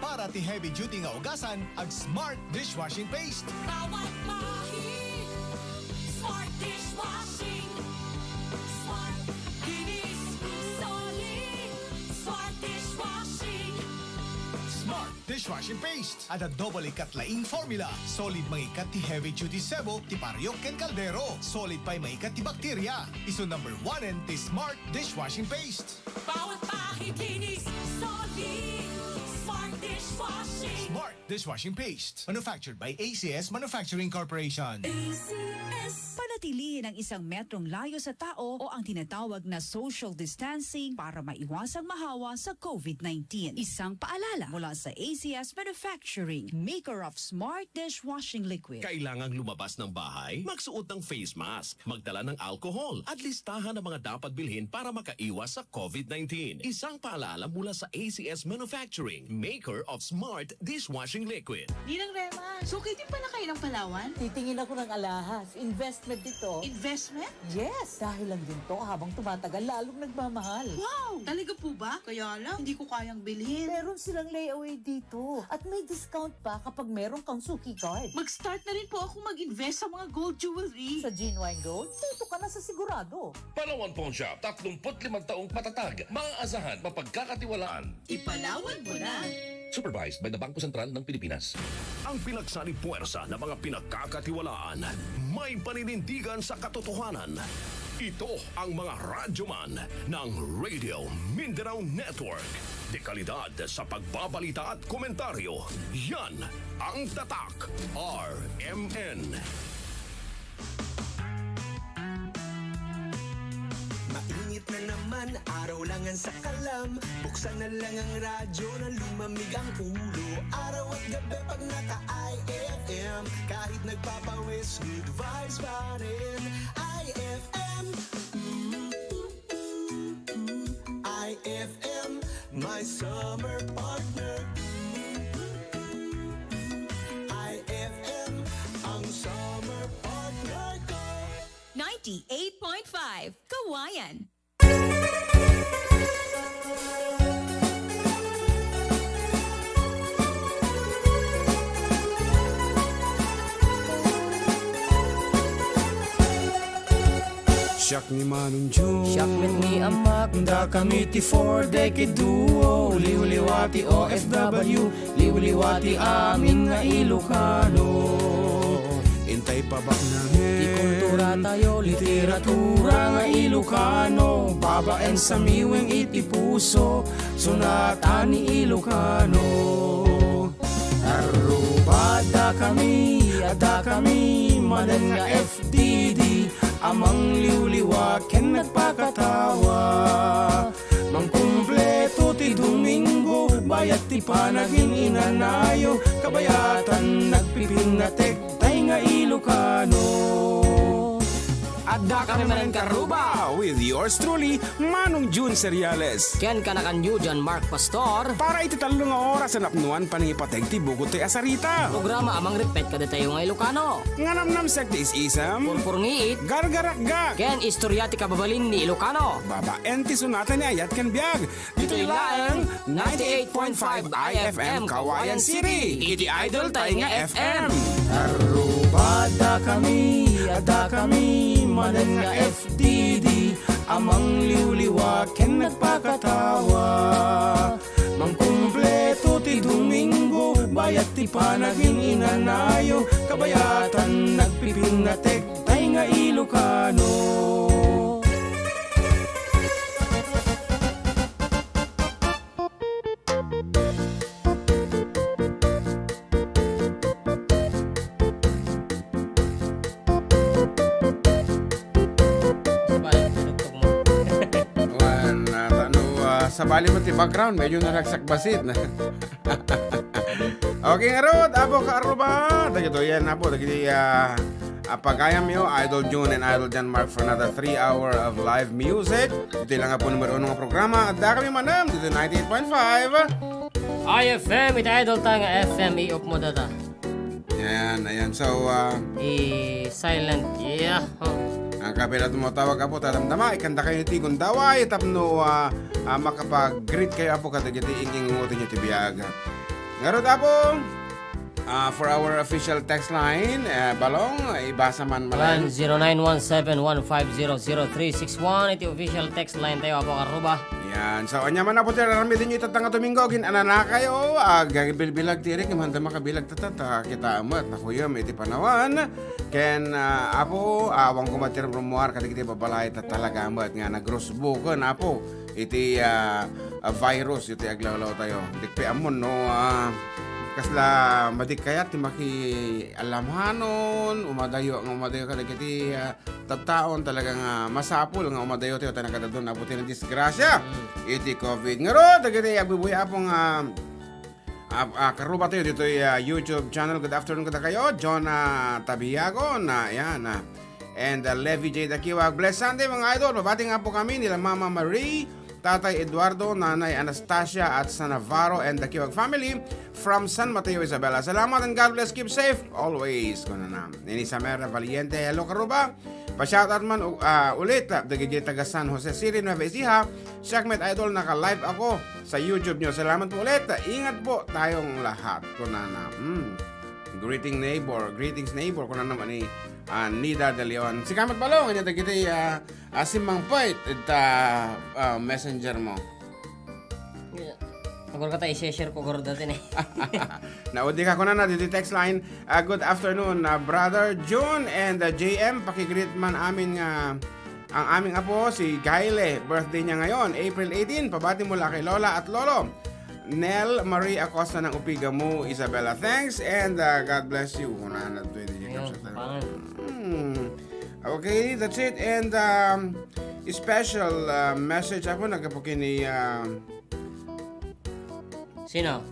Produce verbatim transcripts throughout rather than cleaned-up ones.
Para ti heavy duty nga ugasan, ag Smart dishwashing paste. Bawat bahin, Smart dishwashing. Smart, kinis, solid. Smart dishwashing. Smart dishwashing paste. Adda double ikat laing formula. Solid mangikat ti heavy duty sebo, ti pariok ken kaldero. Solid pay mangikat ti bakterya. Isu number one ti Smart dishwashing paste. Bawat bahin kinis, solid. Smart dishwashing. Smart dishwashing paste. Manufactured by A C S Manufacturing Corporation. A C S. Panatilihin ang isang metrong layo sa tao o ang tinatawag na social distancing para maiwasang mahawa sa covid nineteen. Isang paalala mula sa A C S Manufacturing, maker of Smart Dishwashing Liquid. Kailangang lumabas ng bahay? Magsuot ng face mask. Magdala ng alcohol at listahan ng mga dapat bilhin para makaiwas sa covid nineteen. Isang paalala mula sa A C S Manufacturing, maker of Smart Dishwashing Liquid. Ninang Rema, so kayo din pala kayo ng Palawan? Titingin ako ng alahas. Investment ito. Investment? Yes. Dahil lang din to, habang tumatagal, lalong nagmamahal. Wow! Talaga po ba? Kaya lang, hindi ko kayang bilhin. Meron silang layaway dito. At may discount pa kapag meron kang Suki card. Mag-start na rin po ako mag-invest sa mga gold jewelry. Sa Genuine Gold, tutok ka na sa sigurado. Palawan Pawn Shop, tatlumpu't limang taong patatag, maaasahan, mapagkakatiwalaan. Ipalawan mo na! Supervised by the Bangko Sentral ng Pilipinas. Ang pinagsanib puwersa ng mga pinagkakatiwalaan, may paninindigan sa katotohanan. Ito ang mga radyoman ng Radio Mindanao Network. De kalidad sa pagbabalita at komentaryo. Yan ang Tatak R M N. Mainit na naman, araw lang ang sakalam. Buksan na lang ang radyo na lumamig ang ulo. Araw at gabi pag naka I F M. Kahit nagpapawis, good vibes pa rin. I F M. I F M, my summer partner. I F M, ang summer partner ko. Ninety-eight point five Kawayan. Siak ni Manong Jun. Siak met ni Amak. Dakami ti Four Decade Duo. Liwliwa ti O F W. Liwliwa ti amin nga Ilocano. Intay pabaknangen ti kultura tayo, literatura nga Ilocano, babaen sa miweng iti puso, sonata ni Ilocano. Arrubadakami, addakami manen nga F D D a mangliwliwa ken nagpakatawa. Mangkumpleto ti Domingo, bayat ti panagin-inanayo, kabayatan nagpipinnatek tay nga Ilocano. Addakami manen, Karuba, with yours truly, Manong Jun Seriales. Ken kanakanyo, John Mark Pastor. Para iti tallo nga oras a napnuan panangipateg ti bugot tay a sarita. Programa a mangripet kadatayo nga Ilocano. Nga namnamsek ti is-isem. Purpurngiit. Gargarakgak. Ken istorya ti kababalin ni Ilocano. Babaen ti sonata ni ayat ken biag. Ditoy laeng ninety-eight point five I F M Kawayan City. Iti idol tay nga F M. Arrubadakami, addakami manen nga F D D a mangliwliwa ken nagpakatawa. Mangkumpleto ti Domingo, bayat ti panagin-inanayo, kabayatan nagpipinnatek tay nga Ilocano. Sabali mo tinuktok mo. Wan, ah, tano, ah, sabali mo ti background, medyo naragsak basit. Okay, ngarud, Apo Kaaruba, dagitoy yan, Apo, dagiti, ah, ah, pagayamyo, Idol June and Idol John Mark for another three hour of live music. Iti lang nga po numero uno nga programa, adda kami manem, dito ninety-eight point five. I F M, iti idol ta nga F M, i-off mo data. Yan, ayan. So, ah, I-silent, yeah. Ang kapila tumatawag, Apo, tatamtama, ikanta kayo ti gundaway, tapno, ah, ah, makapag-greet kayo, Apo, kadagiti ikinguto nyo ti biag. Ngarud, Apo, ah, for our official text line, eh, Balong, ibasa man manen. One zero nine one seven one five zero zero three six one, iti official text line tayo, Apo Karuba. Yan. So, ania man, Apo, ti aramidennyo itatta nga Domingo, agin-ananakayo, agbilbilag ti irik, manda makabilag tatta, ta kita met, nakuyom iti panawan. Ken, ah, Apo, awan koma ti rumrumuar kadagiti babalay, ta talaga met nga nagrusbuken, Apo, iti, ah, ah, virus iti aglawlawtayo. Dikpi ammon no, ah, kasla madikkayat ti makialamhanon, umadayo nga umadayo kadagiti, ah, tattaon, talaga nga masapul nga umadayo tayo ta nakadaddun, Apo, ti nadisgrasya iti covid. Ngarud, dagiti agbubuya, Apo, nga, ah, ah, karuba tayo ditoy, ah, YouTube channel. Good afternoon kadakayo, John, ah, Tabiago, na, yan, ah, and, uh, Levi J Dakiwag. Blessed Sunday, mga idol. Pabati nga po kami nila Mama Marie, Tatay Eduardo, Nanay Anastasia at sa Navarro and Dakiwag family from San Mateo, Isabela. Salamat and God bless. Keep safe always. Kunana. Nini Samara Valiente. Hello, Karuba. Pa-shoutout man, uh, ulit, uh, dagiti taga San Jose City, Nueva Ecija. Siak met, idol, naka-live ako sa YouTube nyo. Salamat po ulit. Ingat po tayong lahat. Kunana. Mm. Greeting neighbor. Greetings neighbor. Kunana naman ni, ah, Nida de Leon. Sika met, Balong, ania dagiti, ah, ah, simmangpet ita, ah, messenger mo. Agor ka ta, i-share ko, agor dati ni. Naudi ka, kunana, didi text line. Ah, good afternoon, ah, Brother June and, ah, J M. Pakigreet man amin nga ang aming apo, si Gayle. Birthday niya ngayon, April eighteen. Pabati mo la kay Lola at Lolo. Nel Marie Acosta ng Upigamu, Isabela. Thanks and, uh, God bless you. Kunana to, hindi niya Ayun, kapsatan. Pangan. Hmm. Okay, that's it. And, um, special, uh, message ako, nagkapukin ni, um, Sino?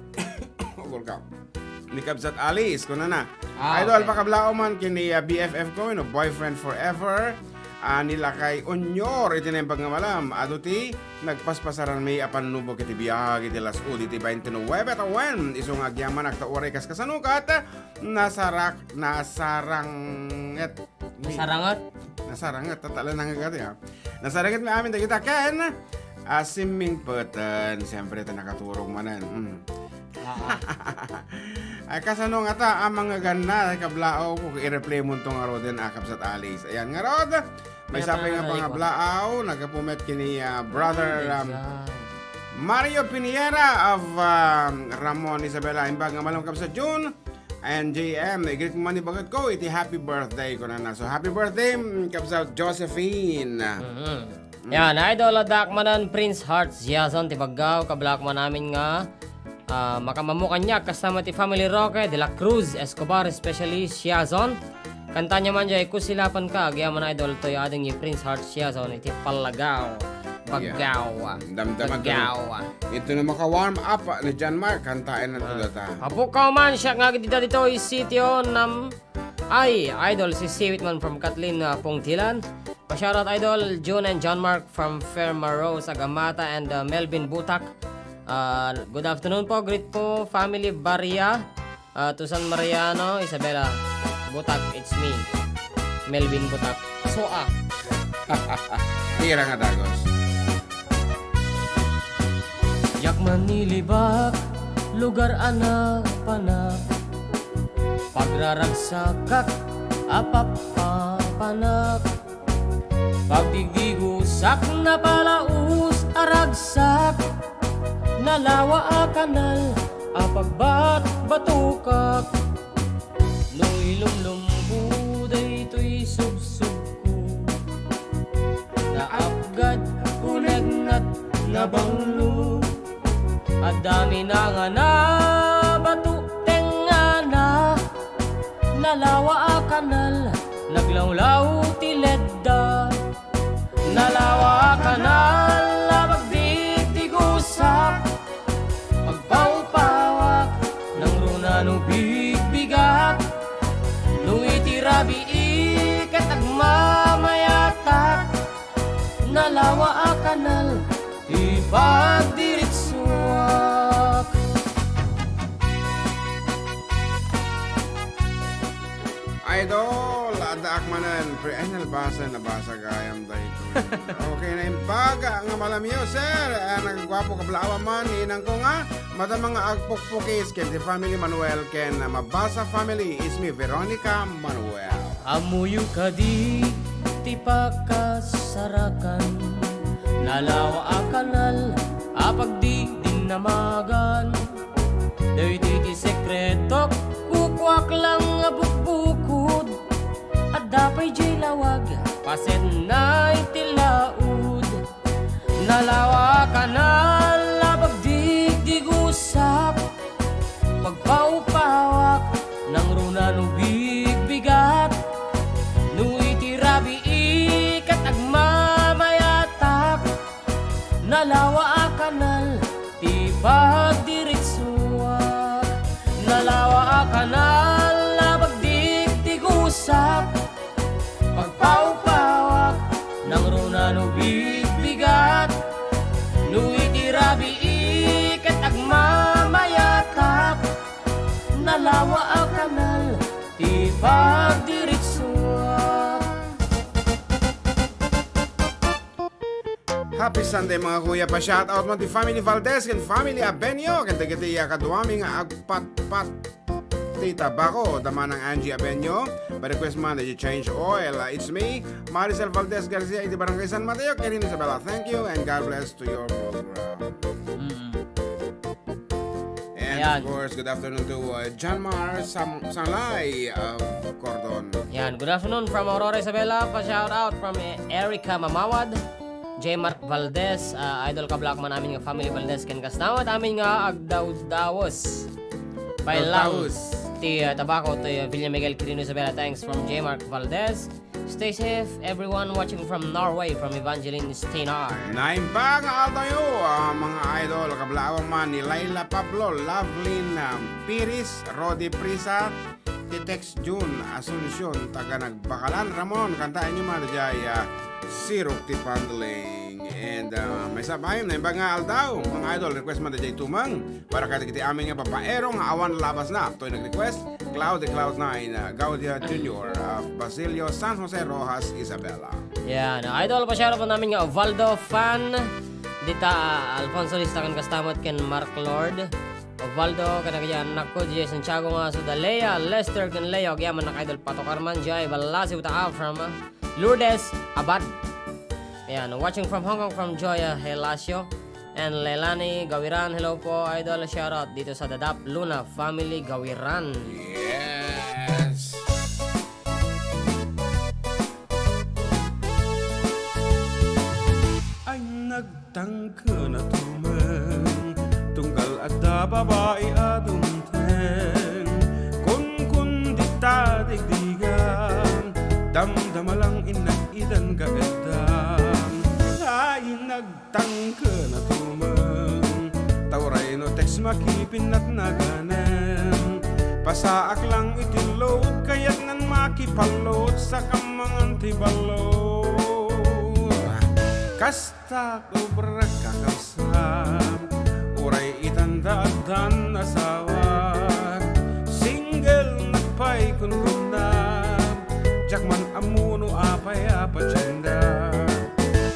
Welcome. Ni Kabsat Alice, kunana. Ah, Idol, okay. Pakablaaw man kini, uh, B F F ko, you know, boyfriend forever. Ah, nilakay unyor iti naimbag nga malam. Adu ti nagpaspasaranmi a pannubok iti biag iti las-o diti twenty-nine tawen. Isu nga agyamanak ta uray kas kasanukat, nasarak-, nasaranget. Nasaranget? Nasaranget, tatala na nga kadi, ah. Nasaranget mi amin dagita ken, ah, simmingpeten. Siyempre, ta nakaturog manen. Mm. Ah, ah. Ay, kasano nga ta, ah, mga ganna, ay kablaaw ko, i-replay mo to nga roden, ah, Kabsat Alice. Ayan, nga rod, may Kaya sapay pala nga narinig ko. Pangablaaw, nagapumet kini, ah, brother, Ay, um, Jai. Mario Piniera of, um, Ramon Isabela, imbag nga malam Kabsat June, and J M, i-greet mo man ibagat ko, iti happy birthday ko na na. So, happy birthday, mm, Kabsat Josephine. Mhm. Mm. Yan, idol, addaak manen Prince Heart Siason ti Baggao, kablaaw man amin nga, ah, makamammo kaniak, kasta met ti Family Roque, De La Cruz, Escobar, especially Siason. Kantaanyo man jay, Kusilapan Ka, agyaman idol, toy ading ni Prince Heart Siason, iti Pallagaw, Baggao, Yeah. Damdama to. Baggao. Ito na maka-warm up, ah, ni John Mark, kantaen na to Ah. Data. Apo ka man, siya nga dita dito, isityo, nam, Ay, idol, si Siwit man from Kathleen, uh, Pongtilan. Pa-shoutout, idol, June and John Mark from Ferma Rose Agamata and, uh, Melvin Butak. Uh, good afternoon po, greet po, family Baria, uh, to San Mariano, Isabela Butak, it's me, Melvin Butak. So, ah. Tira nga dagos. Diak manilibak, lugar a napanak. Pagraragsakak a pappapanak. Pagdigdigusak, napalaus a ragsak. Nalawa a kanal a pagbatbatokak. No ilumlomko daytoy subsobko, naapgad kunegnat nabanglo. Adda minangana bato tengngana, nalawa a kanal naglawlaw ti ledda. Nalawa a kanal a pagdigdigusak, pagpawpawak, nangruna no bigbigak, no iti rabii ket agmamayatak. Nalawa a kanal ti pagdiritsuak. Idol, addaak Anan, pre-, ay, nalbasa, nabasa gayam daytoy. Okay, naimbag nga malamiyo, sir. Ah, nagagwapo, kablaawan man, inangko nga, madama nga agpukpukis ken ti family Manuel ken, ah, Mabasa family. It's me, Veronica Manuel. Ammoyo kadi ti pakasarakan, nalawa a kanal a pagdidinamagan. Daytoy ti sekretok, kukuak lang nga bukbukod. Adda pay diay lawag, pasetna iti laud. Nalawa a kanal a pagdigdigusap, pagpaupawak, nangruna no bigbigat. No iti rabii ket agmamayatak, nalawa a kanal ti pagdiritsuak. Nalawa a kanal a pagdigdigusap, pagpaupawak, nangruna no bigbigat. No iti rabii ket agmamayatak, nalawa a kanal ti pagdiritsuak. Happy Sunday, mga kuya. Pa-shoutout man ti family Valdez ken family Abenio ken dagiti, ah, kaduami nga agpatpat ti tabako. Damanang Angie Abenio, pa-request man dagiti Change Oil. Ah, it's me, Maricel Valdez Garcia, iti Barangay San Mateo, Quirino, Isabela. Thank you and God bless to your program. Mm. And Ayan. Of course, good afternoon to, uh, Janmar Sam-, Sanglay of Cordon. Yan, good afternoon from Aurora, Isabela. Pa-shout out from E-, Erica Mamawad, J Mark Valdez, uh, idol kablaawan man amin nga family Valdez ken kasta met amin nga agdawdawes. Pailaw Agdawdawes. Ti, uh, tabako to, uh, Villa Miguel, Quirino, Isabela. Thanks from J Mark Valdez. Stay safe, everyone watching from Norway, from Evangeline Steinar. Naimbag nga aldawyo, ah, mga idol, kablaawan man ni Laila Pablo, Lovelyn, ah, Piris, Rodi Prisa, ti Tex Jun, Asuncion, taga Nagbakalan, Ramon, kantaenyo man, diay, ah, Sirok ti Pandaling. And, ah, maysa pay, naimbag nga aldaw, mga idol, request man, diay tumeng. Para kadagiti amin nga babaero nga awan labasna, toy nag-request, Cloud the Cloud Nine, uh, Gaudia Junior of Basilio, San Jose, Roxas, Isabela. Yan, idol, pa-shoutout man amin nga Ubaldo fan. Dita, uh, Alfonso Lista ken kasta met ken Mark Lord. Ubaldo, kadagiti annakko, diay Santiago nga Sudalea, Lester ken Leo, agyamannak idol, patukar man, diay Balasi, Utaa from, uh, Lourdes Abad. Ayan, watching from Hong Kong from Joya Helacio. And Leilani Gawiran, hello po, idol, shoutout dito sa Dadap Luna family Gawiran. Yes. Ay, nagtangken a tumeng, tunggal adda babai a dumteng. Kunkun dita digdigan, damdama lang innak idan kaeddan. Ay, nag- Tangken a tumeng, ta uray no text makipinnatnaganen. Pasaak lang iti load, kayatnan makipalload, sakam mangan ti balload. Kasta obrak kakabsat, uray itanda addan asawa. Single nak pay kunkunam, diak man ammo no apay a patiendak.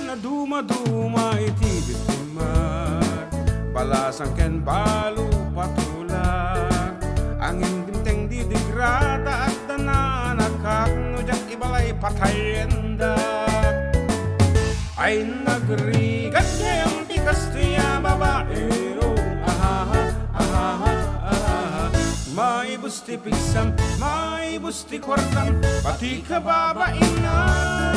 Nadumaduma iti bittimag, balasang ken balo patulag. Angin dimteng didigra ta adda nanakak, no diak ibalay patayendak. Ay, nagrigat gayam ti kastoy a babaero. Ahaha, ahaha, ahaha. Maibus ti pigsam, maibus ti kuartam, pati kababainam.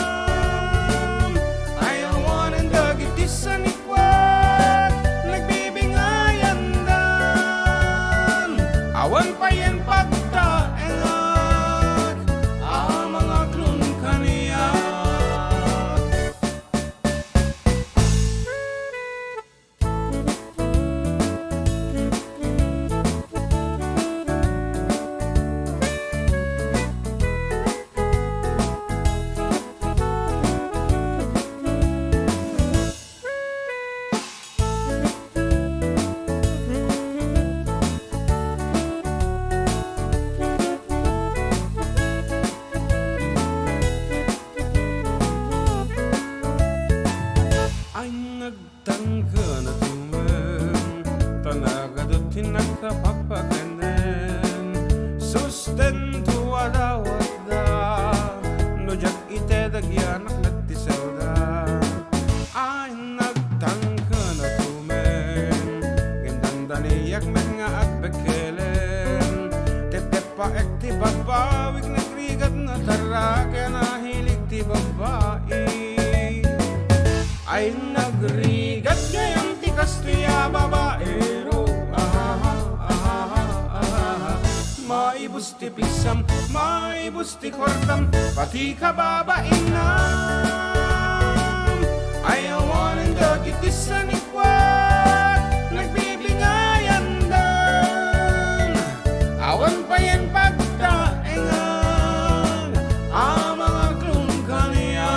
Ay, awanen dagiti sanikuak, nagbibingayandan. Awan payen pagtaenak a mangaklon kaniak. Kapagpakenden, sustento a dawatda, no diak ite dagiti anak met ti selda. Ay, nagtangken a tumen, ngem dandaniak met nga agbekkelen. Tepteppaek ti babbawik, nagrigat, natarraken a hilig ti babbai. Ay, nagrigat gayam ti kastoy a babaero. Ahaha, ahaha, ahaha. Maibus ti pigsam, maibus ti kuartam, pati kababainam. Ay, awanen dagiti sanikuak, nagbibingayandan. Awan payen pagtaengan a mangaklon kaniak.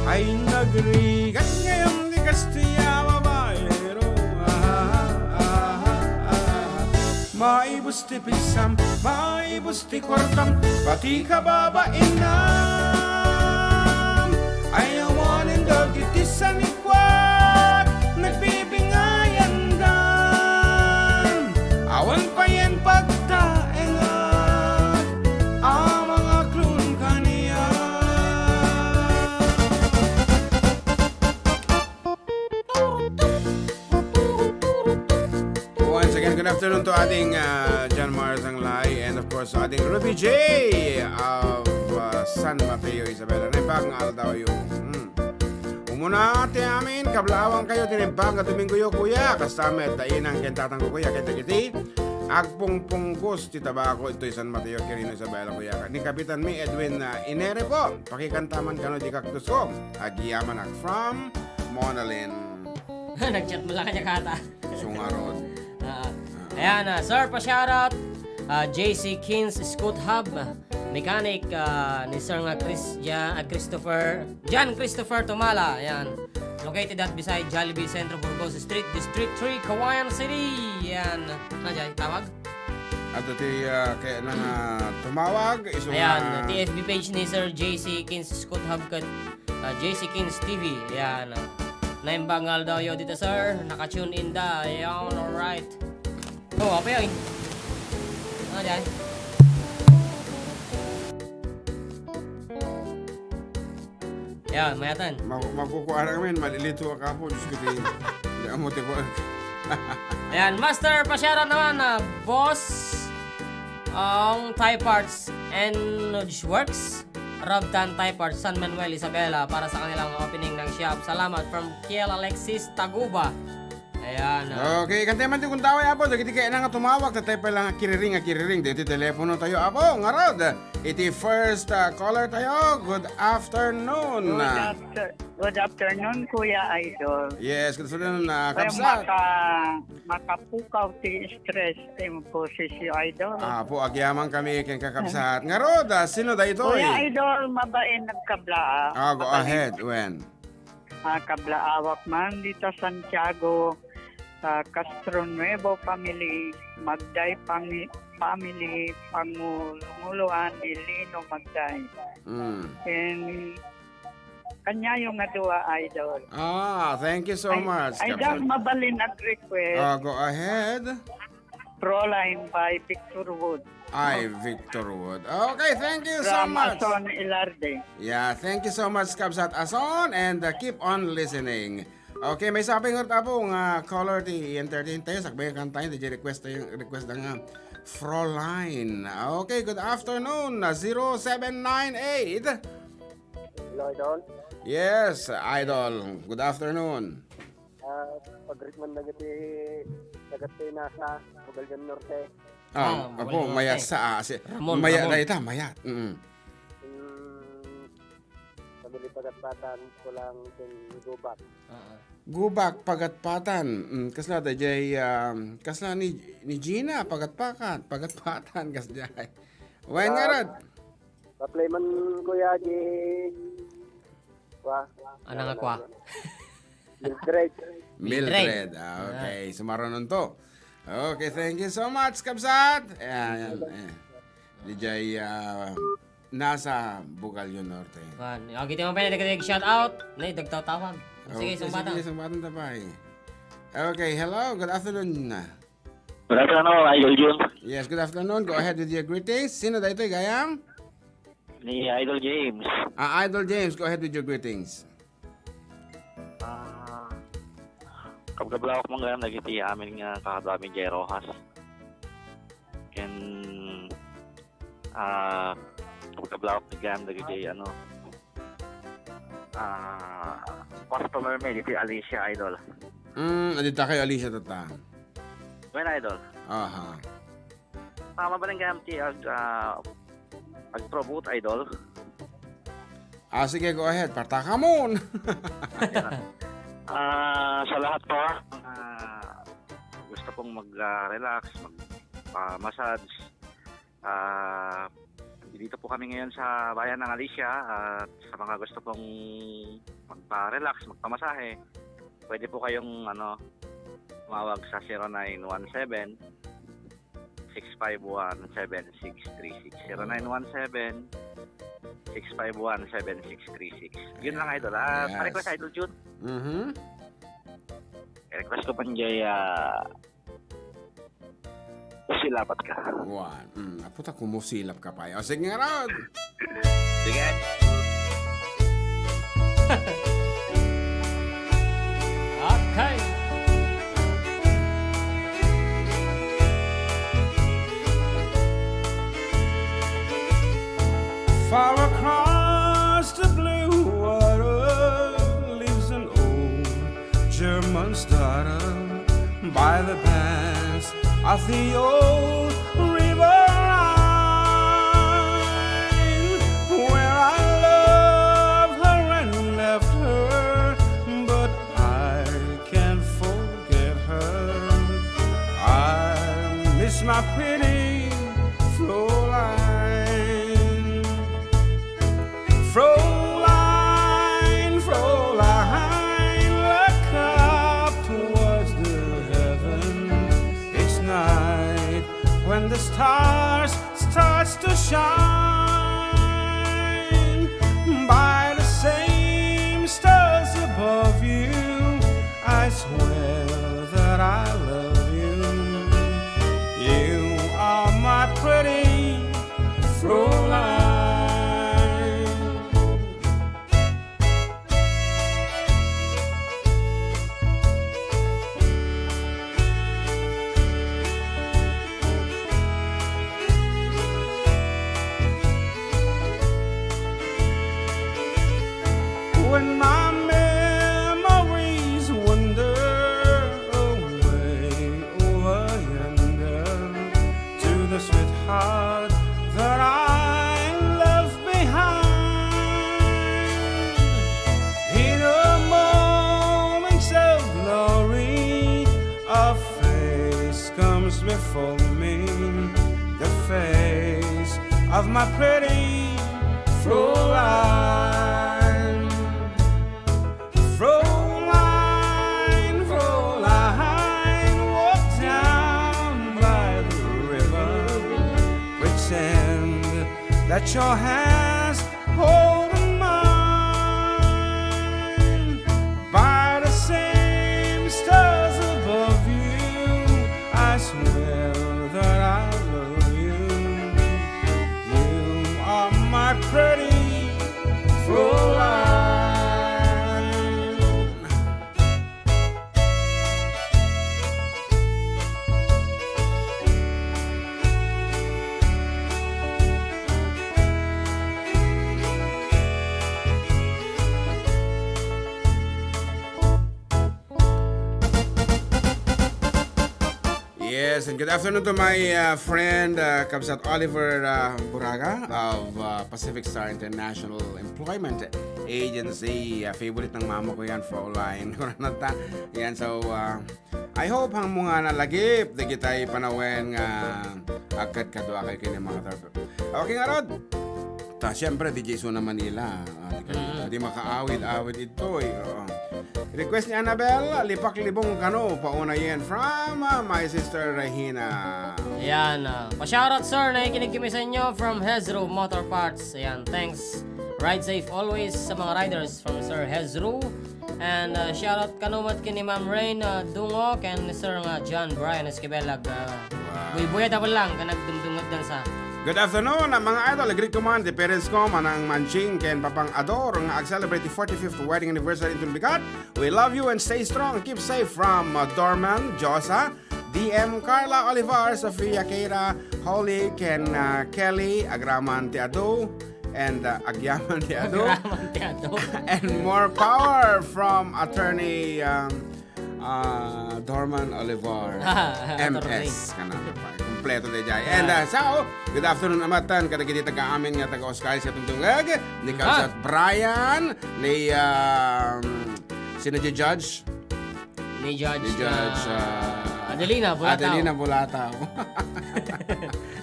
Ay, nagrigat gayam ti kastoy a babaero. Ah, ah, ah, ah. Maibus ti pigsam, maibus ti kuartam, pati kababainam. Ay, awanen dagiti sanikuak, nagbibingayandan. Awan payen pagtaengan a mangaklon kaniak. Once again, good afternoon to ating, uh, John Mars Anglay and of course to ating Ruby J of, uh, San Mateo, Isabela. Naimbag nga aldawyo. Hmm. Umuna ti amin, kablaawangkayo ti naimbag nga Dominggoyo, kuya. Kasta met, dainang ken tatangko, kuya, ket dagiti agpungpungkos ti tabako itoy San Mateo, Quirino, Isabela, kuya. Ni Kapitan mi, Edwin, uh, Inere po. Pakikantaman kano di kaktusko. Agyamanak from Monalin. Nag-chat mo lang kanya kata. Sungarot. Ah, ayan, ah, sir, pa-shoutout, ah, J C Kins Scoot Hub, mechanic, ah, ni Sir nga Chris-, ah, Christopher, John Christopher Tumala, ayan. Located at beside Jollibee Centro, Burgos Street, District three, Cauayan City. Ayan. Na, Jai, tawag? At iti, ah, kaya na nga tumawag, isu Ayan, nga ti F B page ni Sir J C Kins Scoot Hub ket, ah, J C Kins T V. Ayan, ah. Naimbag nga aldawyo dita, sir. Naka-tune in da. Ayan, alright. Oh, apa yun? Ano dyan? Ayan, mayatan. Mag-, magkukuha na kami, malilito ka po. Diyos ko, di, di amo ti kuha. Ayan, master, pa-shoutout naman, ah, boss, ang Thai Parts and Nudge Works, Rob Tan Thai Parts, San Manuel, Isabela, para sa kanilang opening ng shop. Salamat from Kiel Alexis Taguba. Ayan, ah. Okay, kantay man ti kundaway, apo, dagiti kaya na nga tumawag, tatay pa lang kiriring, kiriring, dito telepono tayo, apo, ngarod. Iti first, ah, caller tayo, good afternoon. Good after-, good afternoon, Kuya Idol. Yes, good afternoon, ah, Ay, kabsat. maka-, makapukaw ti stress, ti boses, Idol. Apo, agyaman kami, ken kakabsat. Ngarod, ah, sino da ito, Kuya eh? Idol, mabain nagkabla, ah. Ah, go Mabain. ahead, Wen. Ah, kablaawak man dita Santiago, ah, Castronuevo family, Magday pami-, family, pangulunguloan ni Lino Magday. Mm. And kanyayo nga dua, Idol. Ah, thank you so Ay, much, Idol, Captain. mabalin ag request. Ah, go ahead. Proline by Victor Wood. Ay, Victor Wood. Okay, thank you so From much. Ason Ilarde. Yeah, thank you so much, Kabsat Ason, and, uh, keep on listening. Okay, may sapay nga tapo nga caller ti entertain tayo, sakbay kanta, di request tayo, request na nga Froline. Okay, good afternoon, uh, zero seven nine eight. Hello, Idol. Yes, Idol. Good afternoon. Ah, pagritman dagiti taga Tinasa, Bugalgan Norte. Ah, Ah, apo, Bugalgan Norte. mayat sa, ah, si, Ramon, mayat Ramon. na ita, mayat. Mm. Mm, family Pagatpatan, kulang ken Gubak. Ah, ah. Gubak, Pagatpatan. Mm, kasla da jay, um, kasla ni, ni Gina, Pagatpakan, Pagatpatan, kasjay. Wen Ah, nga rod. Paplay man, Kuya, di, kwa. Ano nga kwa? Mildred. Mildred. Mildred. Ah, Ah. okay. Sumarunon to. Okay, thank you so much, Kabsat. Ayan, ayan, ayan. Di jay, ah, nasa Bugalyo Norte. Kuan, okay, ti man pwede ka shout out. Nay, dagtaw tawag. Sige, Okay, sumbatan. sige, sumbatan ta pa, eh. Okay, hello, good afternoon. Good afternoon, Idol Jun. Yes, good afternoon. Go ahead with your greetings. Sino daytoy, gayam? Ni Idol James. Ah, Idol James, go ahead with your greetings. Ah, kabkablawak man gayam dagiti amin nga kakadua mi diay Roxas. Ken, ah, kabkablawak gayam dagiti, ano, ah, customer mi ditoy Alicia, Idol. Mm, adda kayo Alicia, tata. Wen, Idol. Aha. Tama ba lang gayam ti ag-, ah, ag-promote, Idol? Ah, sige, go ahead. Partakamon. Ah, sa lahat po, ah, gusto pong mag, ah, relax, mag, ah, massage, ah, dito po kami ngayon sa bayan ng Alicia at sa mga gusto pong magpa-relax, magpamasahe, pwede po kayong, ano, tumawag sa zero nine one seven, six five one, seven six three six. Zero nine one seven, six five one, seven six three six. Yun lang, Idol. Ah, Yes. pa-request, Idol Jun. Mhm. I-request ko pa diay, ah, Silapat Ka. Wan. Mm, apo ta, kumusilap ka pa. O, sige nga, Rod. Sige. Okay. Far across the blue water lives an old German daughter by the banks of the old River Rhine, where I love her and left her, but I can't forget her. I miss my pretty Fräulein. Fräulein, Fräulein, look up towards the heavens. It's night when the stars starts to shine. By the same stars above you, I swear that I love you. You are my pretty Fräulein. When my memories wander away over yonder to the sweetheart that I left behind, in a moment of glory, a face comes before me, the face of my pretty Fräulein. Fräulein, Fräulein, walk down by the river. Pretend that your hands holding mine. By the same stars above you, I swear that I love you. You are my pretty Fräulein. Yes, and good afternoon to my, uh, friend, uh, Kabsat Oliver, uh, Buraga of, uh, Pacific Star International Employment Agency. Uh, favorite ng mama ko yan, Fräulein. Yan, so, uh, I hope hangmo nga nalagip dagitay panawen nga agkadkaduakayo ken ni mother. Okay ngarud. Ta, siyempre, D J Suna Manila. Ah, di ka, mm, di makaawid-awid itoy. Oo. Request ni Annabel, Lipak Libong Kano, pauna yan from, ah, my sister Regina. Ayan, ah, pa-shoutout, sir, nakikinig kami sa inyo from Hezro Motor Parts. Ayan, thanks. Ride safe always sa mga riders from Sir Hezro. And, uh, shoutout kano met ken ni Ma'am Rain, uh, Dungo, ken Sir nga John Brian Esquivel, ag, uh, Wow. buybuya da lang, ken agdumdumngeg dansa. Good afternoon, uh, mga idol. I greet ko man the parents ko, Manang Manching, ken Papang Ador, nga ag-celebrate the forty-fifth wedding anniversary into bigat. We love you and stay strong. Keep safe from, uh, Dorman, Josa, D M, Carla, Olivar, Sofia, Keira, Holly, ken, uh, Kelly, agraman ti adu, and, uh, agyaman ti adu. Agraman ti adu. And more power from Attorney, um, uh, Dorman Olivar, Ah, M S. Attorney. Kana, kompleto daydiay. And, uh, so, good afternoon, amatan, kadagiti taga-amin nga taga-Oscayos nga tumtungag, ni Ah. Kabsat Brian, ni, um, sino di judge? Ni Judge, Ni Judge, ah, ah, Adelina Bulatao. Adelina Bulatao.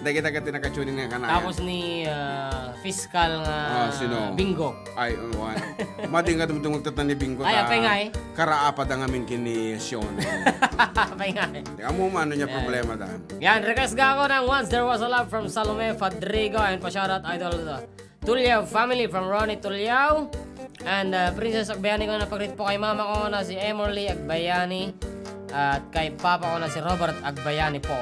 Dagita ket ti nakatuning nga kanayan. Tapos ni, ah, Fiscal nga Ah, sino? Bingo. Ay, oh, ano. Madi nga dumdumag tatan ni Bingo Ay, ta apay nga eh. Karaapada ngamin ken ni Sion. Apay nga eh. Di amo man, ano niya Yan. problema da? Yan, request nga ako ng Once There Was a Love from Salome Fadrigo. And pa-shoutout, idol, uh, Tuliao family from Ronnie Tuliao. And, uh, Princess Agbayani ko na pag-greet po kay mama ko na si Emily Agbayani. At kay papa ko na si Robert Agbayani po.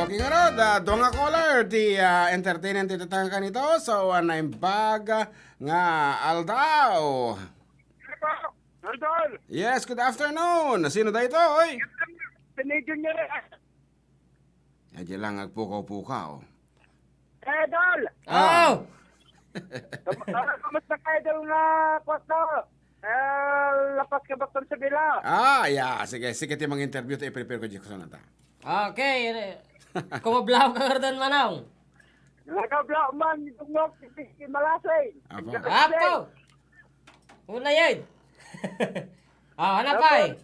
Okay nga rod, ah, duha nga caller, ti, ah, entertainment ti tatangkan ito. So, ah, naimbag, ah, nga aldaw. Idol! Yes, good afternoon. Sino da ito, oy? Pinay Junior, eh. Ay, di lang agpukaw-pukaw. Idol! Ah. Oh! Kam-, ah, kamusta ka, Idol, nga kwarto? Eh, lapas ka ba sa bila? Ah, yeah. Sige, sige, ti mang interview, ti i-prepare ko, di ko sanata. Okay. Kumablaw ka, Gordon Manong. Nagablaw man, dungog, si Malasay. Apo. Apo! Una yan. Ah, ano Apo. pa eh?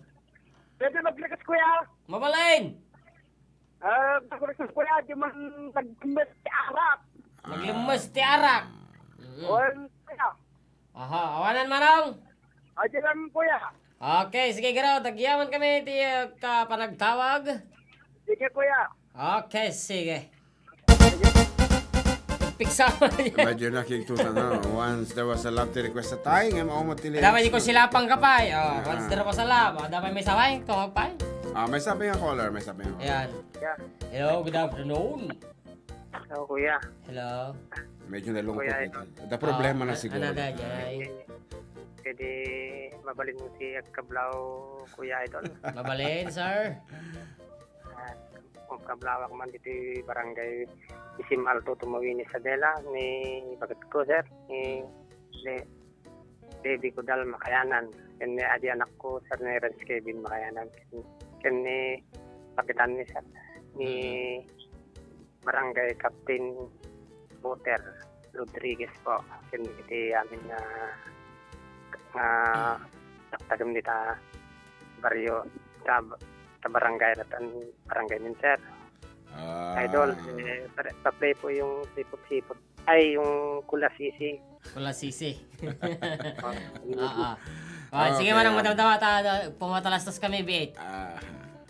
Pwede mag-request, kuya? Mabalin! Ah, mag-request, kuya, di man nagmes ti arak. Naglemes ti arak. Mm. O, kuya. Aha, awanan manong? Adi lang, kuya. Okay, sige, garo. Tagyaman kami ti, uh, ka-, panagtawag. Sige, kuya. Okay, sige. Piksa. Medyo nakikita na. Once there was a love to request a time, ngem umot ti Dapat di ko sila pang kapay. Oh, Ah. once there was a love. Oh, dapat may saway, tungog pay. Ah, may sabi nga caller, may sabi nga caller. Ayan. Yeah. Hello, good afternoon. Hello, kuya. Hello. Medyo nalungkot Kuya, ito. ito. The problema Ah, na siguro. Ano na, Jay? Pwede mabalin mo si Agkablaw, Kuya Idol? Mabalin, sir? Ah, kung kablawak man dito barangay Isim Alto, Tumawini, Isabela, ni bagat ko, sir, ni, ni Baby Kudal Makayanan. Ken ni adi anak ko, sir, ni Renz Kevin Makayanan. Ken ni Kapitan ni, sir, ni Mm. Barangay Captain Boter Rodriguez po. Ken iti amin nga, nga Mm. taktagem dita barrio, ta, ta barangay, ratan barangay min, sir. Ah. Idol, eh, pa-, pa-play po yung sipot-sipot. Ay, yung Kulasisi. Kulasisi. Ah, Oo. Ah, sige, Okay. manang, madamdama ta, ta, pumatalastas kami, B eight. Ah.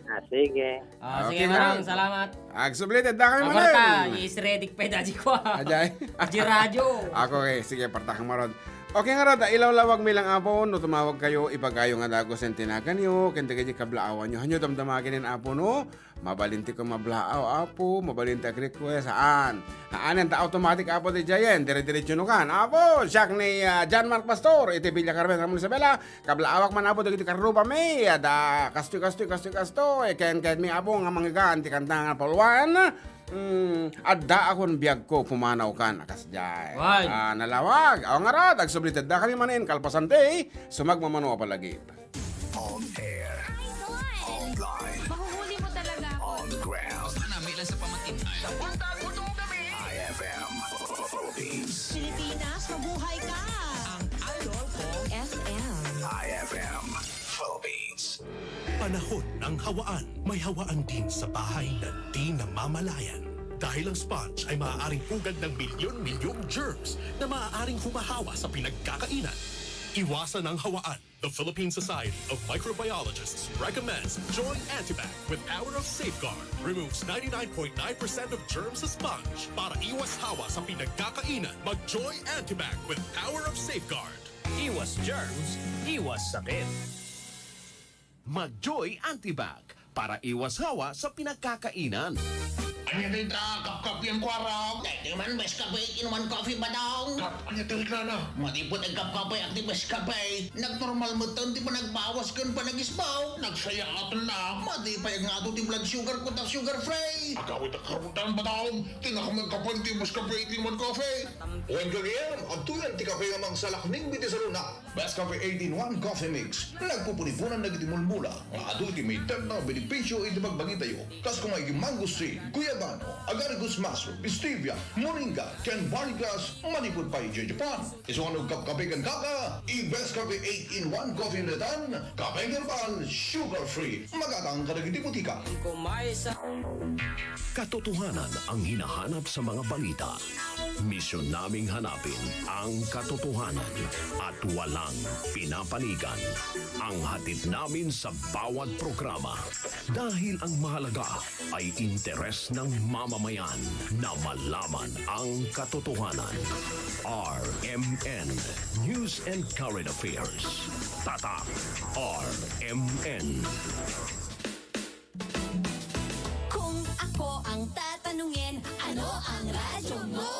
Ah, sige. Ah, Okay, sige, manang, manang. salamat. Agsubli, tedda kami, Ako manang. ta, is ready pa, daddy ko, ah. Ajay. Di radyo. Ako, eh, sige, partakam ngarud. Okay ngarud, ilawlawag mi lang, Apo, no tumawag kayo, ibagayo nga dagus ti naganyo, ken dagiti kablaawanyo. Hanyo damdama ken, Apo, no? Mabalin ti kumablaaw, Apo, mabalin ti ag-request, haan. Haanen ta automatic, Apo, ti Jayen, dire-diretso no kan. Apo, siak ni, ah, John Mark Pastor, iti Villa Carmen, Ramon Isabela, kablaawak man, Apo, dagiti karrubami, ada, kastoy, kastoy, kastoy, kastoy, ken, ken mi, Apo, nga manggan ti kanta nga puluan. Mm, adda akon biagko, pumanaw kan, a kasdiay. Wan. Ah, nalawag. Aw ngarud, agsubli tedda kami manen, kalpasan ti, sumagmamano a palagip. On air. Online. Mahuhuli mo talaga ako. On the ground. Sa panami lang sa pamatin-ay. Sa punta, gutom kami. I F M Philippines. Pilipinas, mabuhay ka! Ang Idol ko. F M. I F M Philippines. Panahon ng hawaan. May hawaan din sa bahay na di namamalayan. Dahil ang sponge ay maaaring pugad ng milyon-milyong germs na maaaring humahawa sa pinagkakainan. Iwasan ang hawaan. The Philippine Society of Microbiologists recommends Joy Antibac with Power of Safeguard. Removes ninety-nine point nine percent of germs sa sponge. Para iwas hawa sa pinagkakainan, mag-Joy Antibac with Power of Safeguard. Iwas germs, iwas sakit. Mag-Joy Antibac para iwas hawa sa pinagkakainan. Ania dayta, kapkapian ko, Arog? Daytoy man, Best Cafe eight-in-one Coffee, Badong. Kap, ania ti reklamo? Madi pay ti agkapkapiak ti Best Cafe. Nagnormal metten ti panagbawas ken panagisbaw. Nagsayaaten la. Madi pay agngado ti blood sugar ko ta sugar free. Agawid a karutan, Badong. Ti nakamagkapen ti Best Cafe eight-in-one Coffee. Wen gagayyem, adtoyen ti kape nga mangsalakningbi ti saluna. Best Cafe eight-in-one Coffee Mix. Nagpupuniponan dagiti mulmula nga adu iti mayted a benepisio iti bagbagitayo. Kas koma iti mangosteen, guyabano, agaricus mushroom, stevia, moringa, ken barley grass, manipud pay idiay Japan. Isu nga no agkapkape ken kaka, i-Best Cafe eight-in-one Coffee Unit-an, kape herbal, sugar-free. Magatang kadagiti botika. Katotohanan ang hinahanap sa mga balita. Misyon naming hanapin ang katotohanan at walang pinapanigan ang hatid namin sa bawat programa. Dahil ang mahalaga ay interes ng mamamayan na malaman ang katotohanan. R M N, News and Current Affairs. Tatak R M N. Kung ako ang tatanungin, ano ang radyo mo?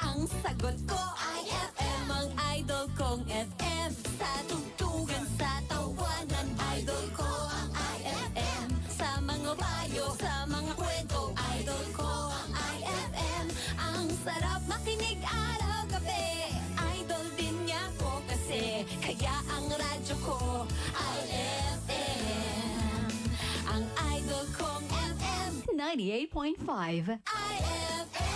Ang sagot ko ay F M, ang idol kong F M. Sa tugtugan, sa tawanan, idol ko ang I F M. Sa mga payo, sa mga kwento, idol ko ang I F M. Ang sarap makinig araw-gabi, idol din niya ko kasi. Kaya ang radyo ko ay F M. Ang idol kong F M, ninety-eight point five. I F M.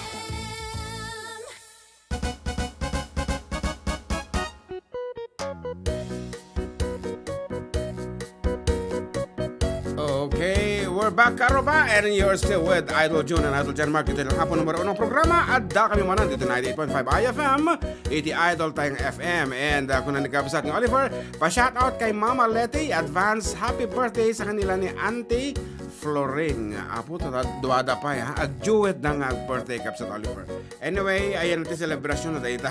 Okay, we're back, Karuba, and you're still with Idol June and Idol Jan Mark. Ito'y Hapon Numero Unong programa. Adda kami manen ditoy ninety-eight point five I F M, iti Idol tayong F M. And, uh, kuna ni Kabsat nga Oliver, pa-shoutout kay Mama Leti, advance happy birthday sa kanila ni Auntie Floring. Apo, tada-, duada pay, ha? Agduet da nga birthday, Kabsat Oliver. Anyway, ayan ti selebrasyon na dayta.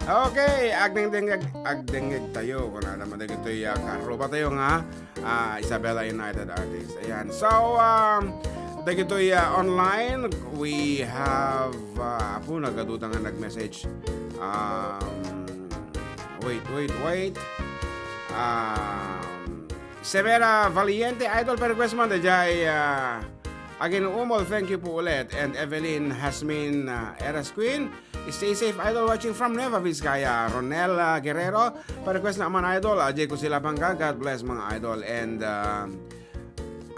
Okay, agdengdengeg, agdengdeg tayo. Kung ano naman dagitoy, ah, karuba tayo nga, ah, Isabela United Artists. Ayan. So, um, dagitoy, ah, online, we have, ah, apo, nagaduda nga nag-message. Um, wait, wait, wait. Um, Severa Valiente, idol, pa-request man, dayjay, ah, Aginumol, thank you po ulit. And Evelyn Hasmin, ah, Eras Queen, stay safe, idol, watching from Nueva Vizcaya. Ronel, ah, Guerrero, pa-request na man, idol. Ajay ko sila pangga, God bless, mga idol. And, ah,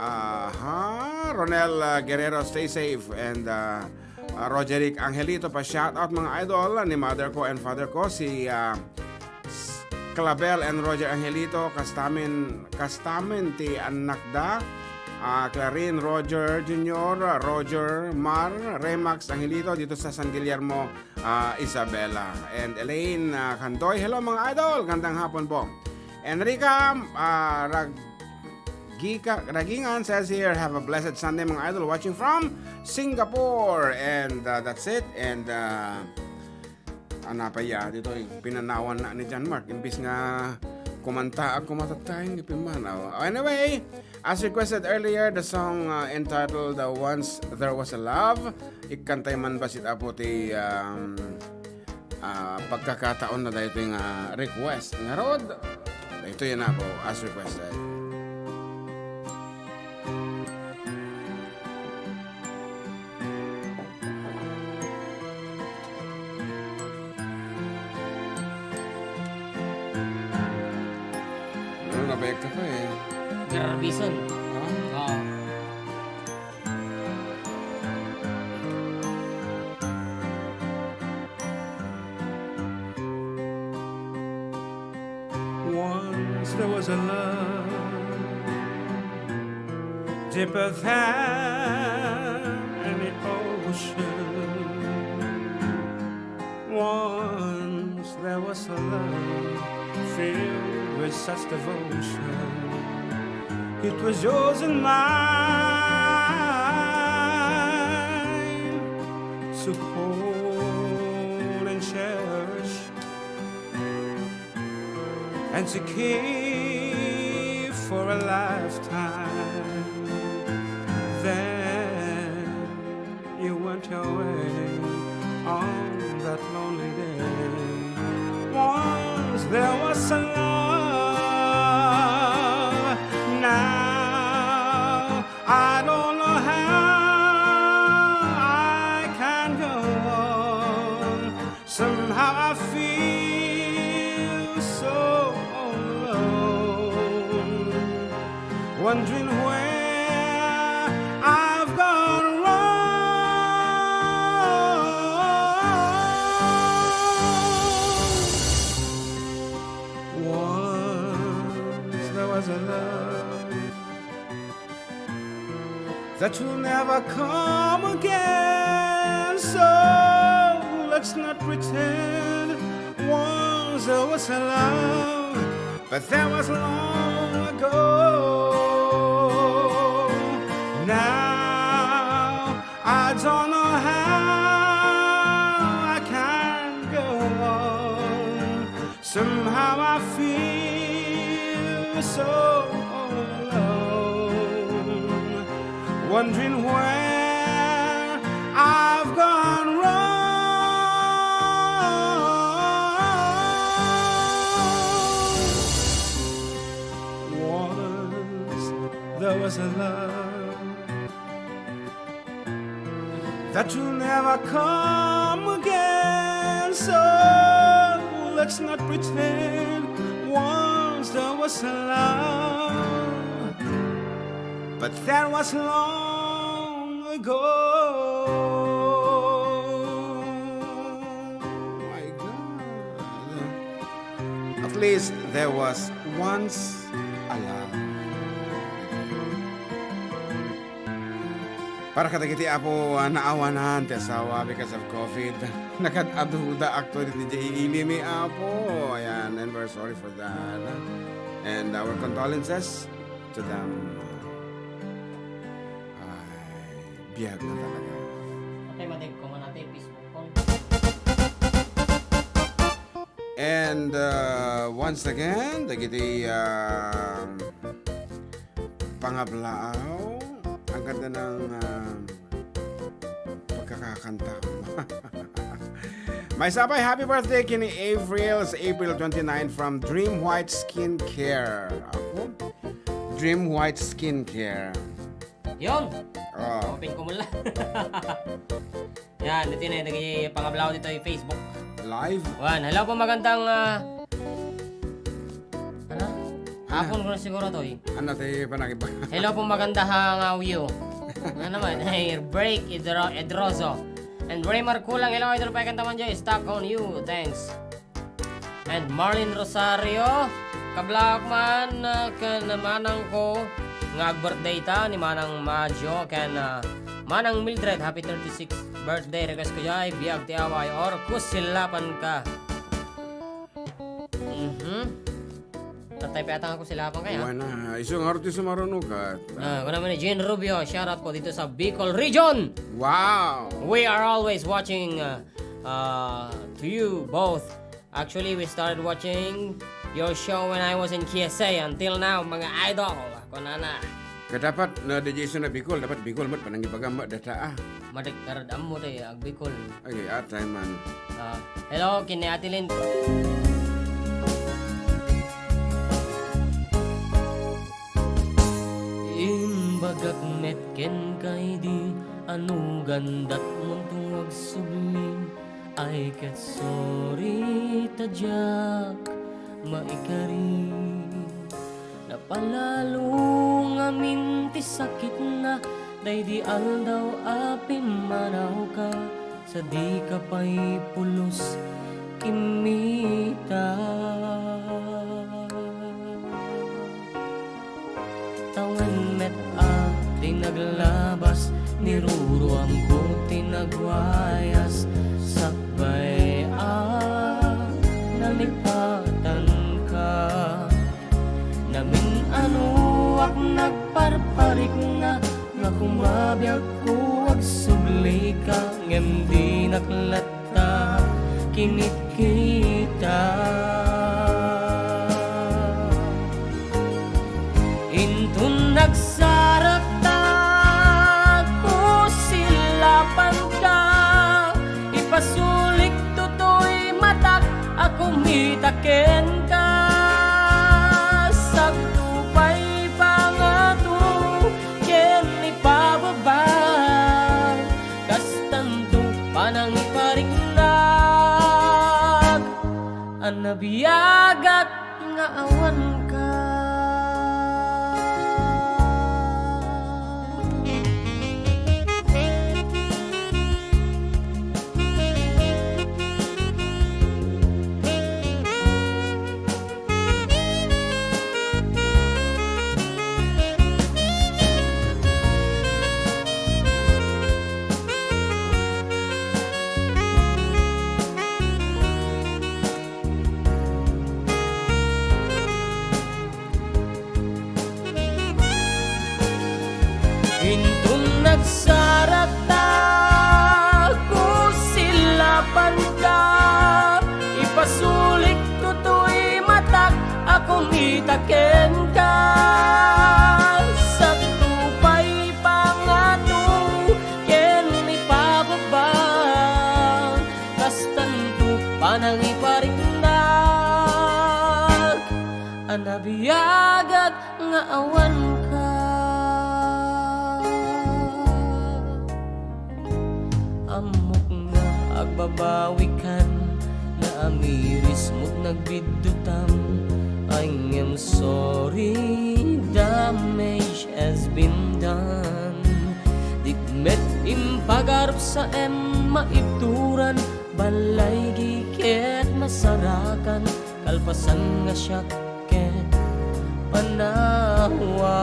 aha, Ronel, ah, Guerrero, stay safe. And, ah, Ah, Roderick Angelito, pa-shoutout, mga idol, ni mother ko and father ko, si, ah, S-, Clavel and Roger Angelito, kastamin, kastamin ti annakda, ah, Clarin, Roger Junior, Roger, Mar, Remax Angelito, dito sa San Guillermo, ah, Isabela. And Elaine, ah, Candoy, hello, mga idol, gandang hapon po. Enrica, ah, Rag-, Gika-, Ragingan says here, "Have a blessed Sunday, mga idol. Watching from Singapore." And, uh, that's it. And, uh, ano pa ya, dito, eh, pinanawan na ni John Mark. Imbis nga kumanta, ako matatayang ipimanaw. Anyway, as requested earlier, the song, uh, entitled, uh, Once There Was a Love. Ikantay man ba sit apo ti, um, ah, pagkakataon na daytoy nga request. Ngarud, daytoy na po, as requested. Ano, nabayag ka pa eh. Garabison. Ha? Oo. Once there was a love deeper than any ocean. Once there was a love filled with such devotion. It was yours and mine to hold and cherish. and to keep for a lifetime. Then you went away on that lonely day. Once there was a love, now I don't know how I can go on. Somehow I feel so alone, wondering where I've gone wrong. Once there was a love that will never come again. So let's not pretend once there was a love, but that was long ago. Now I don't know how I can go on. Somehow I feel so alone, wondering where I've gone wrong. Once there was a love that will never come again. So let's not pretend once there was a love, but that was long ago. My God. At least there was once a love. Para kadagiti, Apo, a naawanan ti asawa because of COVID. Nakad-aduda actually ti idiay ilimi, Apo. Ayan, and we're sorry for that. And our condolences to them. Ay, biag na talaga. Patay, matay ko man natin, Facebook ko. And, uh, once again, dagiti, um, pangablaaw, ang ganda ng, um, pagkakakanta. Maysa pay, happy birthday ken ni April, sa April twenty-nine from Dream White Skincare. Apo? Dream White Skincare. Yun. Oh. Open ko muna. Yan, dito na, naging pangablaaw dito yung Facebook. Live? Wan, hello po, magandang, ah, ano? Hapon ko na siguro to, eh. Ano, tayo pa nakipa-, Hello po, maganda ha, nga view. Ano naman? Hey, Break Idro-, Edrozo. And Raymar Kulang, hello, Idol Pekan Tamanjo, stuck on you. Thanks. And Marlene Rosario, kablak man, ah, ken manang ko nga ag-birthday ta ni Manang Majo ken, ah, Manang Mildred, happy thirty-sixth birthday request ko jay, biag ti away or kusilapan ka. Mhm. Tatay pe atang ako silapan kaya. Wala na. Isu nga artista maruno ka. Ah, kuna man ni Jean Rubio, shout out po dito sa Bicol Region. Wow! We are always watching, uh, uh, to you both. Actually, we started watching your show when I was in K S A. Until now, mga idol. Kunana. Kadapat na D J Jason na Bicol, dapat Bicol met panangibaga met data, ah. Madik karad ammo tay ag Bicol. Ay, atay man. Ah, hello, kini Ate Lynn. Imbagak met kenka idi anugandat munto agsubli. Ay ket sorry ta diak maikari. Napalalo ngamin ti sakitna daydi aldaw a pimmanawka, sa dika pay pulos kimmita. Tawen met a ti naglabas, niruruamko ti nagwayas, sakbay a nalipatanka. Namin-anoak nagparparikna, nga kumabiagko agsublika, ngem dinak latta kinitkita. Nabiagak nga awanka. Inton nagsarakta, kusilapanka, ipasulik toy matak a kumita kenka. Sakto pay pangato ken ipababa, kastanto panangipariknak a nabiagak nga awanka. Ammok nga agbabawikan, naamirismot nagbiddutam. I am sorry, damage has been done. Dikmet impagarup sa em maibturan, balay giket masarakan, kalpasan nga siak ket panawan.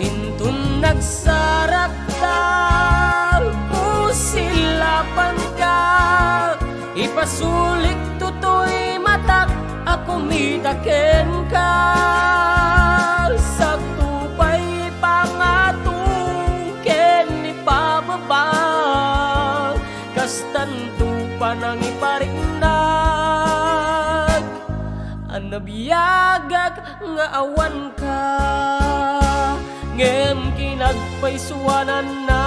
Inton nagsarakta, kusilapanka, ipasulik toy matak a kumita kenka. Sakto pay pangato ken ipababa, kastanto panangipariknak a nabiagak nga awanka. Ngem kinagpaysuananna,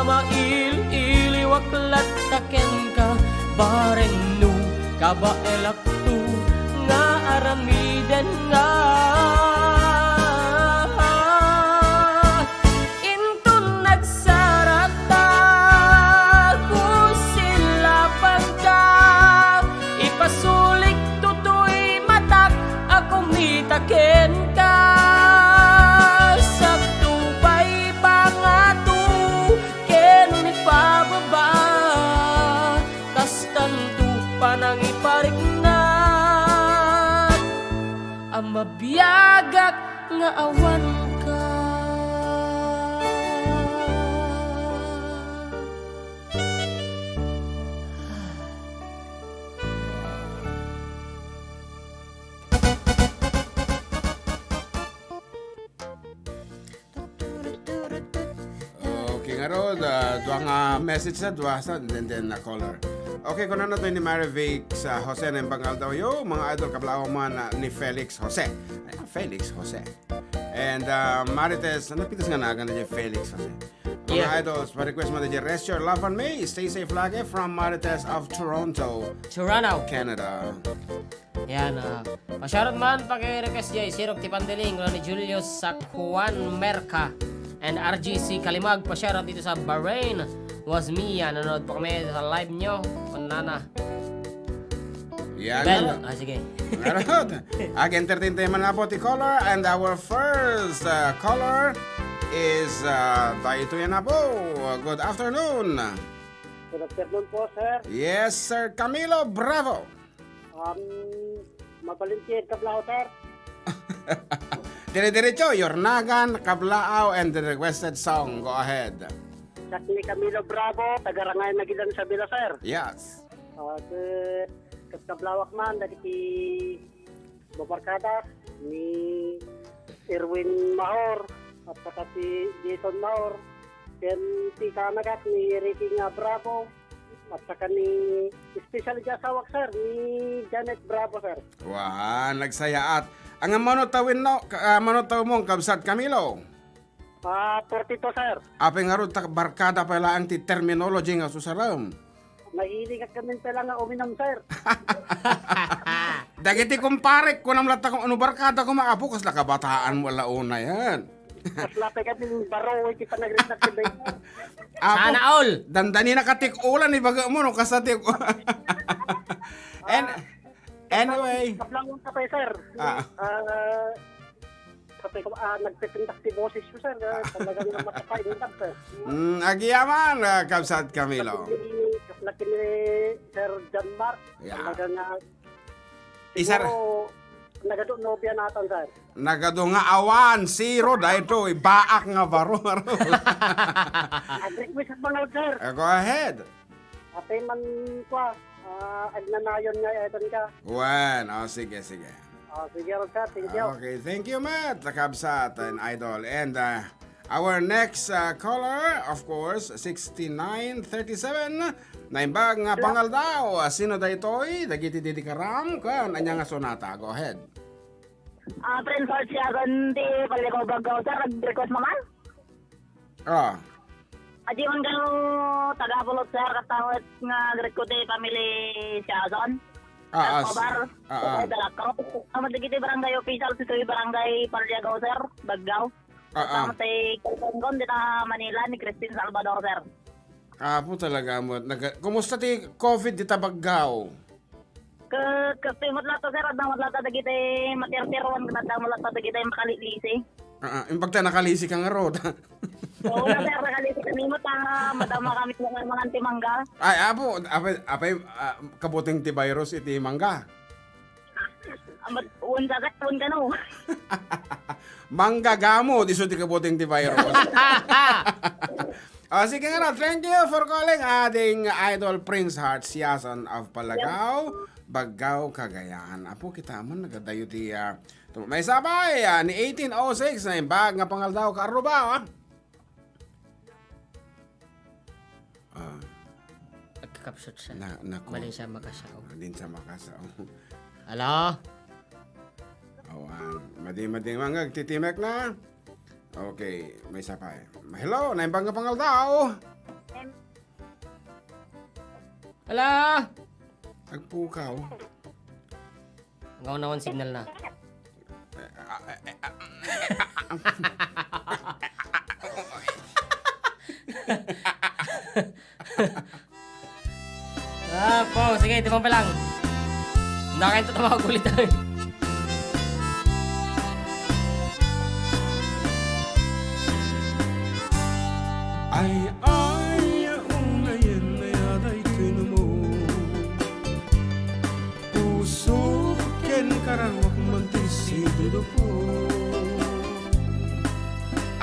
mail-iliwak latta kenka, bareng no kabaelakto nga aramidenna. Inton nagsarakta, kusilapanka, ipasulik toy matak a kumita kenka. Sakto pay pangato ken ipababa, kastanto panangipariknak a mabiagak nga awanka. Okay, ngarud, ah, dua nga message na, dua sa, then, then na caller. Okay, kunana to ni Mary Vic sa Jose, naimbag nga aldawyo, mga idol, kablaaw man, ah, ni Felix Jose. Ay, Felix Jose. And, ah, Marites, ano pitas nga nagan ni Felix Jose? Mga Yeah. idols, pa-request mo DJ Rest Your Love on Me, Stay Safe Lagi from Marites of Toronto, Toronto. Canada. Yan, ah. Pa-shoutout man, paki-request jay, Sirok ti Pandiling, ni Julius Sakuan Merca, and R G C Kalimag, pa-shoutout dito sa Bahrain. Was me, ah, nanonood po kami sa live nyo. Panana. Yan, Bel, ano? Ah, sige. Ngarud. Ag-entertain tayo man na po ti caller, and our first, uh, caller is, uh, daytoy na po. Good afternoon. Good afternoon po, sir. Yes, Sir Camilo Bravo. Um, mabalin ti kablaaw, sir. Dire-diretso, your nagan, kablaaw, and the requested song. Go ahead. Siak ni Camilo Bravo, taga Rangay, Nagilan, Isabela, sir. Yes. Ah, sir, ket kablawak man dagiti babarkada ni Erwin Mahor, at saka si Jason Mahor, ken ti kaanakak ni Ricky nga Bravo, at saka ni, especially di asawak, sir, ni Janet Bravo, sir. Wa, nagsayaat. Ang mano tawin no, ka-, ah, mano tawon mo, Kabsat Camilo? Ah, forty-two, sir. Apay ngarud ta barkada pay laeng ti terminology nga susarem? Mahilig kami pay laeng nga uminom, sir. Dagiti kumparek, kunam latta kung ano barkada koma, apo, kasla kabataan mo ala unay, hen. Kasla pay kami baro iti panagrinak ti Bengay. Apo, sana all. Dandani nakatik-ulan, ibaga mo, no, kasla tik-, An-, anyway. Kablangon ka pay, sir. Ah. Ah, sabi ko, ah, nagpipintas ti boses ko, sir. Ah, talagang makapaindang, sir. Mm, agiyaman, ah, Kabsat Camilo. Kasla kini Sir John Mark. Yeah. Talaga nga, isar- siguro, nagadu nobia natan, sir. Nagadu nga awan, zero, daytoy, baak nga baro, baro. Agree ko sa mga, sir. Ah, go ahead. Apay man, kwa, ah, agnanayon nga, eton ka. Wen, oh, sige, sige. Oh, sige, sir. Thank you. Okay, thank you, Matt, Kabsat and Idol. And, uh, our next, uh, caller, of course, sixty-nine thirty-seven. Naimbag nga pangaldaw. Ah, sino daytoy? Dagiti didikaram? Kan, anya nga sonata? Go ahead. Ah, Prince Art Siason, ti Paliagaw, Baggao, sir. Nag-request mo man? Ah. Adi man kano taga Pulot, sir, kasta met nga agreko ti family Siason. Ah, ah, Escobar. Ah, ah. Taga Dalacro. Amo dagiti barangay official, ditoy barangay Paliagaw, sir, Baggao. Ah, ah. Amo ti kalkon dita Manila ni Christine Salvador, sir. Apo talaga mo. Naga-, kumusta ti covid dita Baggao? Ke-, kastoy met latta, sir, adda met latta dagiti matirtiruan, ken adda met latta dagiti makalilisi. Ah, ah, imbag ta nakalisi ka ngarud. Oo na, sir, nakalisi kami met, ah, madama kami nga mangan ti mangga. Ay, apo, apay, apay, ah, kabuting ti virus iti mangga? Ah, mat-, wen ka, sir, wen kano. Manggagamot, isu ti kabuting ti virus. Ah, sige nga na. Thank you for calling, ading Idol Prince Heart Siason of Paliagaw, Baggao, Cagayan. Apo, kita mo, nagadayo ti, ah, tum-, may sabay, ah, ni eighteen oh six, naimbag nga pangaldaw, kaarruba, ah. Ah. Agkakapsut siya. Na, naku. Malin siya makasao. Malin siya makasao. Hello? Awan. Madi-madi nga agtitimek na. Okay, may isa pa eh. Hello, naimbag nga pangaldaw. Hello? Agpukaw. Ang kauna-una signal na. Ah, po, sige, timang pa lang. Hindi kayo tatawa ulit tayo. Ay, ay, unayen, ay, aday, kuno mo. Pusok ken kararuak man ti siduduko.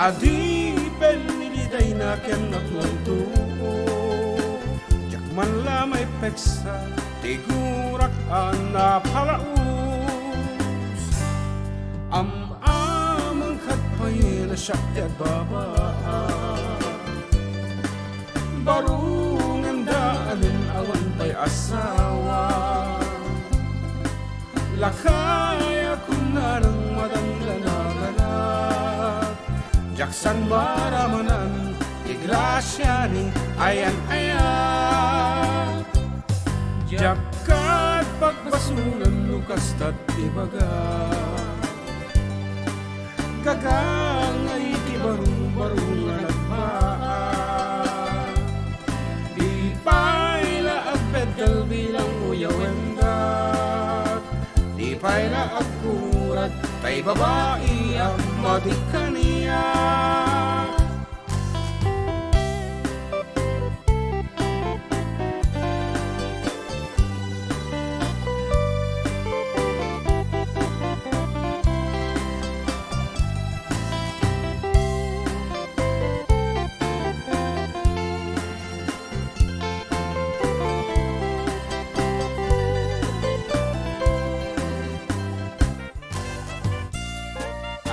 Adipen ni dayna ken natwanto. Diak man la maipeksa ti gurak a napalaus. Am-amang kat pay na siak ti agbabaa. Baro ngem daanen awan pay asawa. Lakay a kunanang madanggan a galak. Diak san maramanan ti grasia ni ayan-ayat. Diak kat pagbasolan no kasta ti baga. Gagangay ti baro-baro nga nagbaa. Di pay la agbeddel bilang uyawendak. Di pay la agkurat tay babai a madi kaniak.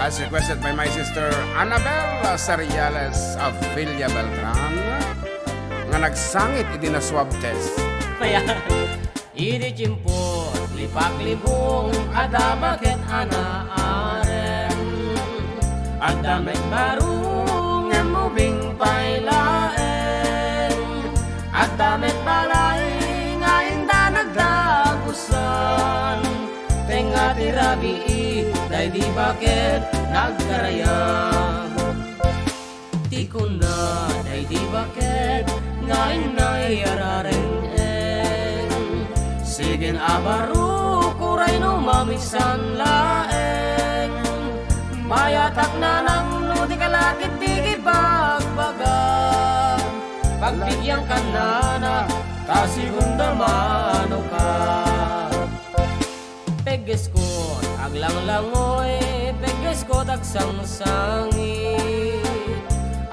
As requested by my sister Annabel Sariales of Villa Beltran, nga nagsangit iti na-swab test. Kaya, idi tiempo, lipaklibong, adda baket a naarem. Adda met baro, ngem ubing pay laeng. Adda met balay nga inda nagdagusan. Tengnga ti rabii, daydi baket nagkarayam. Kuna daydi baket nga inna iyarareng-eng. Sige a baro, uray no mamiksan laeng. Mayatak nanang no di ka la ketdi ibagbaga. Pagbigyangkan nana, ta sigun da mano ka. Peggesko aglanglangoy, peggesko agsangsangi.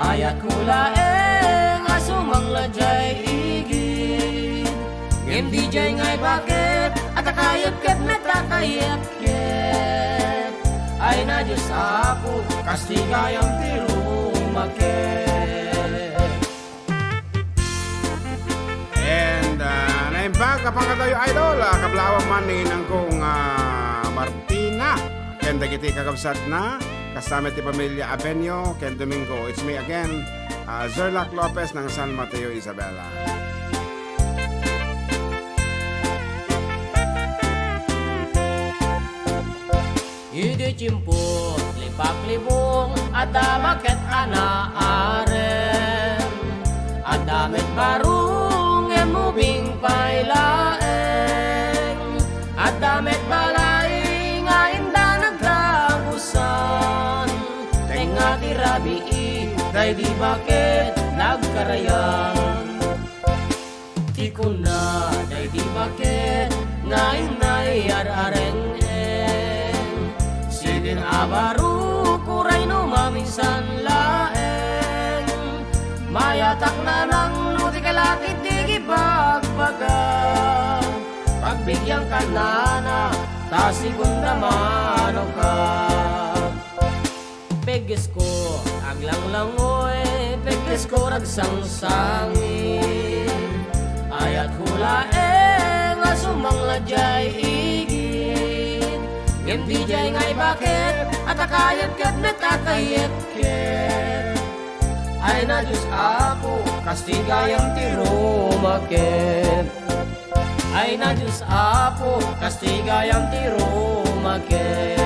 Ayatko laeng a sumangla diay igid. Ngem diay ngay baket, a takayep ket natakayepkep. Ay na Dios Apo, kastigayam ti rumaket. And uh, naimbag a pangadayo, idol, uh, kablaawan man ni inangko nga Martina ken dagiti kakabsatna, kasama ti pamilya Abenio ken Domingo. It's me again, uh, Zerlac Lopez ng San Mateo, Isabela. Idi tiempo ti paglibong, adda baket a naarem. Adda met baro ngem ubing pay laeng. Adda met balay nga inda nagdagusan. Tengnga ti rabii, daydi baket nagkarayan. Ti kuna daydi baket nga inna iyarareng-eng. Sige a baro, uray no mamiksan laeng. Mayatak nanang no di ka la ketdi ibagbaga. Pagbigyangkan nana, ta sigun da mano ka. Peggesko aglanglangoy, peggesko agsangsangi. Ayatko laeng a sumangla diay igid. Ngem diay ngay baket, a takayep ket natakayepkep. Ay na Dios Apo, kastigayam ti rumaket. Ay na Dios Apo, kastigayam ti rumaket.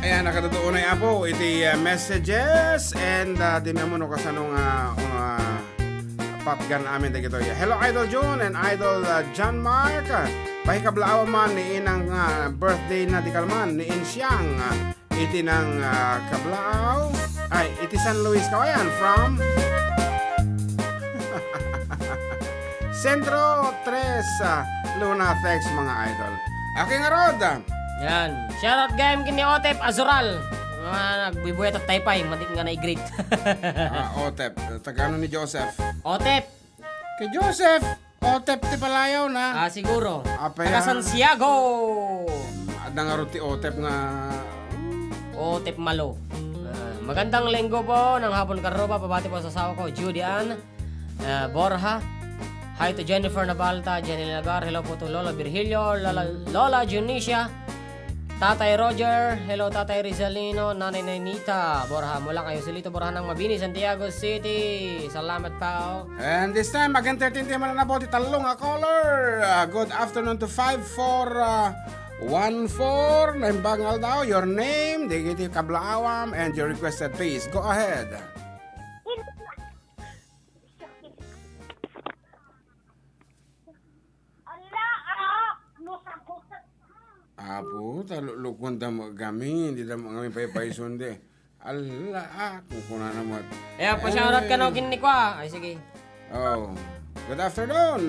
Ayan, nakatutuunay, Apo, iti, uh, messages and, uh, di mi ammo no kasano nga, uh, patgan amin dagitoy. Hello, Idol Jun and Idol, uh, John Mark. Pahikablaaw man ni inang, uh, birthday na di kalman ni Insyang. Uh, iti nang, ah, kablaaw. Ay, iti San Luis Kawayan from Centro Tres, ah, Luna. Thanks, mga idol. Okay, ngarud, ah. Yan. Shoutout gayam ken ni Otep Azural. Nga nagbuybuyat iti Taypay, matik nga na-greet. Ah, Otep. Taga ano ni Joseph? Otep. Kay Joseph, Otep ti palayaw na. Ah, siguro. Apay, taga ah. Santiago. Adda ngarud ti Otep nga. Otep Malo. Ah, magandang linggo po ng hapon, Karuba. Pabati po sa asawa ko, Judy Ann, ah, Borja. Hi to Jennifer Nabalta, Jenny Lagar. Hello po to Lola Virgilio, Lola, Lola Dionisia. Tatay Roger, hello Tatay Rizalino, Nanay Nenita Borja, mula kay Joselito Borja ng Mabini, Santiago City. Salamat po. And this time, mag-entertain tayo muna na po ti tallo nga caller. Ah, good afternoon to five four, ah, one four. Naimbag nga aldaw, your name, dagiti kablaawam, and your requested piece. Go ahead. Apo, ta luklukuan da mo kami, hindi da mo kami paypayson di. Ala, ah, kung kuna na mo. Eh, pa-shoutout ka no, kinnikwa. Ay, sige. Oh. Good afternoon.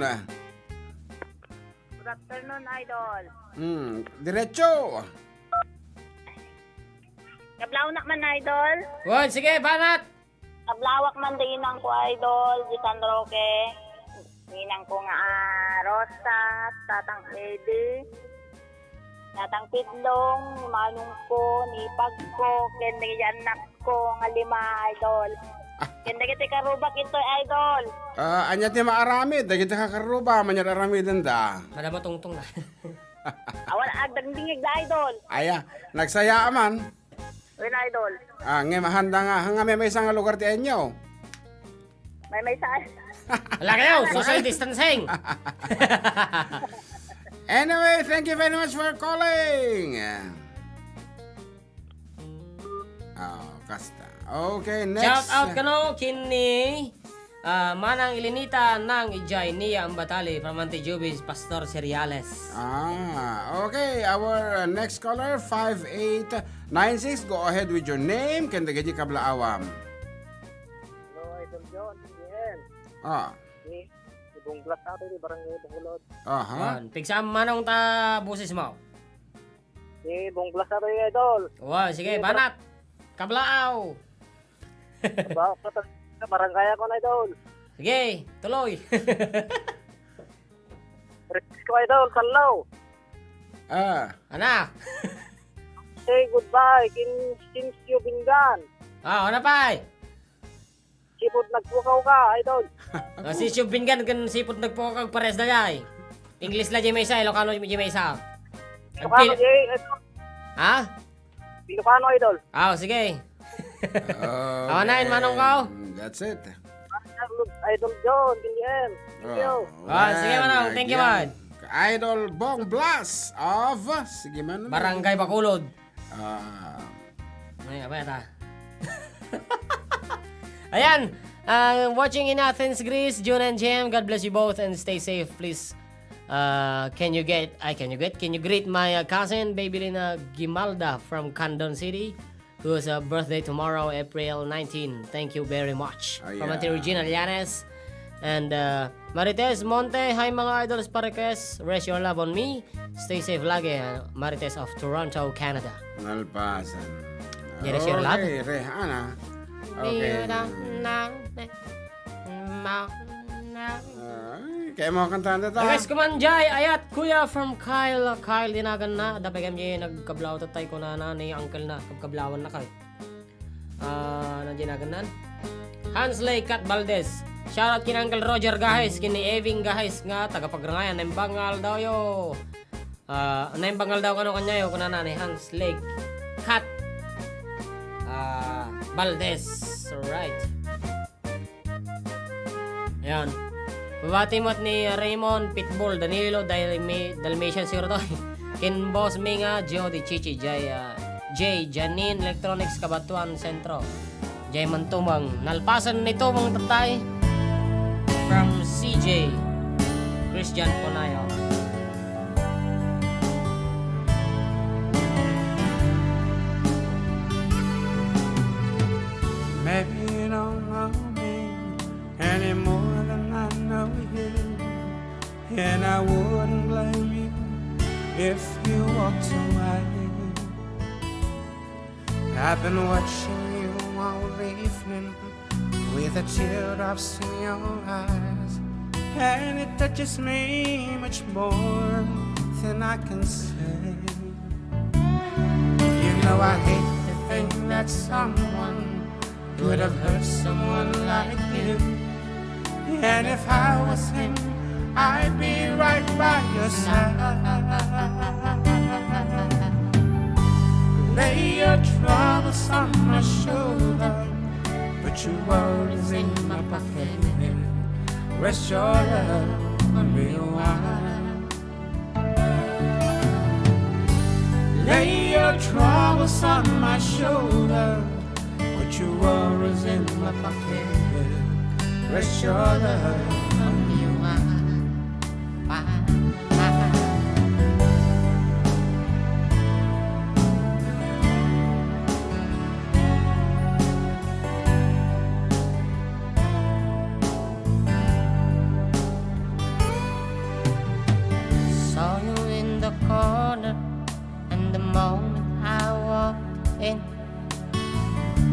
Good afternoon, idol. Hmm, diretso. Kablaaw nak man, idol. Wan, sige, banat. Kablaawak man da inangko, idol, di San Roque. Inangko nga, ah, Rosa, Tatang Eddie, Tatang Pidlong, ni manongko, ni ipagko, ken dagiti annakko nga lima, idol. Ah. Ken dagiti karubak itoy, idol. Ah, ania ti maaramid? Dagiti kakaruba, ania ti aramidenda? Madama tungtong na. Awan agdangdingig da, idol. Aya, nagsaya man. Wen, idol. Ah, ngem handa nga, nga may maysa nga lugar ti inyo. May maysa. Ala kayo, social distancing. Anyway, thank you very much for calling. Oh, kasta. Okay, next. Shout out kano ken ni, ah, Manang Elenita nang idiay Nia Ambatali from Auntie Juby's Pastor Cereales. Ah, okay. Our, uh, next caller, five eight nine six. Go ahead with your name. Ken dagiti kablaawam. Hello, Idol John, T V N. Ah. Ni, ni Bong Blas ato di Barangay Bacolod. Aha. Yan. Pigsa manong ta boses mo. Ni Bong Blas ato, Idol. Wow, sige, ni banat. Kablaaw. Kablaaw ka ta-, sa barangay ako na, Idol. Sige, tuloy. Francisco, Idol, Sanlaw. Ah. Ana? Say goodbye, kin Sincio Bingan. Ah, ano pa, eh? Sipot nagpukaw ka, Idol. Ah, Sincio Bingan ken sipot nagpukaw, pares da, ay. English la, jay maysa, Ilocano, jay maysa. Ilocano, Pil-, jay, Idol. Ha? Ilocano, Idol. Ah, sige. Okay. Awan na, manong ko. That's it. Idol John, T V N. Thank you. Ah, sige, manong. Thank you, man. Idol Bong Blas of, sige, man. Barangay Bacolod. Ah. Ay, abay, ta. Ayan. Uh, watching in Athens, Greece, June and Jem, God bless you both and stay safe, please. Uh, can you get, I can you get, can you greet my, uh, cousin, Baby Lina Gimalda from Candon City, whose, uh, birthday tomorrow, April nineteen. Thank you very much. From Auntie Regina Llanes and, uh, Marites Monte. Hi, mga idols, parekes. Rest your love on me. Stay safe lagi, uh, Marites of Toronto, Canada. Nalpasan. Rest your love. Okay, Rehana. Okay. Ay, kaya mo kantanta ta. Guys, kuman jay, ayat, kuya from Kyle. Kyle, dinagan na. Dapay kami nagkablaaw tatay ko na, na ni uncle na. Kabkablawan na kayo. Ah, ano dinagan nan? Hans Lay Cat Valdez. Shoutout kin Uncle Roger Gahis, kin ni Eving Gahis nga taga Pagrangayan, naimbag nga aldaw yo. Ah, naimbag nga aldaw kano kanyayo, kunana ni Hans Lay Cat, ah, Valdez. Alright. Ayan. Babati met ni Raymond, Pitbull, Danilo, Dalmi-, Dalmatian siguro to. Ken boss mi nga, Jody, Chichi, Jay, ah, Jay, Janine, Electronics, Cabatuan Centro. Jay man tumang. Nalpasan ni tumang tatay. From C J. Christian Ponayo. Maybe you don't know me any more than I know you, and I wouldn't blame you if you walked away. I've been watching you all evening with the teardrops in your eyes, and it touches me much more than I can say. You know I hate to think that someone could have hurt someone like you. And if I was him, I'd be right by your side. Lay your troubles on my shoulder, put your worries in my pocket. Rest your love on me, why? Lay your troubles on my shoulder, put your worries in my pocket. Rest your love on me, why? Saw you in the corner, and the moment I walked in,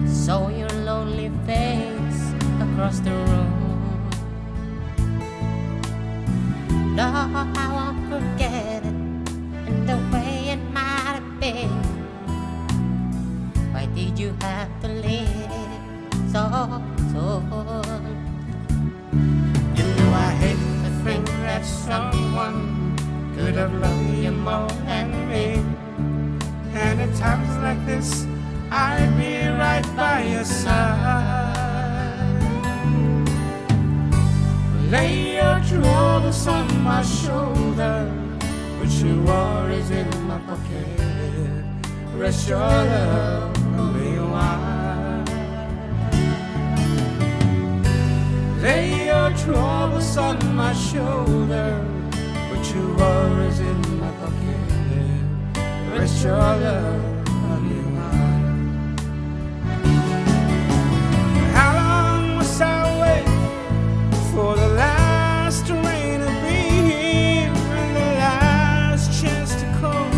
saw your lonely face across the room. No, I won't forget it, and the way it might have been. Why did you have to leave so soon? You know I hate to think that someone could have loved you more than me. And at times like this, I'd be right by your side. Lay your troubles on my shoulder, put Your worries in my pocket. Rest your love on me, why? Lay your troubles on my shoulder. Put your worries in my pocket. Rest your love on me, why? How long must I wait for the last rain to be here and the last chance to call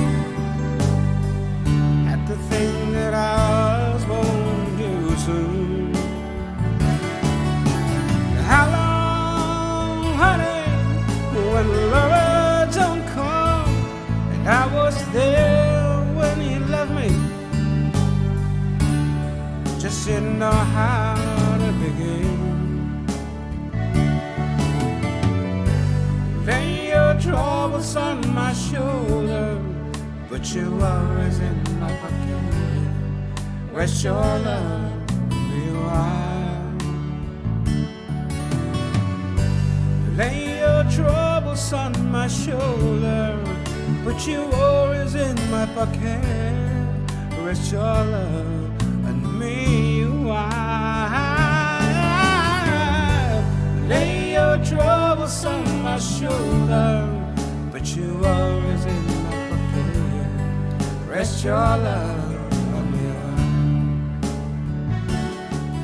at the thing that I was born to do soon? How long, honey, when lover don't come? And I was there when you loved me. Just didn't know how to begin. Lay your troubles on my shoulder, put your worries in my pocket. Rest your love, be wild. Lay your troubles on my shoulder, put your worries in my pocket. Rest your love on me, why? Lay your troubles on my shoulder, put your worries in my pocket. Rest your love on me,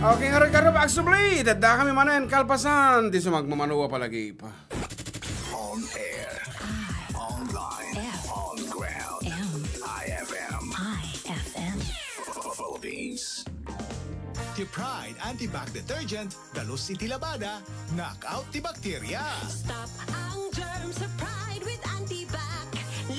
why? Okay, ngarud-ngarud, agsubli, adda kami manen kalpasan ti sumagmamano a palagipa. On air, online, on ground. I F M. I F M. Philippines. Ti Pride Antibac Detergent, dalus iti labada, knock out ti bakterya. Stop ang germs sa Pride with Antibac.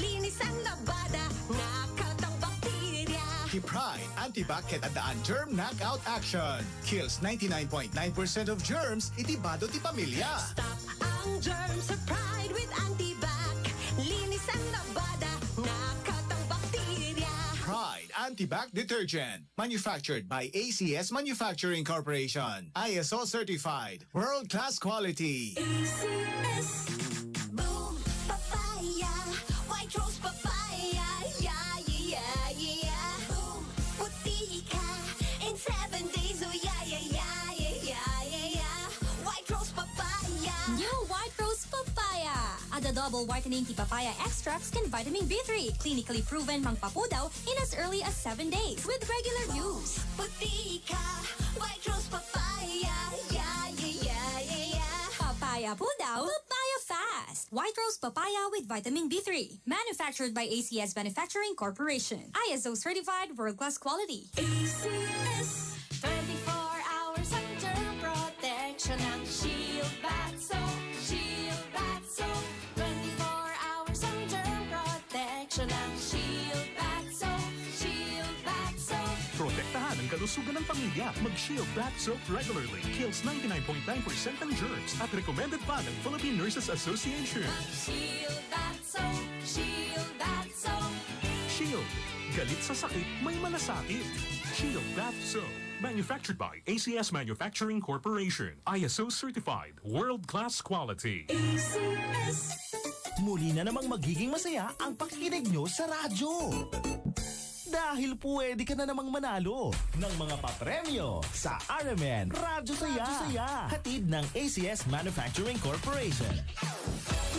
Linis ang labada, knock out ang bakterya. Ti Pride Antibac ket addaan germ knockout action. Kills ninety-nine point nine percent of germs iti bado ti pamilya. Stop ang germs sa Pride with Antibac. Linis ang labada, knock out ang bakterya. Pride Antibac Detergent. Manufactured by A C S Manufacturing Corporation. I S O certified. World-class quality. A C S. Boom Papaya. White Rose Papaya. Yeah, yeah, yeah, yeah. Boom Puti ka in seven days. Oh, yeah, yeah, yeah, yeah, yeah, yeah, yeah. White Rose Papaya. New White Rose Papaya. Adda double whitening ti papaya extracts ken vitamin B three. Clinically proven mangpapudaw in as early as seven days with regular use. Puti ka, White Rose Papaya. Yeah, yeah, yeah, yeah, yeah. Papaya pudaw, papaya fast. White Rose Papaya with vitamin B three. Manufactured by A C S Manufacturing Corporation. I S O certified, world-class quality. A C S. Twenty-four hours ang germ protection ng Shield Bath Soap. Shield Bath Soap. Twenty-four hours ang germ protection ng Shield Bath Soap. Shield Bath Soap. Protektahan ang kalusugan ng pamilya. Mag-Shield Bath Soap regularly. Kills ninety-nine point nine percent ng germs at recommended pa ng Philippine Nurses Association. Mag-Shield Bath Soap. Shield Bath Soap. Shield. Galit sa sakit, may malasakit. Shield Bath Soap. Manufactured by A C S Manufacturing Corporation. I S O certified. World-class quality. A C S. Muli na namang magiging masaya ang pakikinig nyo sa radyo. Dahil pwede ka na namang manalo ng mga papremyo sa R M N Radyo Saya. Radyo Saya. Hatid ng A C S Manufacturing Corporation.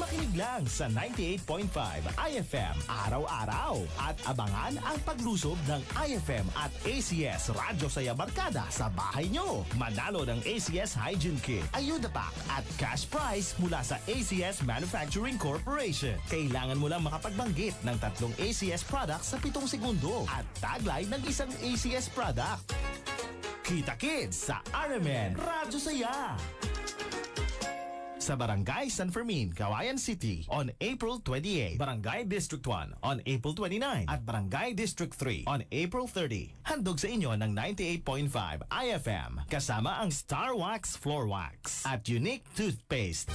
Makinig lang sa ninety-eight point five I F M araw-araw at abangan ang paglusob ng I F M at A C S Radyo Saya Barkada sa bahay nyo. Manalo ng A C S Hygiene Kit, Ayuda Pack at cash prize mula sa A C S Manufacturing Corporation. Kailangan mo lang makapagbanggit ng tatlong A C S products sa pitong segundo at tagline ng isang A C S product. Kita-kits sa R M N Radyo Saya! Sa Barangay San Fermin, Cauayan City, on April twenty-eight. Barangay District one, on April twenty-nine. At Barangay District three, on April thirty. Handog sa inyo ng ninety-eight point five I F M, kasama ang Star Wax Floor Wax at Unique Toothpaste.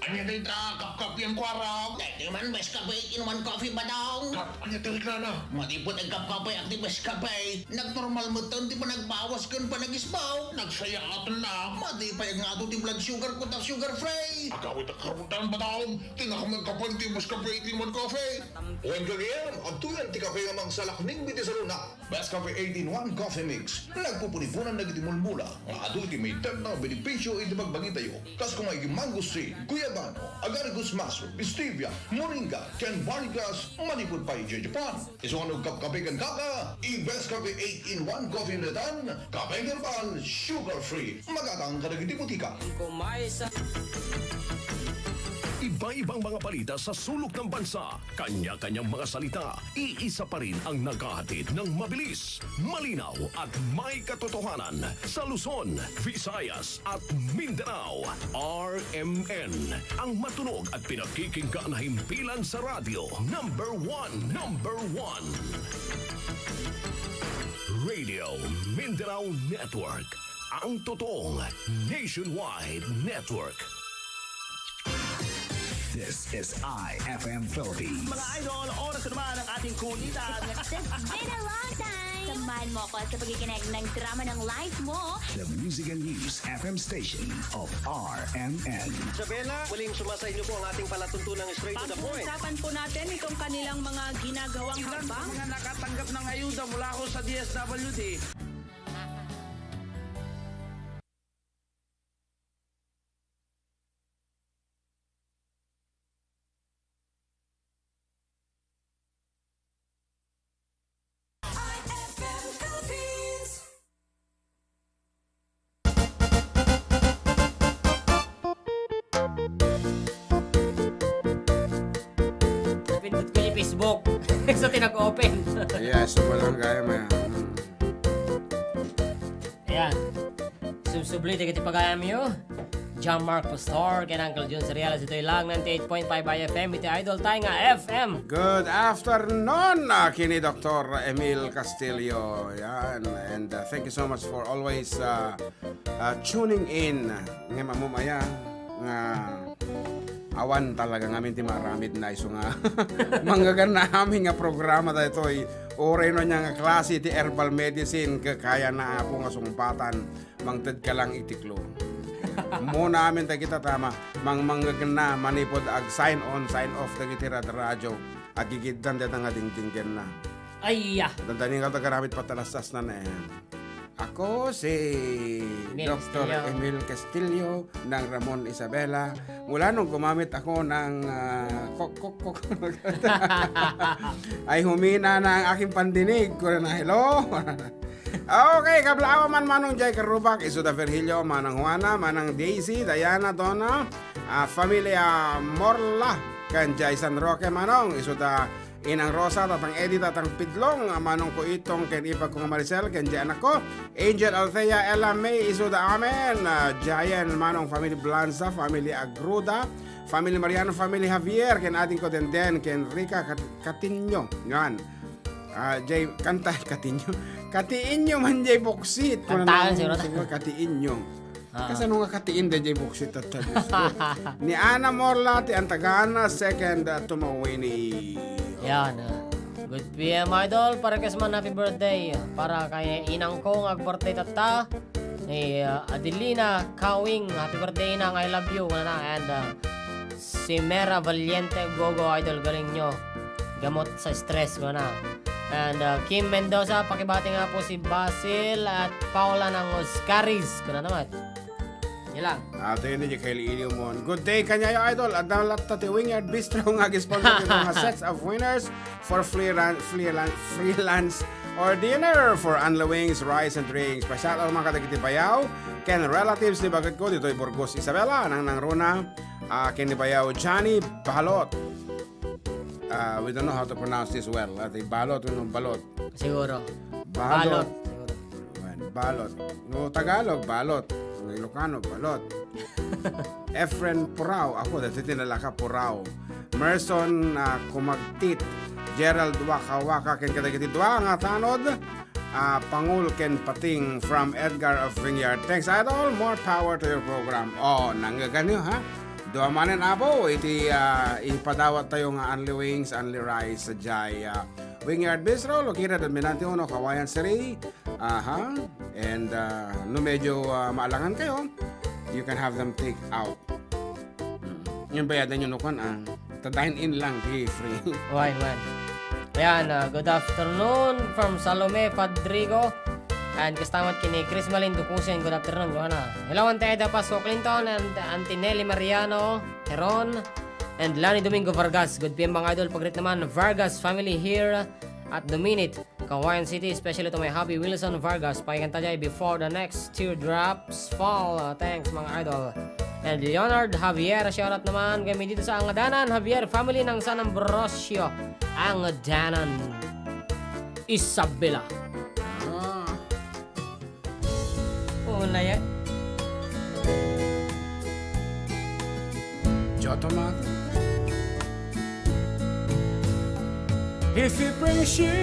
Ania dayta, kapkapian ko arok? Daytoy man, Best Cafe eight-in-one Coffee, Badong. Kap, ania ti reklamo? Madi pay nagkapkapiak ti Best Cafe. Nagnormal metten ti panagbawas ken panagisbaw. Nagsayaat la. Madi pay agngado ti blood sugar ko ta sugar free. Agawid a karutan, Badong. Ti nakaman kapan ti Best Cafe eight-in-one Coffee. Wen gagayam, adtoy ti kape nga mangsalakningbi ti sarona. Best Cafe eight-in-one Coffee Mix. Nagpupuniponan dagiti mulmula nga adu iti mayat nga benepisio iti bagbagitayo. Kas koma iti mangosteen, guyabano, agaricus muscle, stevia, moringa, ken barley grass, manipud pay idiay Japan. Isu nga no agkapkape kenka, i-Best Cafe eight-in-one Coffee Mix, kape herbal, sugar-free. Magatang kadagiti botika. Iba-ibang mga balita sa sulok ng bansa, kanya-kanyang mga salita, iisa pa rin ang naghahatid ng mabilis, malinaw at may katotohanan sa Luzon, Visayas at Mindanao. R M N, ang matunog at pinakikinggan na himpilan sa radyo. Number one, number one. Radio Mindanao Network, ang totoong nationwide network. This is I F M Philippines. Mga idol, oras na naman ang ating kulitan. It's been a long time. Samahan mo ako sa pakikinig ng drama ng life mo. The Music and News F M station of R M N. Isabela, muling sumasainyo po ang ating palatuntunang straight to the point. Pag-uusapan po natin itong kanilang mga ginagawang hakbang. Mga nakatanggap ng ayuda mula ho sa D S W D. Pindot ko yung Facebook. Sa tinag-open. Yes, so walang kaya, may, mm. Ayan. Sumsubli, taga ti pagayam yo. John Mark Pastor, ken Uncle Jun Seriales, itoy lang ninety-eight point five I F M, iti Idol tayo nga F M. Good afternoon, ah, kini Doctor Emil Castillo. Yan. And, uh, thank you so much for always, uh, uh, tuning in. Ngem ammom aya nga awan talaga ngamin ti maaramidna isu nga manggaganna amin nga programa daytoy. Uray no ania nga klase ti herbal medicine, kayana, Apo, nga sungpatan. Mangted ka lang iti clue. Muna amin dagita ta ma-, mang-, mangngegna manipud ag-sign on, sign off dagiti rad-, radyo. Agigiddan dayta nga dingdinggenna. Ayya! Dandani nga taga-aramid patalastasna ne. Ako si Emil Doctor Castillo. Emil Castillo ng Ramon Isabela. Mula nung gumamit ako ng, ah, kok, kok, kok. Ay humina na ang aking pandinig. Kuna na, hello? Okay, kablaawan man, Manong Jay Karubak, isu da Virgilio, Manang Juana, Manang Daisy, Diana, Donna, ah, Familia Morla, ken Jay San Roque, Manong, isu da Inang Rosa, Tatang Eddie, Tatang Pidlong, ah, Manong Kuitong, ken ipag ko nga Maricel, ken Jay anak ko, Angel Althea, Ella May, isu da amin, ah, Jayan, Manong Family Blanza, Family Agruda, Family Mariano, Family Javier, ken ading ko Denden, ken Rica Cat-, Catinio, ngan. Ah, jay, kanta, Katinyo. Katiinyo man jay buksit. Kantaen siguro. Siguro, Katiinyo. Ah. Kasano nga katiin da jay buksit at tabis? Ni Ana Morla, ti Antagana, second, uh, Tumawini. Yan, ah. Good P M, idol. Para kas man, happy birthday. Para kay inang ko nga birthday tatta. Ni, uh, Adelina Kawing, happy birthday, inang. I love you. Wala na. And, uh, Si Mera Valiente, Gogo, idol, galing nyo. Gamot sa stress, ko na. And, uh, Kim Mendoza, pakibati nga po si Basil at Paula ng Oscaris. Ko na naman. Yan lang. Ato yun, di kayo iliw mo. Good day, kanyayo, idol. At nalatta ti Wingyard Bistro nga ag-sponsor ng mga sets of winners for freelance, freelance, freelance or dinner for Anla Wings, Rice and Drinks. Pa-shout out mga kadagiti bayaw, ken relatives ni bagad ko, ditoy Burgos, Isabela, nang nangruna. Ah, ken ni bayaw Johnny Balot. Ah, we don't know how to pronounce this well. Ah, ti Balot, wenno Balot? Siguro. Balot. Balot, siguro. Wen, Balot. No Tagalog, Balot. No Ilocano, Balot. Efren Purao. Ako, dati tinalaka Purao. Merson, ah, Kumagtit. Gerald Waka Waka. Ken kadagiti dua nga tanod. Ah, Pangul ken Pating from Edgar of Vineyard. Thanks, Idol. More power to your program. Oh, nanggaganyo, ha? Manen, Apo, iti, ah, ipadawat tayo nga only wings, only rice, sadiay, ah, Wing Yard Bistro, located at Minante Uno, Cauayan City. Aha. And, ah, no medyo, ah, maalangan kayo, you can have them take out. Mm. Yung bayadan nyo, no, kwan, ah, ta dine in lang, di free. Why, man? Ayan, ah, good afternoon from Salome Padrigo. And kasta met ken ni Chris Malin Dukusin, good afternoon, Luana. Hello, Auntie Eda Pasco Clinton and Auntie Nelly Mariano Heron and Lani Domingo Vargas. Good P M, mga idol. Pag-greet naman, Vargas family here at the minute. Cauayan City, especially to my hubby Wilson Vargas. Pakikanta jay before the next teardrops fall. Uh, thanks, mga idol. And Leonard Javier, shoutout naman kami dito sa Angadanan. Javier family ng San Ambrosio, Angadanan, Isabela. Ah. Una yan. Giotto Mother. If it brings you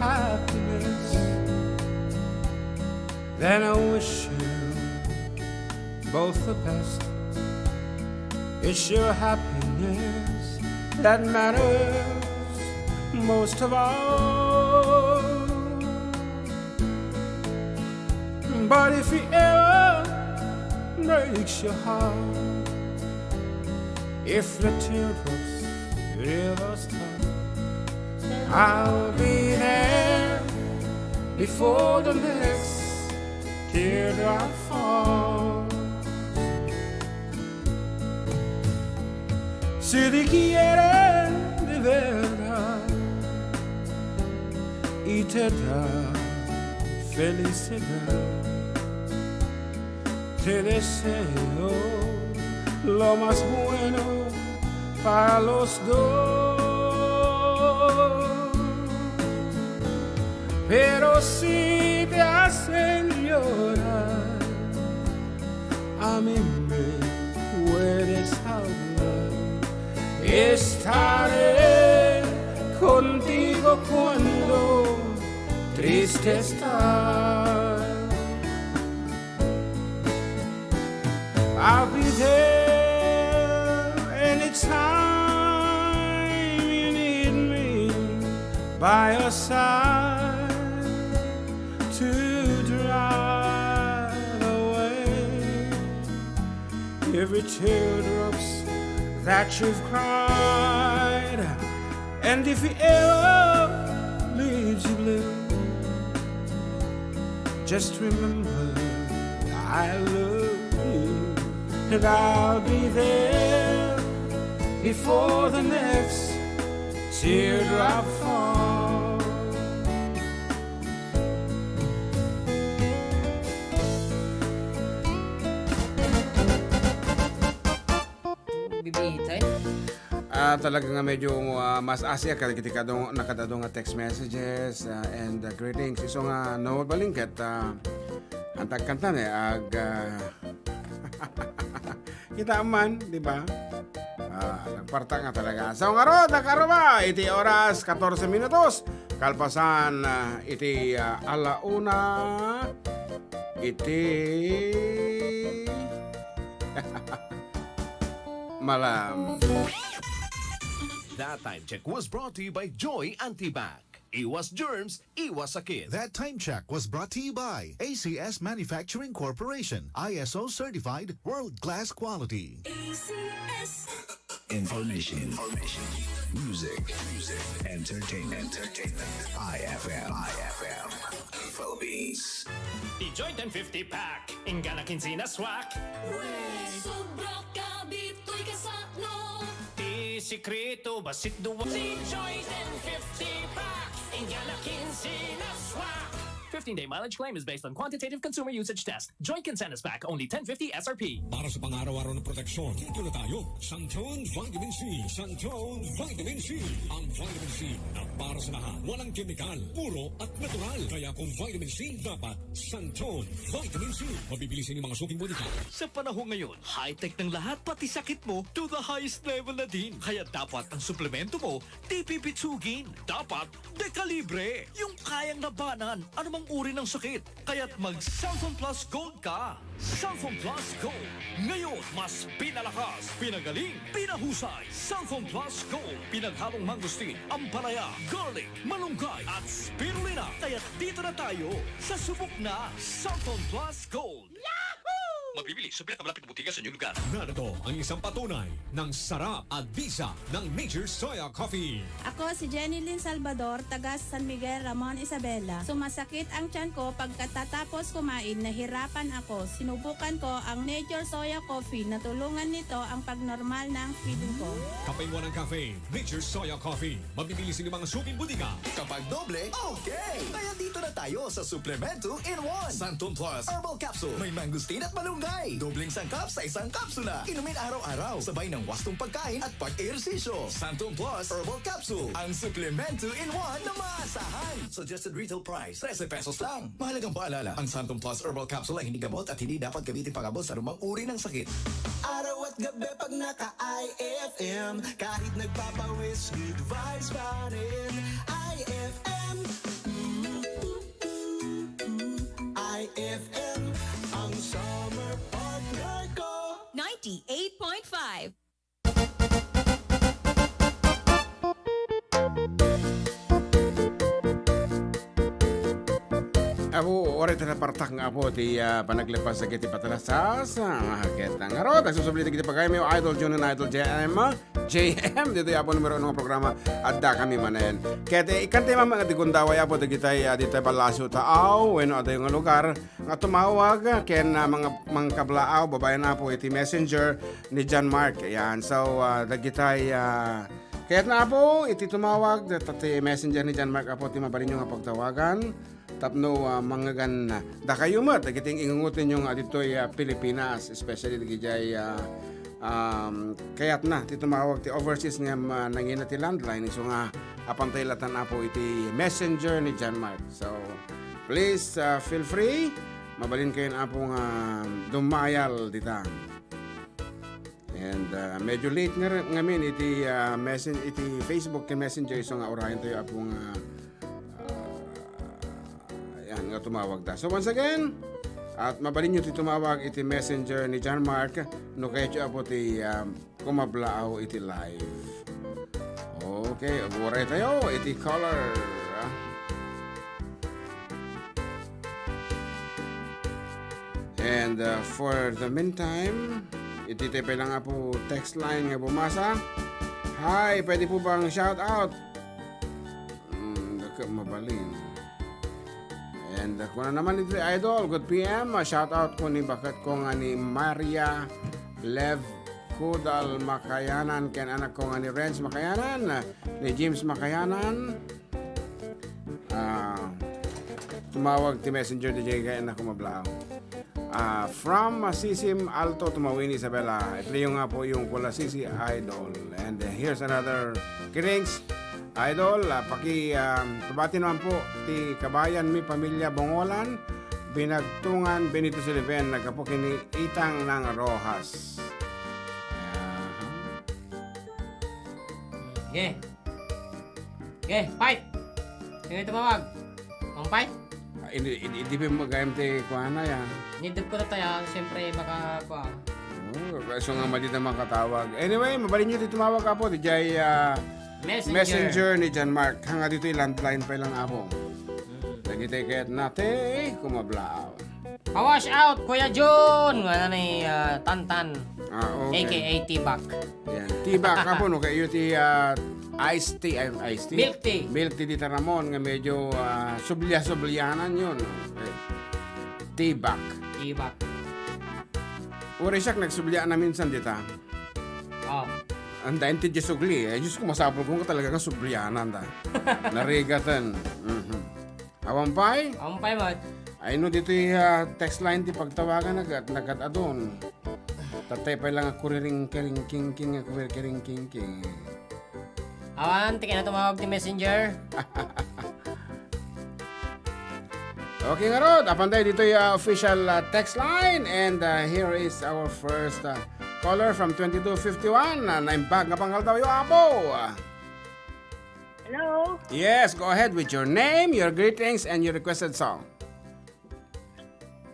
happiness, then I wish you both the best. It's your happiness that matters most of all. But if it ever breaks your heart, if the teardrops ever start, I'll be there before the next teardrop falls. Si Dios quiere de verdad y te da felicidad, te deseo lo más bueno para los dos. Pero si te hacen llorar, a mí me puedes hablar. Estaré contigo cuando triste estás. I'll be there anytime you need me, by your side to drive away every teardrops that you've cried. And if it ever leaves you blue, just remember I love you, and I'll be there before the next teardrop falls. Bibitay. Ah, talaga nga medyo, ah, mas asya ka, iti kadung-, nakadado nga text messages, ah, and, ah, greetings. Isu nga, no, balingket, ah, antag kanta ne, ag, ah, kita man, di ba? Ah, nagparta nga talaga. So, ngarud, nakaruba, iti oras, katorse minutos, kalpasan, ah, iti, ah, ala una, iti, Malam. That time check was brought to you by Joy Antibac. Iwas germs, iwas sakit. That time check was brought to you by A C S Manufacturing Corporation, I S O certified, world-class quality. A C S. Information. Information. Music. Music. Entertainment. Entertainment. I F M. I F M. Philippines. Ti Joy ten fifty pack, inggana kinse na swak. Weh, sobra kabitoy kasano. Ti sekreto, bassit duwa. Ti Joy ten fifty pack, inggana kinse na swak. Fifteen-day mileage claim is based on quantitative consumer usage test. Joy Kinsenas Pack, only ten fifty S R P. Para sa pang-araw-araw na proteksyon, dito na tayo. Santon Vitamin C. Santon Vitamin C. Ang vitamin C na para sa lahat. Walang kemikal, puro at natural. Kaya kung vitamin C, dapat Santon Vitamin C. Mabibili sa inyong mga suking botika. Sa panahon ngayon, high-tech ng lahat, pati sakit mo, to the highest level na din. Kaya dapat ang suplemento mo, di pipitsugin. Dapat Decalibre, yung kayang labanan anumang uri ng sakit, kaya't mag Santon Plus Gold ka. Santon Plus Gold. Ngayon, mas pinalakas, pinagaling, pinahusay. Santon Plus Gold. Pinaghalong mangosteen, ampalaya, garlic, malunggay, at spirulina. Kaya't dito na tayo sa subok na Santon Plus Gold. Mabibili sa pinakamalapit na botika sa inyong lugar. Narito ang isang patunay ng sarap at bisa ng Major Soya Coffee. Ako si Jenny Lynn Salvador, taga San Miguel, Ramon, Isabela. Sumasakit ang tiyan ko pagkatatapos kumain, nahirapan ako. Sinubukan ko ang Major Soya Coffee, natulungan nito ang pagnormal ng feeling ko. Kape Walang Caffeine, Major Soya Coffee. Mabibili sa inyong mga suking botika. Kapag doble, okay! Kaya dito na tayo sa Suplemento in One. Santon Plus Herbal Capsule. May mangosteen at malunggay. Dobleng sangkap sa isang kapsula. Inumin araw-araw. Sabay ng wastong pagkain at pag-ehersisyo. Santon Plus Herbal Capsule. Ang suplemento in one na maasahan. Suggested retail price, trese pesos lang. Mahalagang paalala, ang Santon Plus Herbal Capsule ay hindi gamot at hindi dapat gamitin pang-abot sa anumang uri ng sakit. Araw at gabi pag naka-I F M, kahit nagpapawis, good vibes pa rin. I F M, I F M, ang summer partner ko. Ninety-eight point five. Apo, oray ta napartak nga apo ti, ah, panaglepas dagiti patalastas. Ah, ket ngarud, agsusubli dagiti pagayam, Idol Jun and Idol J M. J M, ditoy apo numero uno nga programa, adda kami manen. Ket, eh, ikkan ti mamang ti gundaway apo, dagitay, ah, ditoy Palacio Taaw, wenno adayo nga lugar, nga tumawag ken, ah, mga, mangkablaaw, babaen apo, iti messenger ni John Mark. Ayan. So, ah, dagitay, ah, kayatna apo, iti tumawag, ta ti messenger ni John Mark apo, ti mabalinyo nga pagtawagan. Tapno, ah, mangngegan dakayo met, dagiti ingungotenyo nga ditoy, ah, Pilipinas, especially dagijay, ah, um, kayatna, ti tumawag, ti overseas nga, ah, nangina ti landline, isu nga apantay latan apo iti messenger ni John Mark. So, please, ah, feel free. Mabalinkayon apo nga dumayal dita. And, ah, medyo late nga re-, ngamin iti, ah, messen-, iti Facebook ken Messenger, isu nga urayentayo apo nga, ah, yan, nga tumawag ta. So, once again, at mabalinyo ti tumawag iti Messenger ni John Mark, no kayatyo apo ti, ah, kumablaaw iti live. Okay, aguraytayo iti caller, ah. And, uh, for the meantime, iti pay lang apo text line nga bumasa. Hi, pwede po bang shout out? Mm, daka mabalin. And, uh, kuna naman iti Idol, good P M, uh, shout out ko ni baket ko nga ni Maria Lev Kudal Makayanan, ken anak ko nga ni Renz Makayanan, ni James Makayanan. Ah, tumawag ti messenger di jay kay anak ko mablaaw. Ah, from, ah, Sisim Alto, Tumawini, Isabela. I-play nga po yung Kula Sisi Idol. And, uh, here's another greetings. Idol, ah, paki, ah, pabati naman po ti kabayan mi, pamilya Bongolan, Binagtungan, Benito Siliben, nagkapo kini Itang ng Rojas. Aha. Ge. Ge, fight! Sino tumawag? Ang fight? Ah, hindi, hindi, hindi pa magayam ti kuana ya. Nidip ko na tayo, siyempre, baka, kuha. Oh, so nga, madi na makatawag. Anyway, mabalin nyo ti tumawag apo, di jay, ah, Messenger. Messenger ni John Mark. Hanga dito yung landline pa lang apo. Mm. Dagiti kayat nate, kumablaaw. Pa-wash out, Kuya Jun! Ano ni, ah, Tantan? Ah, okay. A K A T-Back. Yan. T-Back ka po, no? Kayo ti, ah, iced tea, ay, iced tea? Milk tea. Milk tea di Taramon, nga medyo, ah, subliya-subliyanan yun. Okay. T-Back. T-Back. Uri siya, nagsublian na minsan, di ta? Oh. Ang dain ti Diyos ugli, eh. Diyos ko, masapul ko nga talaga nga sublianan da. Narigatan. Mhm. Awan pay? Awan pay, mat. Ay, no, dito'y, ah, text line ti pagtawagan, nagat-, nagat-adon. Tatay pay lang a kuriring kering king king, a kuriring kering king king. Awan, ti kina tumawag ti messenger. Okay, ngarud, apan tayo dito'y, ah, official, ah, text line. And, ah, here is our first, ah, caller from twenty-two fifty-one. Ah, naimbag nga pangaldaw yo, apo. Hello? Yes, go ahead with your name, your greetings, and your requested song.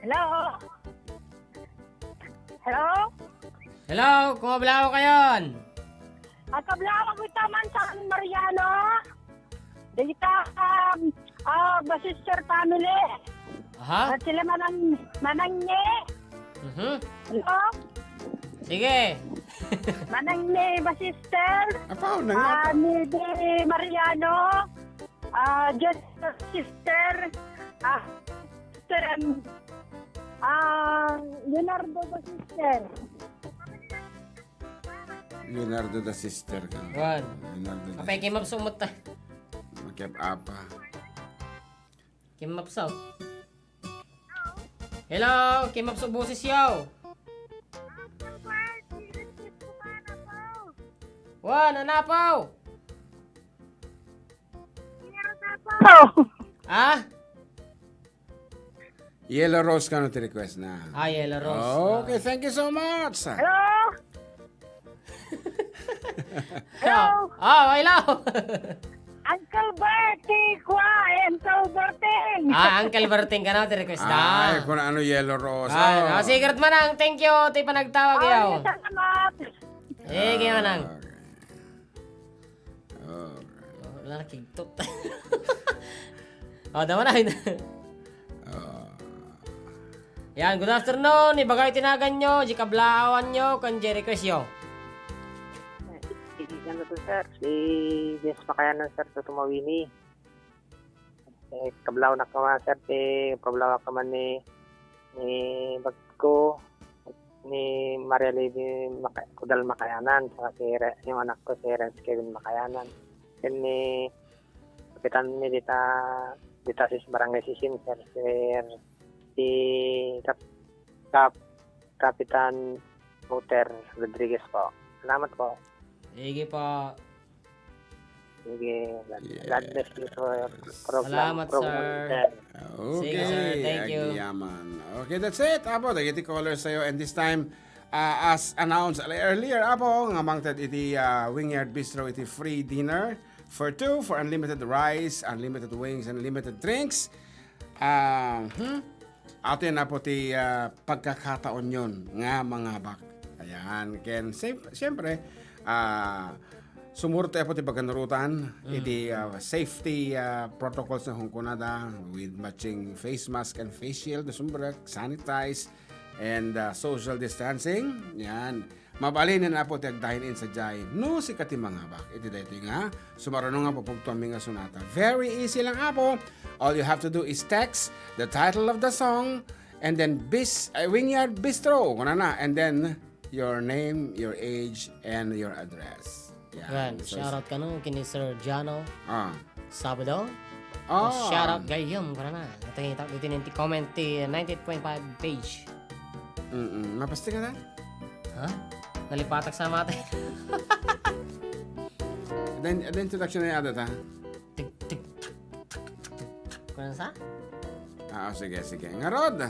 Hello? Hello? Hello, kumablao kayon? Agkablao ita man San Mariano. Dagita, um, ah, Basister family. Aha. At sila manang, manangni. Mhm. Hello? Sige. Manangni Basister. Apaw, nang Ah, ata. Ni Di Mariano. Ah, Jess Sister. Ah, Sister, um, ah, Leonardo Basister. Leonardo da Sister ka. Wan. Leonardo da Apay, Sister. Kimapsumot ta. Makiap apa. Kimapsaw. Hello, kimapso boses yo. Wan, anapaw. Ah? Yellow Rose kano ti request na. Ah, Yellow Rose. Okay, Ah. Thank you so much. Hello? Hello? Oh, hello. Uncle Bertie, kwa, Uncle Berting. Ah, Uncle Berting kano ti request na. Ay, kung ano Yellow Rose. Ay, Oh. ah, sige, Manang, thank you ti panagtawag Ay, yo. Salamat. Sige, Manang. Ah, okay. Oh. Oh, wala na, kigtot. Oh, dawa na. Oh. Yan, good afternoon. Ibagay ti nagan yo, di kablaawan yo, ken di request yo. Sige, ano to, sir? Si Jess Makayanan, sir, to Tumawini. Eh, kablaaw na ka man, sir, ti kablaaw ka man ni, ni bagko, ni Maria Levy Maka-, Kudal Makayanan, saka si Re-, yung anak ko, si Renz Kevin Makayanan. Then ni Kapitan ni dita, dita sis Barangay Sisim, sir, sir, si Kap-, Kap-, Kapitan Luther Rodriguez po. Salamat po. Sige po. Sige, God, Yes. God bless you for your program, Salamat, program, sir. sir. Okay, Sige, sir. Thank you. Agyaman. Okay, that's it. Apo, dagiti callers tayo. And this time, uh, as announced earlier, apo, nga mangted iti, uh, Wing Yard Bistro iti free dinner for two for unlimited rice, unlimited wings, unlimited drinks. Ah, hmm? Ato yan apo ti, ah, pagkakataon yon nga mangabak. Ayan, ken siyem-, siyempre, ah, sumurot tayo po ti pagkanurutan, Mm. iti, ah, safety, ah, protocols nga kunkunada with matching face mask and face shield, sombrero, sanitize, and, ah, social distancing. Yan. Mabalinen apo ti ag-dine-in sadiay no sika ti mangabak. Iti daytoy nga, sumaruno nga pupugtoanmi nga sonata. Very easy lang, apo. All you have to do is text the title of the song and then bis-, uh, Wing Yard Bistro, kunana, and then your name, your age, and your address. Yan. Yan, So, shoutout kano ken ni Sir Jano. Ah. Sabado. Ah. Shoutout gayam, kunana. Ito yung ita-, iti ninti comment ti ninety-eight point five page. Mm-mm. Mapastik ka na? Ha? Nalipatak sa mata. Then, then introduction na yata ta. Tik, tik, tak, tak, tak, tak, tak. Kunana sa? Ah, sige, sige. Ngarod,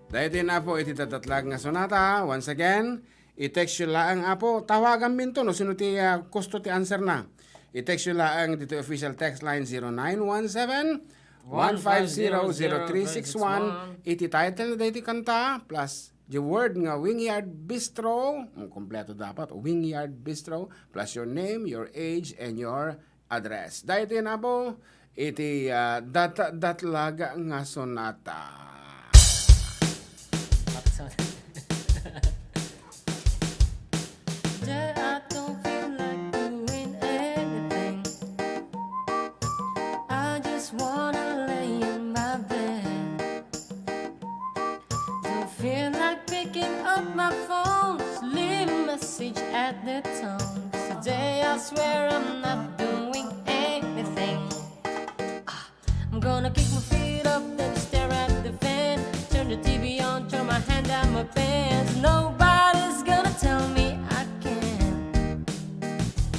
daytoy na po iti tatatlag nga sonata. Once again, i-text yo laeng, apo. Tawagan minto no sino ti, ah, gusto ti answer na. I-text yo laeng dito official text line zero nine one seven, one five zero, zero three six one. Iti title na daytoy kanta, plus the word nga Wing Yard Bistro, mm, kompleto dapat, Wing Yard Bistro, plus your name, your age, and your address. Daytoy na po, iti, ah, dat-, datlag nga sonata. Today I don't feel like doing anything. I just wanna lay in my bed. Don't feel like picking up my phone, leave message at the tone. Today I swear I'm not doing anything. Ah, I'm gonna kick my feet up, then stare at the fan. Turn the T V on, throw my hand down my pants. Nobody's gonna tell me I can't.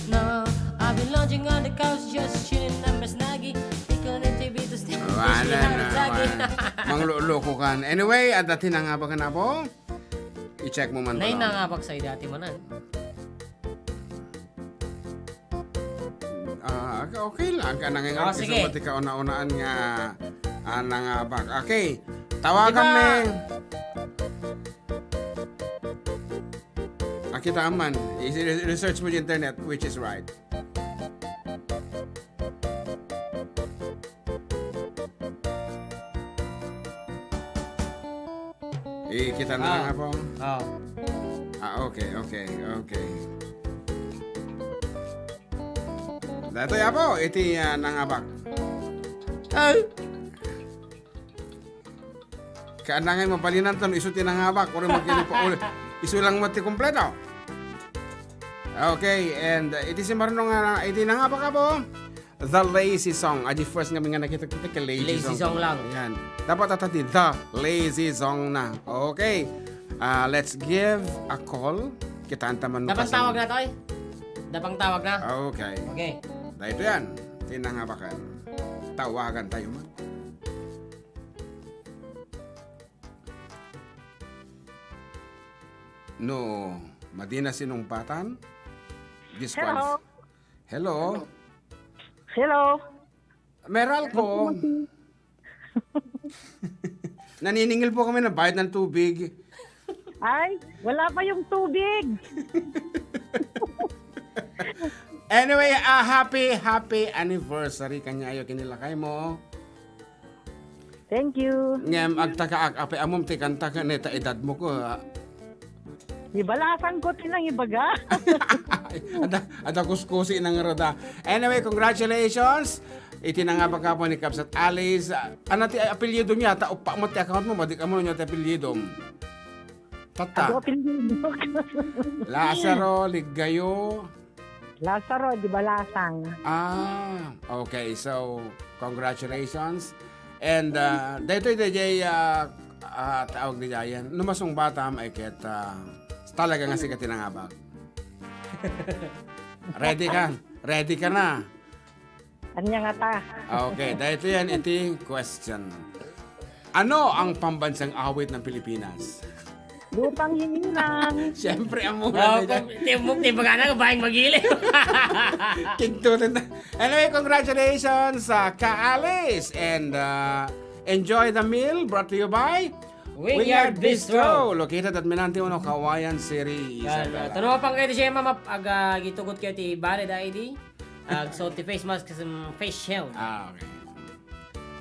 No, I've been lounging on the couch, just chilling. I'm a snaggy. Pickle the T V to stay. Wala na, wala. Mangloloko ka. Anyway, adda ti nangabakan, apo. I-check mo man. Nay, pala. Nangabak sa idati manan. Ah, okay, okay lang. Ka nangingabak. Oh, sige. Isu pati kauna-unaan nga, ah, nangabak. Okay. Tawagan mi. Akita man. I-, research mo di internet, which is right. Ikita na lang, Apo. Oh. Ah, okay, okay, okay. Datoy, Apo, iti, ah, nangabak. Ay! Kaanangay mabalinan to, isu ti nangabak, uri magkili pa uli. Isu lang mo ti kompleto. Okay, and, uh, iti si Marno nga, iti nangabak, Apo. The Lazy Song. Adi first nga nga nakita kita kay Lazy Lazy Song. Song lang. Yan. Dapat ata ti The Lazy Song na. Okay. Ah, let's give a call. Kitaan ta man Dapang makasama. Tawag na, Toy. Dapang tawag na. Okay. Okay. Dahil ito yan. Tinangabakan. Tawagan tayo man. No, madi na sinungpatan? Disqualif- Hello? Hello? Hello? Meralco. Naniningil po kami ng bayad ng tubig. Ay, wala pa yung tubig. Anyway, ah, happy, happy anniversary kaniayo ken ni lakay mo. Thank you. Ngem agtaka ak, apay ammom ti kanta ken ta edad mo ko, ah. Ibalasang ko ti nangibaga. Ada, ada kuskusi nang ruda. Anyway, congratulations. Iti nangabak, Apo, ni Kabsat Alice. Ah, ano ti apelyido niya? Ta uppa mo ti account mo, madi ka mo niya ti apelyido. Tata. Adu apelyido. Lazaro, Liggayo. Lazaro, di Balasang. Ah, okay. So, congratulations. And, ah, daytoy, D J, ah, ah, tawag ni Jayan. No masungbatam, ay ket, ah, talaga nga sikat ti nangabak. Ready ka? Ready ka na? Anya nga ta? Okay, dahil ito yan, iti question. Ano ang pambansang awit ng Pilipinas? Lupang hinirang. Siyempre, ang mura No, na dyan. Kung timok, di ba nga na, baing magili? Kigtunan na. Anyway, congratulations sa Ka Alice and, uh, enjoy the meal brought to you by Wing Yard Bistro, located at Minante Uno, Cauayan City, Isabela. Tuno pang kayo siya, mama, aga gitugot kayo ti valid I D. Ag, so, ti face mask, kas, um, face shield. Ah, okay.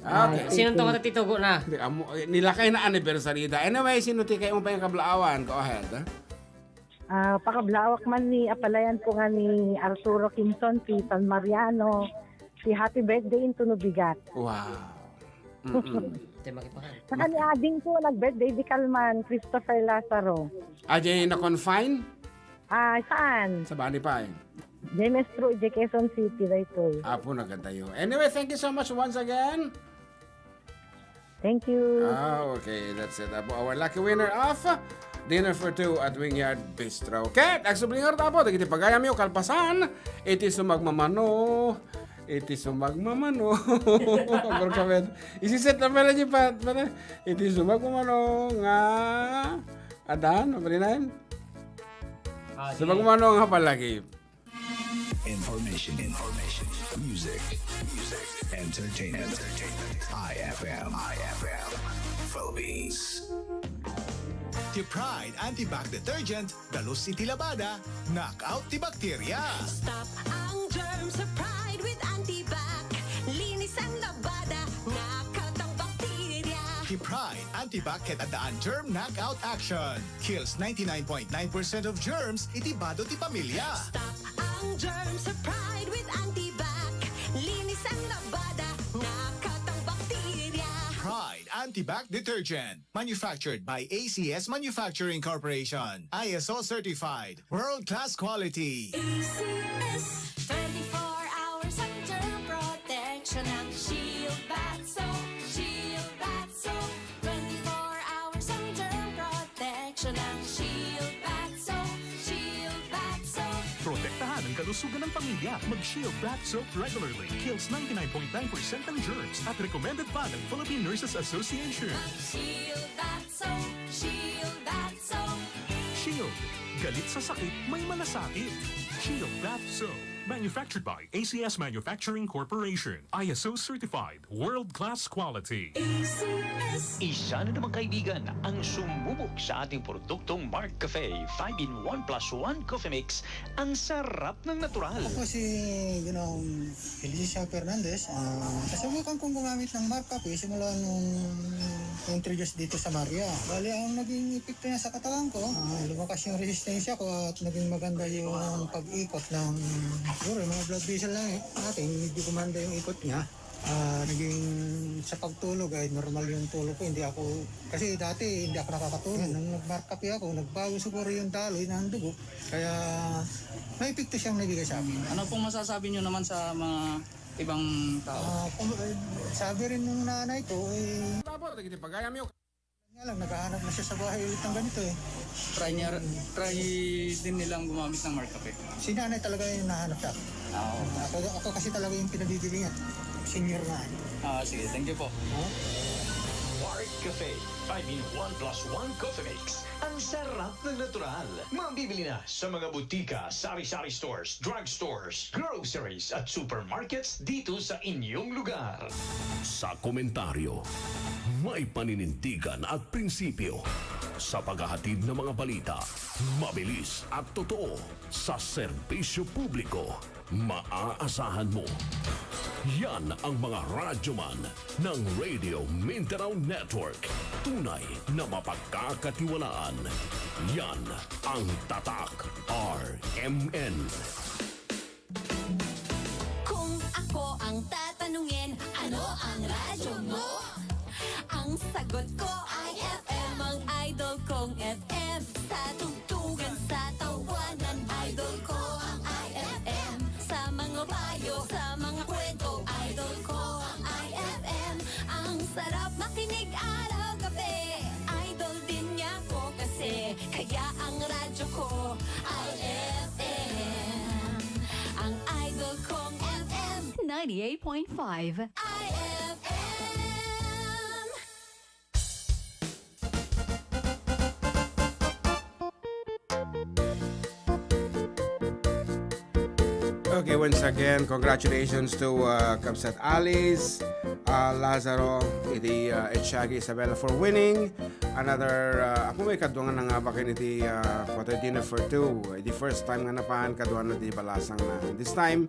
Ah, okay. Sino to nga titugo na? Hindi, amo, eh, nilakay na anniversary da. Anyway, sino ti kayo mo pa yung kablaawan? Go ahead, ha? Ah, pakablawak man ni apalayan ko nga ni Arturo Quinzon, ti San Mariano, ti happy birthday into no bigat. Wow. Mm-mm. Te, makipakan. Saka ni ading ko, nag-birthday di kalman, Christopher Lazaro. Ajay na-confine? Ah, saan? Sa Bani pa eh. Jay Mestro, Jay Quezon City, daytoy. Apo, nagkatayo. Anyway, thank you so much once again. Thank you. Ah, okay. That's it. Apo, our lucky winner of dinner for two at Wingyard Bistro. Ket, agsublingar ta po, dagiti pagayam yo, kalpasan, iti sumagmamano, iti sumagmamano. Agor ka, men. Isiset na pala niyo pa, pala. Iti sumagmamano nga, adan, mapalinan? Ah, sige. Sumagmamano nga palagi. Information, information, music, music, entertainment, entertainment. I F M, I F M, Philippines. Ti Pride Antibac Detergent, dalus iti labada, knock out ti bakterya. Stop ang germs sa Pride with Antibac. Linis ang labada, knock out ang bakterya. Ti Pride Antibac ket addaan germ knockout action. Kills ninety-nine point nine percent of germs iti bado ti pamilya. Stop ang germs sa Pride with Antibac. Linis ang labada, knock out ang bakterya. Pride Antibac Detergent. Manufactured by A C S Manufacturing Corporation. I S O certified. World-class quality. A C S. Twenty-four hours ang germ protection ng Shield Bath Soap. Shield Bath Soap. Twenty-four hours ang germ protection ng Shield Bath Soap. Shield Bath Soap. Protektahan ang kalusugan ng pamilya. Mag-Shield Bath Soap regularly. Kills ninety-nine point nine percent ng germs at recommended pa ng Philippine Nurses Association. Mag-Shield Bath Soap. Shield Bath Soap. Shield. Galit sa sakit, may malasakit. Shield Bath Soap. Manufactured by A C S Manufacturing Corporation. I S O certified. World-class quality. A C S. Isa na namang kaibigan ang sumubok sa ating produktong Mark Cafe five-in-one plus one Coffee Mix. Ang sarap ng natural. Ako si Ginoong Felicia Fernandez. Ah, nasubukan kong gumamit ng Mark Cafe simula nung introduce dito sa Maria. Bali, ang naging epekto niya sa katawan ko, ah, lumakas yung resistensya ko at naging maganda yung pag-ikot ng, siguro, yung mga blood vessel lang eh. Ating medyo gumanda yung ikot niya. Ah, naging sa pagtulog ay normal yung tulog ko. Hindi ako, kasi dati hindi ako nakakatulog. Nung nag-Mark Cafe ako, nagbago siguro yung daloy ng dugo. Kaya may epekto siyang nabigay sa akin. Ano pong masasabi niyo naman sa mga ibang tao? Ah, kung, eh, sabi rin ng nanay ko, eh, Tapos, nagkitipagayam yun. Nga lang, naghahanap na siya sa bahay ulit ng ganito eh. Try niya, try din nilang gumamit ng Mark Cafe. Si nanay talaga yung nahanap sa akin. Ah, oo. Ako, ako kasi talaga yung pinabibili niya. Senior nga eh. Ah, sige. Thank you po. Mark Cafe, five-in-one plus one Coffee Mix. Ang sarap ng natural. Mabibili na sa mga butika, sari-sari stores, drugstores, groceries at supermarkets dito sa inyong lugar. Sa komentaryo, may paninindigan at prinsipyo. Sa paghahatid ng mga balita, mabilis at totoo. Sa serbisyo publiko, maaasahan mo. Yan ang mga radyoman ng Radio Mindanao Network. Tunay na mapagkakatiwalaan. Yan ang Tatak R M N. Kung ako ang tatanungin, ano ang radyo mo? Ang sagot ko ay F M, ang idol kong F M. Sa tugtugan, sa tawanan, idol ko ang I F M. Sa mga payo, sa mga kwento, idol ko ang I F M. Ang sarap makinig araw-gabi, idol din niya ko kasi. Kaya ang radyo ko, I F M. Ang idol kong F M, ninety-eight point five. I F M. Okay, once again, congratulations to, uh, Kabsat Alice, uh, Lazaro, iti, uh, Etiaga Isabela for winning another, uh, apo may kadua nga nangabak iti, uh, Pater Dinner for Two. Iti first time nga napan, kadua na di balasang na. This time,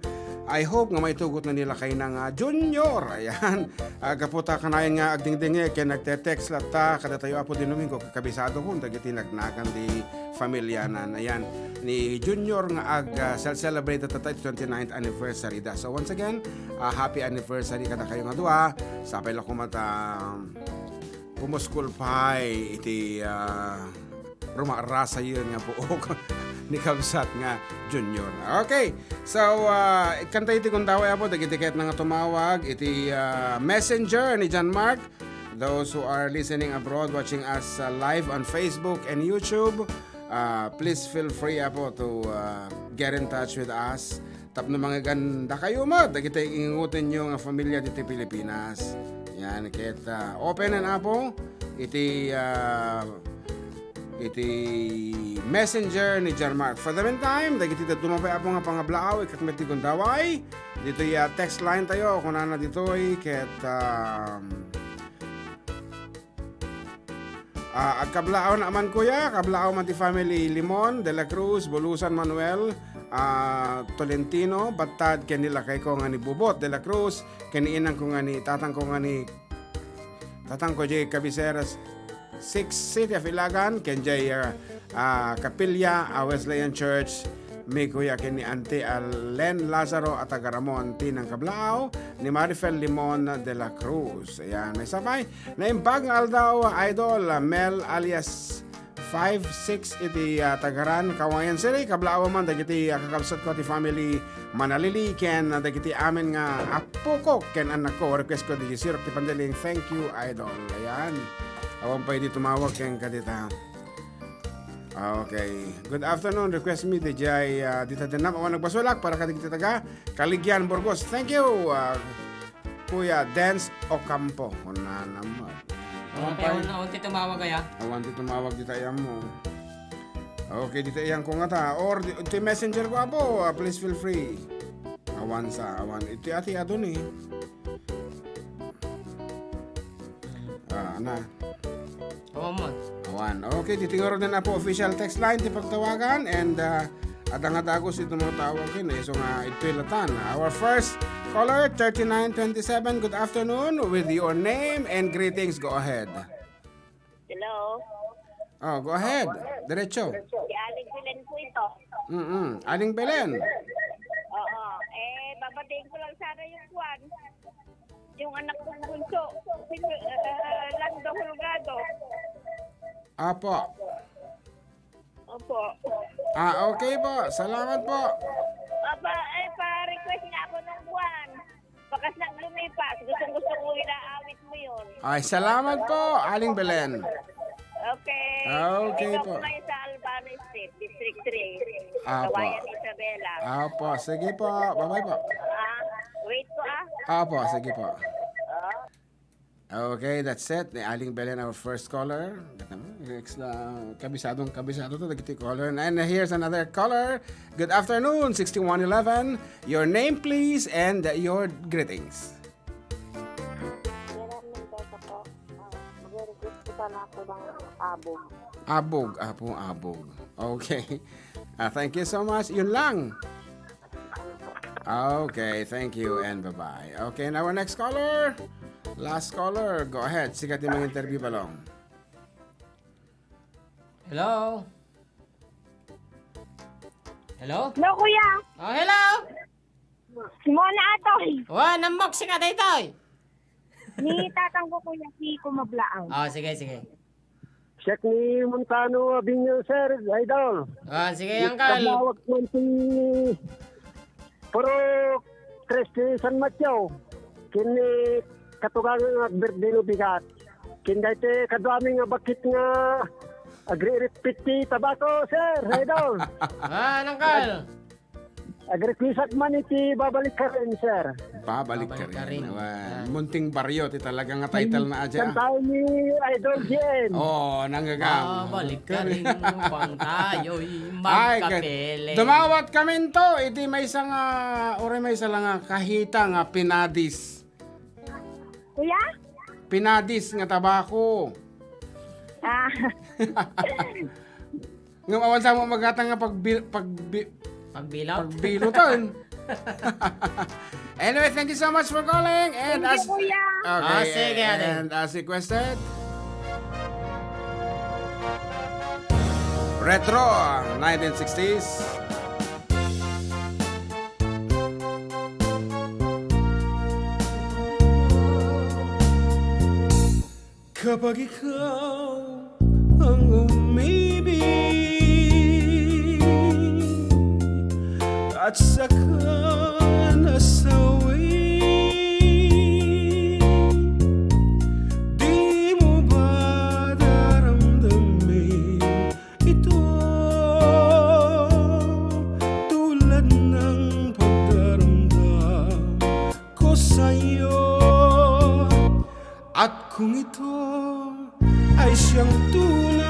I hope nga maitugot na nila kay na nga Junior. Ayan. Ah, gapu ta kanayon nga agdingdingngeg ken nagte-text latta kadatayo, Apo Di Domingo, kakabisado kon dagiti nagnagan di familianan. Ayan, ni Junior nga ag, ah, cel-, celebrate tatta iti twenty-ninth anniversary da. So once again, ah, happy anniversary kadakayo nga dua. Sapay la koma ta, um, pumuskol pay iti, ah, rumarasa yun nga buok ni Kabsat nga Junior. Okay. So, ah, kanta iti gundaway, Apo, dagiti ket na nga tumawag iti, ah, Messenger ni John Mark. Those who are listening abroad, watching us, ah, live on Facebook and YouTube, ah, please feel free, Apo, to, ah, get in touch with us tapno mangegandakayo met dagiti ingutenyo nga familia ditoy Pilipinas. Yan, ket, ah, open and, Apo, iti, ah, iti Messenger ni John Mark. For the meantime, dagiti dadduma pay, Apo, nga pangablaaw, ikkat met ti gundaway. Ditoy, ah, text line tayo, kunana ditoy, ket, um, ah, agkablaaw na man, kuya, kablaaw man ti family Limon, De La Cruz, Bulusan, Manuel, ah, Tolentino, Battad, ken ni lakayko nga ni Bubot De La Cruz, ken ni inangko nga ni, tatangko nga ni Tatangko jay Cabeceras six, City of Ilagan, ken jay, ah, ah, Kapilya a Wesleyan Church, mi kuya ken ni Auntie a Len Lazaro a taga Ramon, ti nangkablaaw ni Marifel Limon de la Cruz. Ayan, may sapay. Naimbag nga aldaw, Idol, ah, Mel alias five six iti, ah, Tagaran, Kawayan City. Kablaaw man dagiti, ah, kakabsatko ti family Manalili ken, ah, dagiti amin nga apokok ken annakko. Request ko di Sir ti Pandaling. Thank you, Idol. Ayan. Awan pay di tumawag ken kadita. Ah, okay. Good afternoon. Request mi di jay, ah, dita denam. Awan nagbasolak para kadagiti taga Caligyan, Burgos. Thank you. Ah, Kuya Dens Ocampo. Kunana met. Awan pay, awan ti tumawag aya. Awan ti tumawag dita aya mo. Okay, dita iyan ko nga ta. Or di, ti messenger ko, Apo, ah, please feel free. Awan sa, awan. Iti ati adun eh. Ah, na. Awan man. Awan. Okay, titingoro na po official text line ti pagtawagan and, ah, adda nga dagus iti tumawag ken isu nga iti latan. Our first caller, thirty-nine twenty-seven. Good afternoon with your name and greetings. Go ahead. Hello? Oh, go ahead. Diretso. Si Aling Belen po ito. Mm-mm. Aling Belen. Oo. Eh, babatiin ko lang sana yung kwan. Yung anak kong bunso. Si, eh, Lando Holgado. Apo. Opo. Ah, okay po. Salamat po. Papa, eh, pa-request nga ako ng kwan. Bakas na lumipas. Gustong gusto ko inaawit mo yun. Ay, salamat po, Aling Belen. Okay. Okay po. Ikaw po ngayon sa Albano Street, District three. Apo. Kawayan Isabela. Apo, sige po. Bye-bye po. Ah, wait po ah. Apo, sige po. Ah. Okay, that's it. Ni Aling Belen, our first caller. Next na, kabisadong kabisado to, dagiti caller. And here's another caller. Good afternoon, sixty-one eleven. Your name, please, and your greetings. Gerald Mendoza po. Ah, magre-request po sana ako ng Abog. Abog, Apo, Abog. Okay. Ah, thank you so much. Yun lang. Okay, thank you and bye-bye. Okay, now our next caller. Last caller. Go ahead. Sikat yung mga interview, Balong. Hello? Hello? Hello, kuya. Oh, hello? Si Mona Atoy. Wa, namok si ka daytoy. Ni tatang ko, kuya, si Kumablaaw. Oh, sige, sige. Siak ni Montano Abinio, sir, idol. Ah, sige, uncle. Kadlawak man ti Purok Tres ti San Mateo. Ken ni katugang nga birthday no bigat. Ken daytoy kaduami nga bakit nga agri-repeat ti tabako, sir, idol. Ah, uncle. Agrequisak man iti Babalik Ka Rin, sir. Babalik Ka Rin. Babalik Ka Rin. Awan. Ah. Munting Baryo, ti talaga nga title na adya. Kantaen ni Idol Jen. Oo, nanggagam. Babalik ka rin, upang tayo'y magkapiling. Ay, dumawat kami to. Iti maysa nga, uray maysa lang nga kahita nga pinadis. Kuya? Pinadis nga tabako. Ah. Nga awan sa mo magkatang nga pagbi-, pagbi-, pagbilutan. Anyway, thank you so much for calling. And thank you, as, kuya. Okay, ah, sige, and as requested, Retro, nineteen sixties. Kapag ikaw ang umibig at saka nasawi, di mo ba daramdamin ito tulad ng pagdaramdam ko sa'yo. At kung ito ay siyang tunay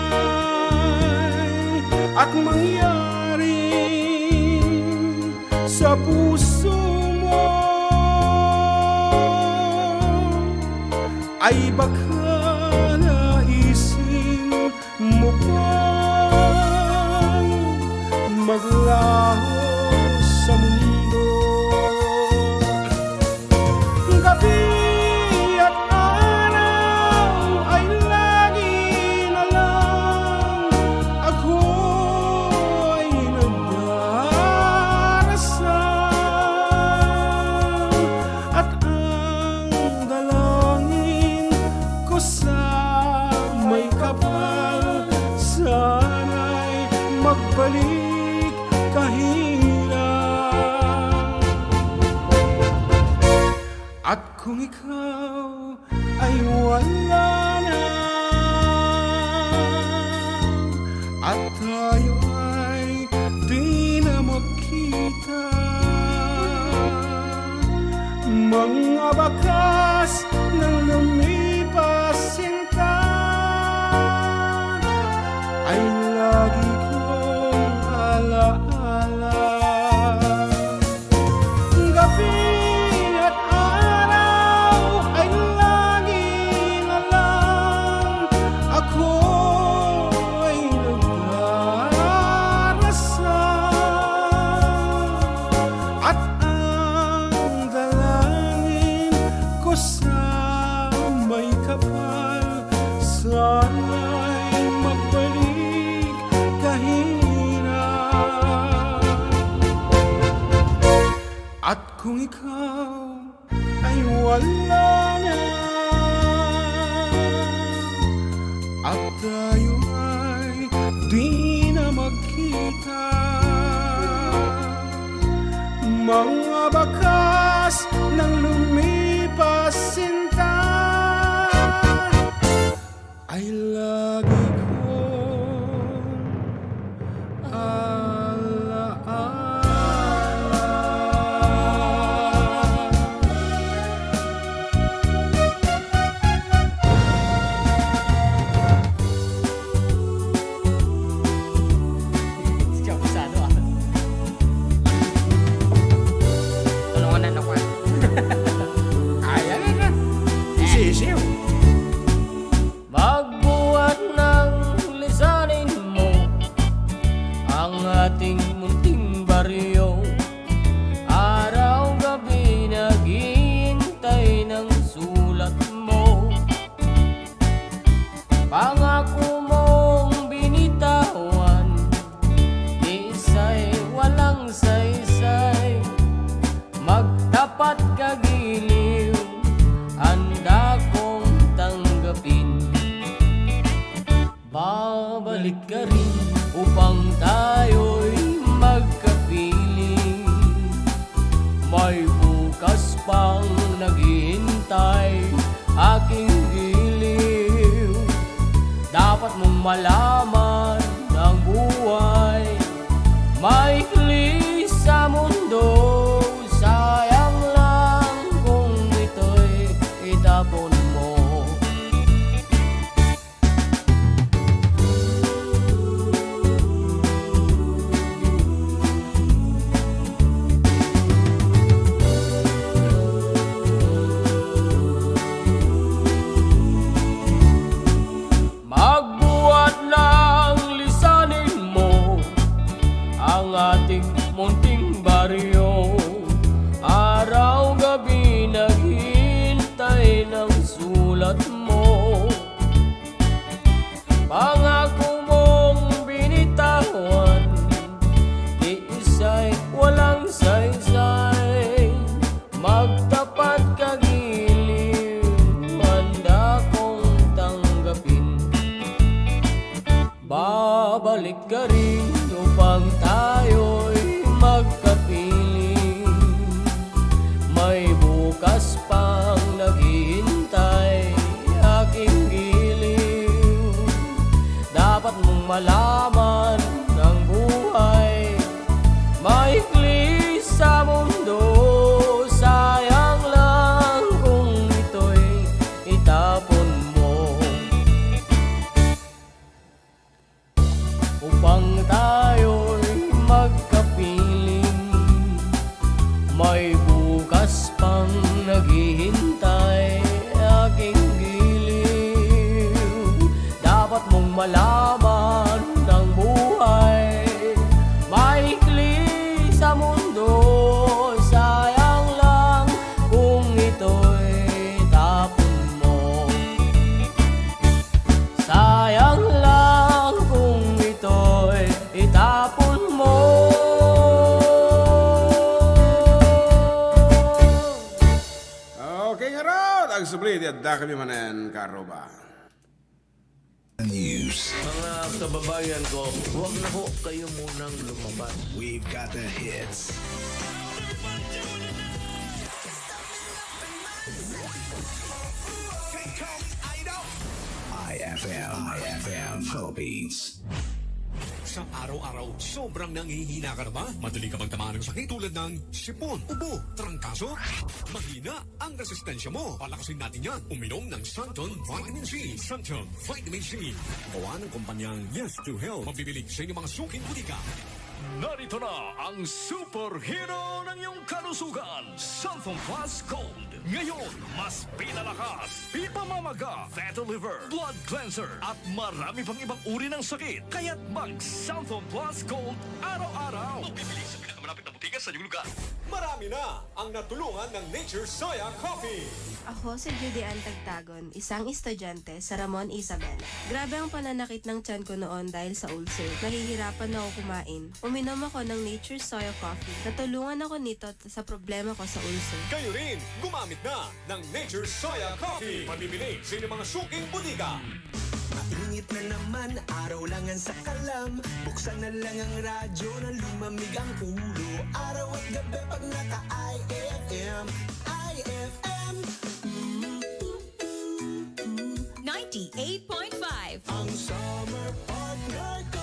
at mangyari sa puso mo, ay baka naisin mo pang maglaho sa mundo. Gabi at araw ay lagi na lang ako'y nagdarasal. At ang dalangin ko sa may kapal, sana'y magbalik kahina. At kung ikaw ay wala na, at tayo ay di na magkita, mga bakas ng lumipas sinta ay lagi kong alaala. Gabi At kung ikaw ay wala na, at tayo ay di na magkita, mga bakas ng lumipas sinta ay lagi kong alaala. Siya, abusado, ah. Tulungan na ako, ah. Ayan na. Sisiw. Magbuhat ng lisanin mo ang ating munting baryo. Araw-gabi naghihintay ng sulat mo. Pangako mong binitawan, di isay walang saysay. Magtapat kagiliw, handa kong tanggapin. Babalik ka rin upang tayo'y magkapiling. May bukas pang naghihintay, aking giliw. Dapat mong malaman ang buhay maikli sa mundo. Sayang lang kung ito'y itapon mo. Magbuhat ng lisanin mo ang ating munting baryo. Araw-gabi naghihintay ng sulat mo. Pangako mong binitawan, di isay walang saysay. Magtapat kagiliw, handa kong tanggapin. Babalik ka rin upang tayo'y magkapiling. May bukas pang naghihintay, aking giliw. Dapat mong malaman ang buhay maikli sa mundo. Sayang lang kung ito'y itapon mo. Upang tayo'y magkapiling, may bukas pang naghihintay, aking giliw. Dapat mong malaman ang buhay maikli sa mundo. Sayang lang kung ito'y tapon mo. Sayang lang kung ito'y itapon mo. Okay, ngarud, agsubli, ti adda kami manen, karuba. News. Mga kababayan ko, huwag na ho kayo munang lumabas. We've got the hits. I F M, I F M Philippines. Sa araw-araw, sobrang nanghihina ka na ba? Madali ka bang tamaan ng sakit tulad ng sipon, ubo, trangkaso? Mahina ang resistensya mo. Palakasin natin yan. Uminom ng Santon Vitamin C. Santon Vitamin C. Gawa ng kumpanyang Yes to Health. Mabibili sa inyong mga suking butika. Narito na ang superhero ng iyong kalusugan, Santon Plus Gold. Ngayon, mas pinalakas, pipamamaga, fatty liver, blood cleanser, at marami pang ibang uri ng sakit. Kaya't mag Santon Plus Gold araw-araw. Mabibili sa pinaka- Lapit na butika sa inyong lugar. Marami na ang natulungan ng Nature Soya Coffee. Ako si Judy Ann Tagtagon, isang estudyante sa Ramon Isabela. Grabe ang pananakit ng tiyan ko noon dahil sa ulcer. Nahihirapan ako kumain. Uminom ako ng Nature Soya Coffee. Natulungan ako nito sa problema ko sa ulcer. Kayo rin, gumamit na ng Nature Soya Coffee. Mabibili sa inyong mga suking botika. Mainit na naman, araw lang ang sakalam. Buksan na lang ang radyo na lumamig ang ulo. Araw at gabi pag naka-I F M, I F M. Ninety-eight point five. Ang summer partner ko.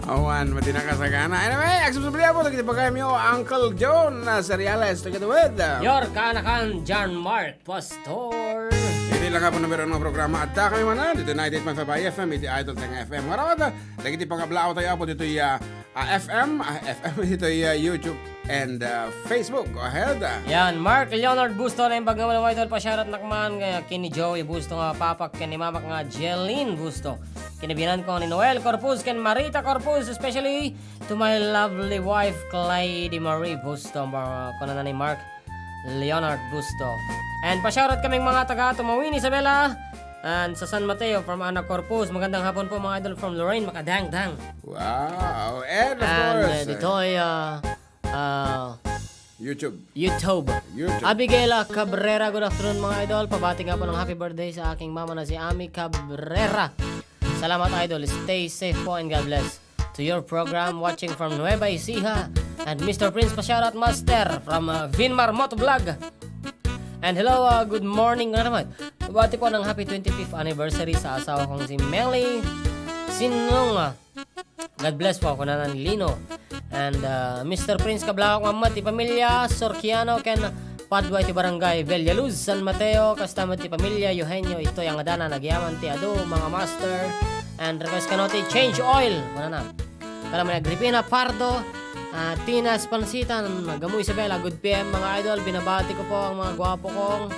Awan, mati nakasagana. Anyway, agsubsubli po, dagiti pagayamyo, Uncle John, ah, Seriales, together with, ah, your kaanakan, John Mark Pastor. Iti lang nga po numero nga programa, adda kami manen, ditoy ninety-eight point five I F M, iti Idol Tenga F M. Ngarud, dagiti pangablaawtayo, apo, ditoy, ah, ah, F M, ah, F M, ditoy, ah, YouTube and, ah, Facebook. Go ahead. Yan, Mark Leonard Busto, naimbag nga Idol, pa-shoutout nakman, nga ken ni Joey Busto nga papak, ken ni mamak nga Jeline Busto. Ken ni bianan ko ni Noel Corpus, ken Marita Corpus, especially to my lovely wife, Clyde Marie Busto, ma-, kunana ni Mark Leonard Busto. And pa-shoutout kaming mga taga Tumawin, Isabela. And sa San Mateo, from Ana Corpus. Magandang hapon po, mga idol, from Lorraine, Makadangdang. Wow. And of And, course, uh, ditoy, uh, uh, YouTube. YouTube. YouTube. Abigail Cabrera, good afternoon, mga idol. Pabati nga po ng happy birthday sa aking mama na si Ami Cabrera. Salamat, idol. Stay safe po and God bless to your program. Watching from Nueva Ecija. And Mister Prince, pa-shoutout, Master, from, uh, Vinmar Motovlog. And hello, uh, good morning. Ano naman? Pabati po ng happy twenty-fifth anniversary sa asawa kong si Melly Sinong. God bless po, kunanan Lino. And, uh, Mister Prince Kablawak, Mama, ti pamilya Sorciano, ken Padua iti barangay Villaluz, San Mateo, kasta met ti pamilya Eugenio, itoy a ngadana, nagyaman ti adu, mga master. And request kano ti change oil. Kunana. Kala may Agripina Pardo, ah, Tina Espancita, Gamu Isabela, good P M, mga idol. Binabati ko po ang mga gwapo kong,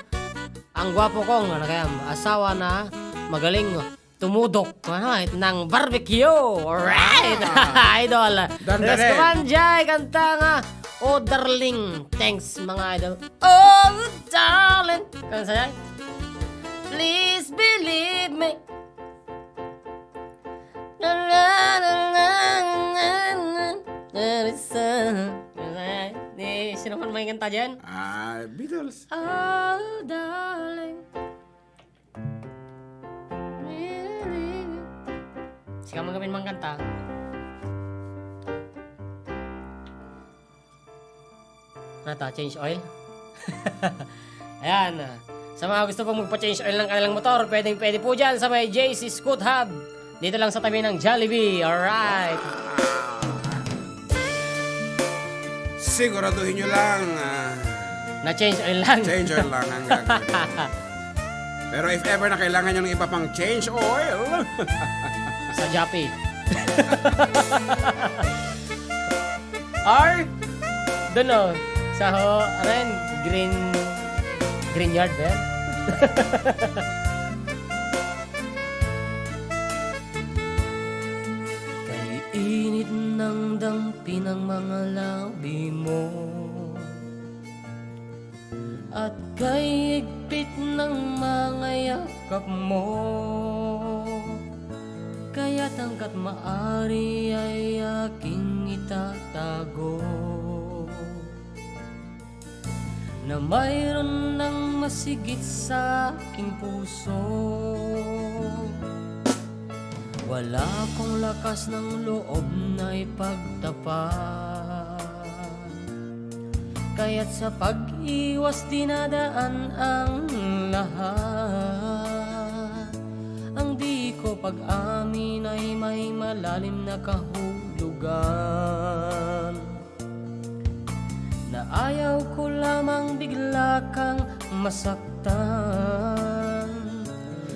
ang gwapo kong, ano kaya, asawa na magaling tumudok, ano, ng barbecue. Alright! Ah. Idol. Dandanin. Restaurant Jai, kanta nga, Oh, Darling. Thanks, mga idol. Oh, darling. Kan saya? Please believe me. Na, na, na, na, na, na, na, na, na. Di, sino man may kanta dyan? Ah, Beatles. Oh, darling. Sika man kami mangkanta. Ano to? Change oil? Ayan. Sa mga gusto pong magpa-change oil ng kanilang motor, pwedeng pwede po dyan sa may J C Scoot Hub. Dito lang sa tabi ng Jollibee. Alright. Siguraduhin nyo lang, ah, na change oil lang. Change oil lang ang gagawin. Pero if ever na kailangan nyo ng iba pang change oil, sa Jollibee. Or, dun, oh, sa ho-, ano yan? Green, Green Yard ba yan? Kay init ng dampi ng mga labi mo. At kay higpit ng mga yakap mo, kaya't hangga't maari ay aking itatago na mayroon nang masigit sa aking puso. Wala akong lakas ng loob na ipagtapat. Kaya't sa pag-iwas dinadaan ang lahat. Ang di ko pag-amin ay may malalim na kahulugan. Na ayaw ko lamang bigla kang masaktan.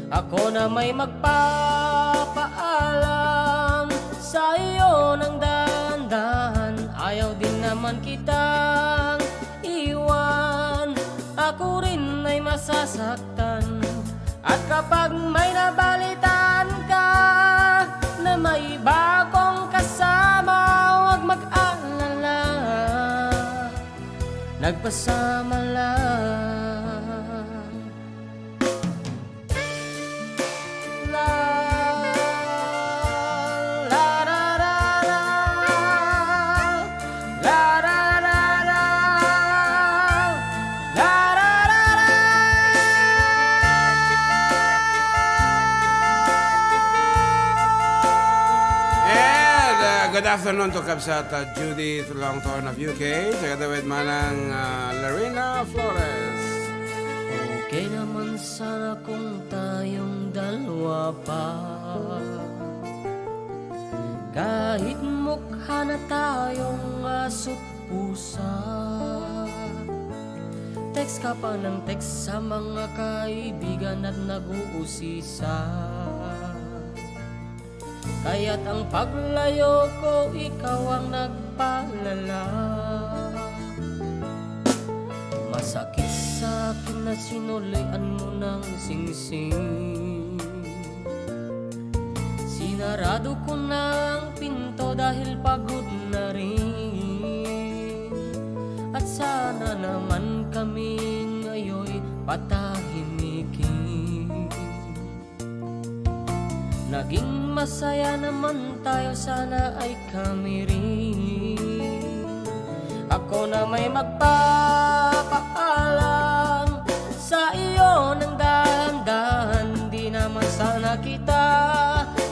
Ako na may magpapaalam sa iyo ng dahan-dahan. Ayaw din naman kitang iwan. Ako rin ay masasaktan. At Kapag may nabalitaan ka na may bagong kasama, huwag mag-alala. Nagpasama lang. La, la, la, la. La, la, la, la. La, la, la, la. And, uh, good afternoon to Kabsat, uh, Judith Longthorn of U K. Taga-Dawit manang, uh, Larina Flores. Okay naman sana kung tayong dalawa pa. Kahit mukha na tayong aso't pusa. Text ka pa ng text sa mga kaibigan at nag-uusisa. Kaya't ang paglayo ko, ikaw ang nagpalala. Masakit sa akin na sinulian mo ng singsing. Sinarado ko na ang pinto dahil pagod na rin. At sana naman kami ngayon patahimikin. Naging masaya naman tayo, sana ay kami rin. Ako na may magpapaalam sa iyo ng dahan-dahan, di naman sana kita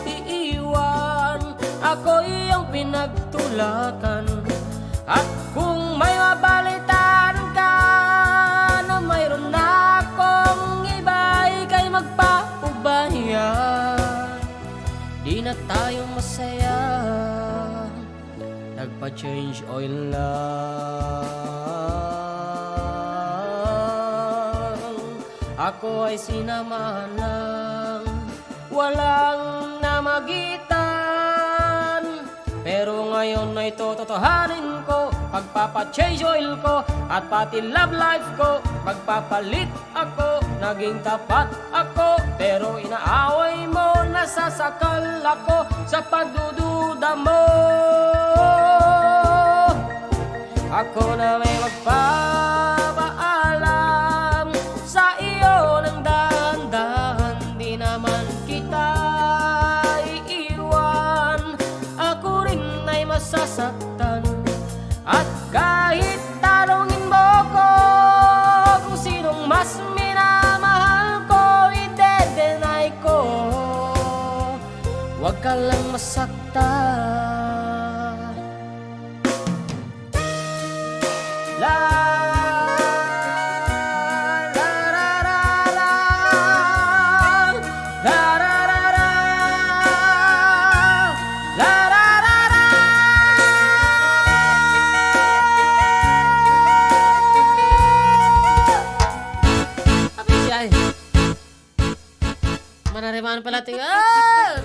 iiwan. Ako iyong pinagtulakan. At kung may mabalitaan ka na mayroon na akong iba, ika'y magpaubaya. Di na tayo masaya, nagpa-change oil lang. Ako ay sinamahan lang, walang namagitan. Pero ngayon ay tototohanin ko, pagpapa-change oil ko, at pati love life ko, magpapalit ako, naging tapat ako, pero inaaway mo, nasasakal ako sa pagdududa mo. Ako na may magpapaalam sa iyo ng dahan-dahan, di naman kita iiwan. Ako rin ay masasaktan. At kahit tanungin mo ko kung sinong mas minamahal ko, ide-deny ko. Huwag ka lang masaktan. La, la, la, la, la. La, la, la, la. La, la, la, la. Abi siya, eh. Manariman pala ti-, ah!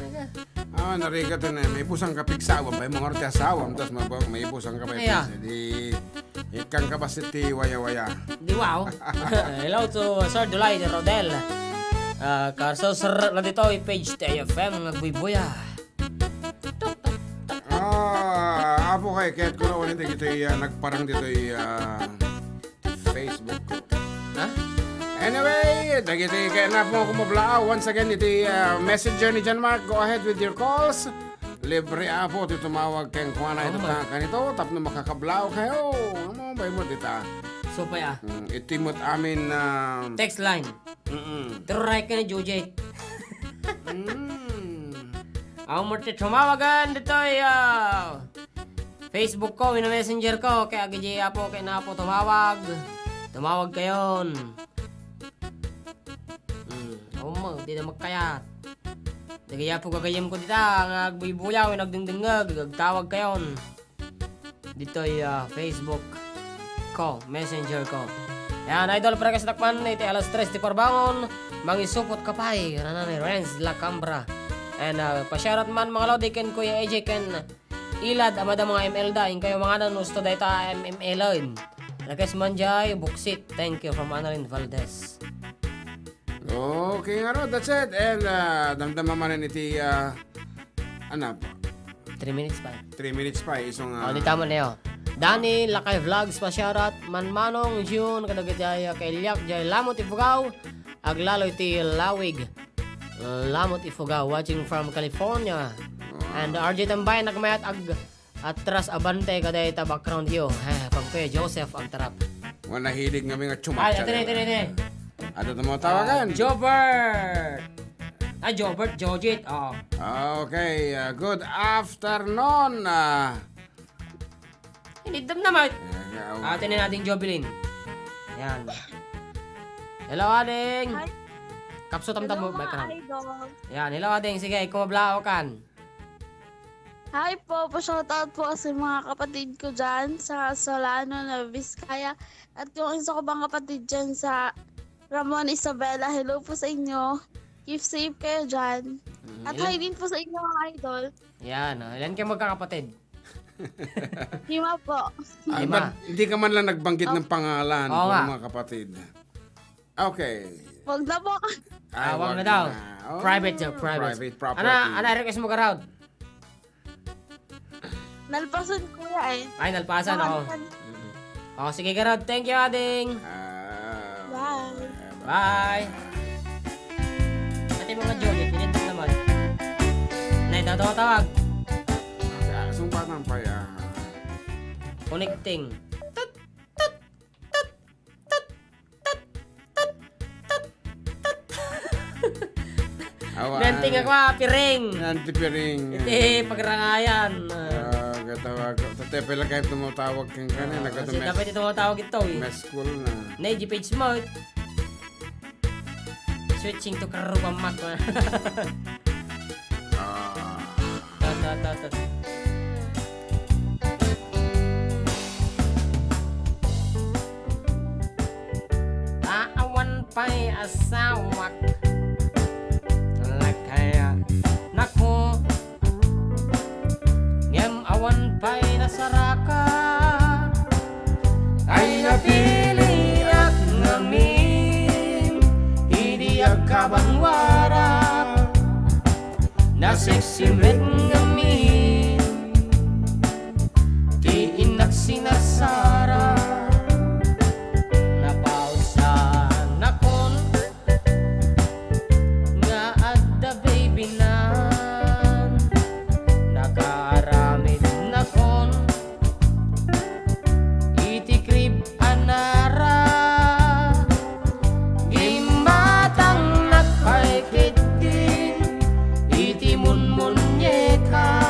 Ah, narigat na, may busang ka pigsawam, may mga ti asawam, tas mabang, may busang ka pa Kaya. Di, ikang ka ba si ti waya-waya? Di wow. Hello to Sir Dulay Rodel. Ah, Carso, sir, na dito, i-page ti F M, nga buybuya. Ah, apo kay, kaya't ko na ulit dito, ah, nagparang dito, ah, Facebook. Ha? Anyway, dagiti ket napno ko mablaaw. Once again, iti, ah, messenger ni John Mark, go ahead with your calls. Libre, apo, ti tumawag kenkuana ita Oh, ma- ta-, kanito, tapno makakablaaw kayo. Amo, bay mo dita. So, pay, ah. Mm, iti mo't amin, ah, Text line. Mm-mm. Turay ka ni Jujay. Mm. Awan mo ti tumawagan ditoy, ah, Facebook ko, wenno Messenger ko, kay agidi apo, kay napo tumawag. Tumawag kayon. Hmm, awan mo, di na magkayat. Dagiti apo gagayyem ko dita, nga agbuybuyaw, wenno agdengdengngeg, agtawag kayon. Ditoy, ah, Facebook ko, Messenger ko. Yan, idol, para kas dakman, iti alas tres ti parbangon, mangisupot ka pay, ranani Renz Lacambra. And, ah, pa-shoutout man, mga lodi, ken Kuya A J, ken Ilad, amada mga M L da, inkayo manganan, usto dayta M M L-en. Rakes man jay, buksit. Thank you from Annalyn Valdez. Okay, ngarud, that's it. And, ah, damdama manen iti, ah, ano, Three minutes pa. Three minutes pa, isu nga. O, di tama na yun. Danny Lakay Vlogs, pa-shoutout, Manmanong June, kadagiti ay, ah, kailiak, jay Lamot Ifugao, aglalo iti Lawig. Lamot Ifugao, watching from California. Wow. And R J Tambay, nagmayat ag-, atras abante, kada ita background yo. Eh, pag Kuya Joseph, agtarap. Wa, nahilig nga mi nga chumak-, Ay, ate, ate, ate. Ano ito mga tawagan? Ah, Jobert! Ah, Jobert, Jojit, oh. Okay, ah, good afternoon, ah. Inidam naman. Ayan, nga, Ate na nating Jovelyn. Ayan. Hello, ading. Hi. Kapso, tamtam mo, Hello, mga microphone. Idol. Ayan, hello, ading. Sige, kumablaw kan. Hi po, pa-shoutout po sa mga kapatid ko dyan sa Solano, Nueva Vizcaya. At yung isa ko pang kapatid dyan sa Ramon, Isabela. Hello po sa inyo. Keep safe kayo dyan. Mm, At ilan? Hi din po sa inyo, mga idol. Yan, oh. Ilan kayo magkakapatid? Lima po. Ah, Lima. Ba't hindi ka man lang nagbanggit Oh. ng pangalan Oo ng nga. mga kapatid? Okay. Wag na po. Ay, Ah, wag wag na daw. na. Oh, Private, sir, private. private property. Ana, ana, request mo ka, Rod? Nalpasan, kuya, eh. Ay, nalpasan, oo. Nalpasan. Mm-mm. Oh, sige, Garod. Thank you, ading. Ah, Bye. Bye. Ate, mga Jollibee, pinindot naman. Nay, tawag, tawag. Sa sumpatan pa yan. Connecting. Tut, tut, tut, tut, tut, tut, tut. Awa, Nanting ay. ako, ah, piring. Nanti piring. Iti pagrangayan. Ah, katawag ko. Tate, pala kayo tumawag kang kanina. Ah, kasi dapat ito tumawag ito, eh. Mess call na. Nay, di page mo. Switching to Karuba Mac. Ah. Ta, ta, ta, ta. Awan pay asawak. Lakaya nako. Ngem awan pay nasaraka. Ay napiliak ngamin idi agkabanwara. Nasiksi met ngamin ti innak sinasara. Napausanakon nga adda baby nan. Nakaaramidnakon iti crib a nara. Gimmatangnak pay ketdin iti munmunyeka.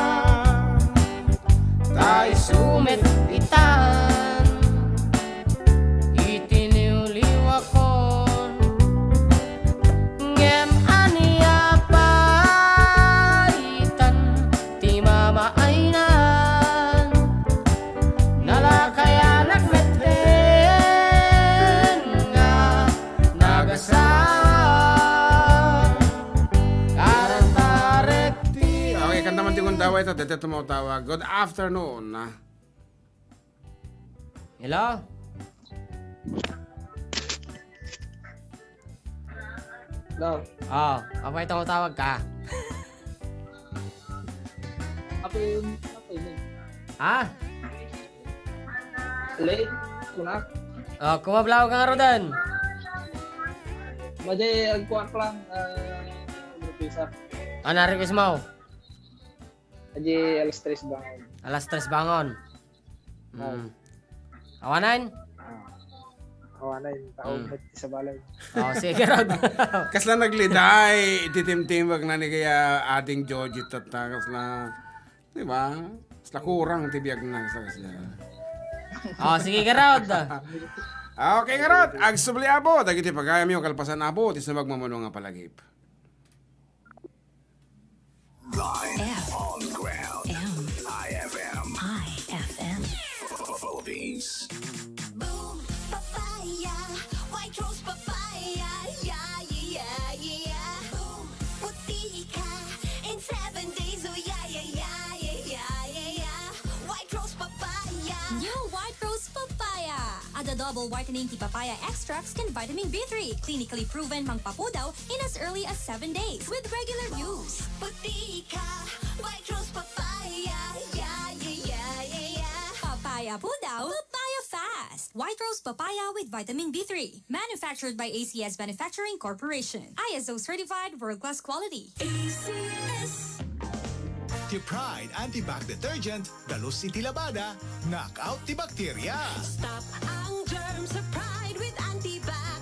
Ta isu met itan iti liwliwakon. Ngem ania pay itan ti mamaaynan? Nalakayanak metten nga nagasaan. Karantarek ti Okay, kanta man ti kundaway ta, dete tumawtawag. Good afternoon. Hello? Hello. Oh, apay tumawtawag ka? Apay, apay, no? Ha? Late, kunak. Oh, kumablaw ka nga rodan. Madi, agkuak lang, ah, Grupo Isa. Ah, na-request mo? Adi alas tres bangon. Alas tres bangon. Oo. Mm. Awanan? Ah. Awanan, tao Mm. met sa balay. Oh, sige, Rod. Kasla nagliday, iti timtimbag na ni kaya ating Joji tatta, kasla, di ba? Kasla kurang ti biag na, kasla, kasla. Oh, sige ka, Rod. Ah, okay nga, Rod. Agsubli, Apo. Dagiti pagayam yo, kalpasan, Apo. Ti sumagmamano nga palagip. Live F on ground. M. I F M. I F M. Philippines. Boom, papaya, white rose papaya, yeah, yeah, yeah, yeah. Boom, puti ka in seven days, oh, yeah, yeah, yeah, yeah, yeah, yeah. White rose papaya. New White Rose Papaya. Adda Double whitening ti papaya extracts ken vitamin B three, clinically proven mangpapudaw in as early as seven days with regular use. Pagtika, White Rose Papaya, yeah, yeah, yeah, yeah, yeah. Papaya pudaw, papaya fast. White Rose Papaya with vitamin B three. Manufactured by A C S Manufacturing Corporation. I S O certified, world-class quality. A C S. Ti Pride Antibac Detergent, dalus iti labada, knock out ti bakterya. Stop ang germs sa Pride with Antibac.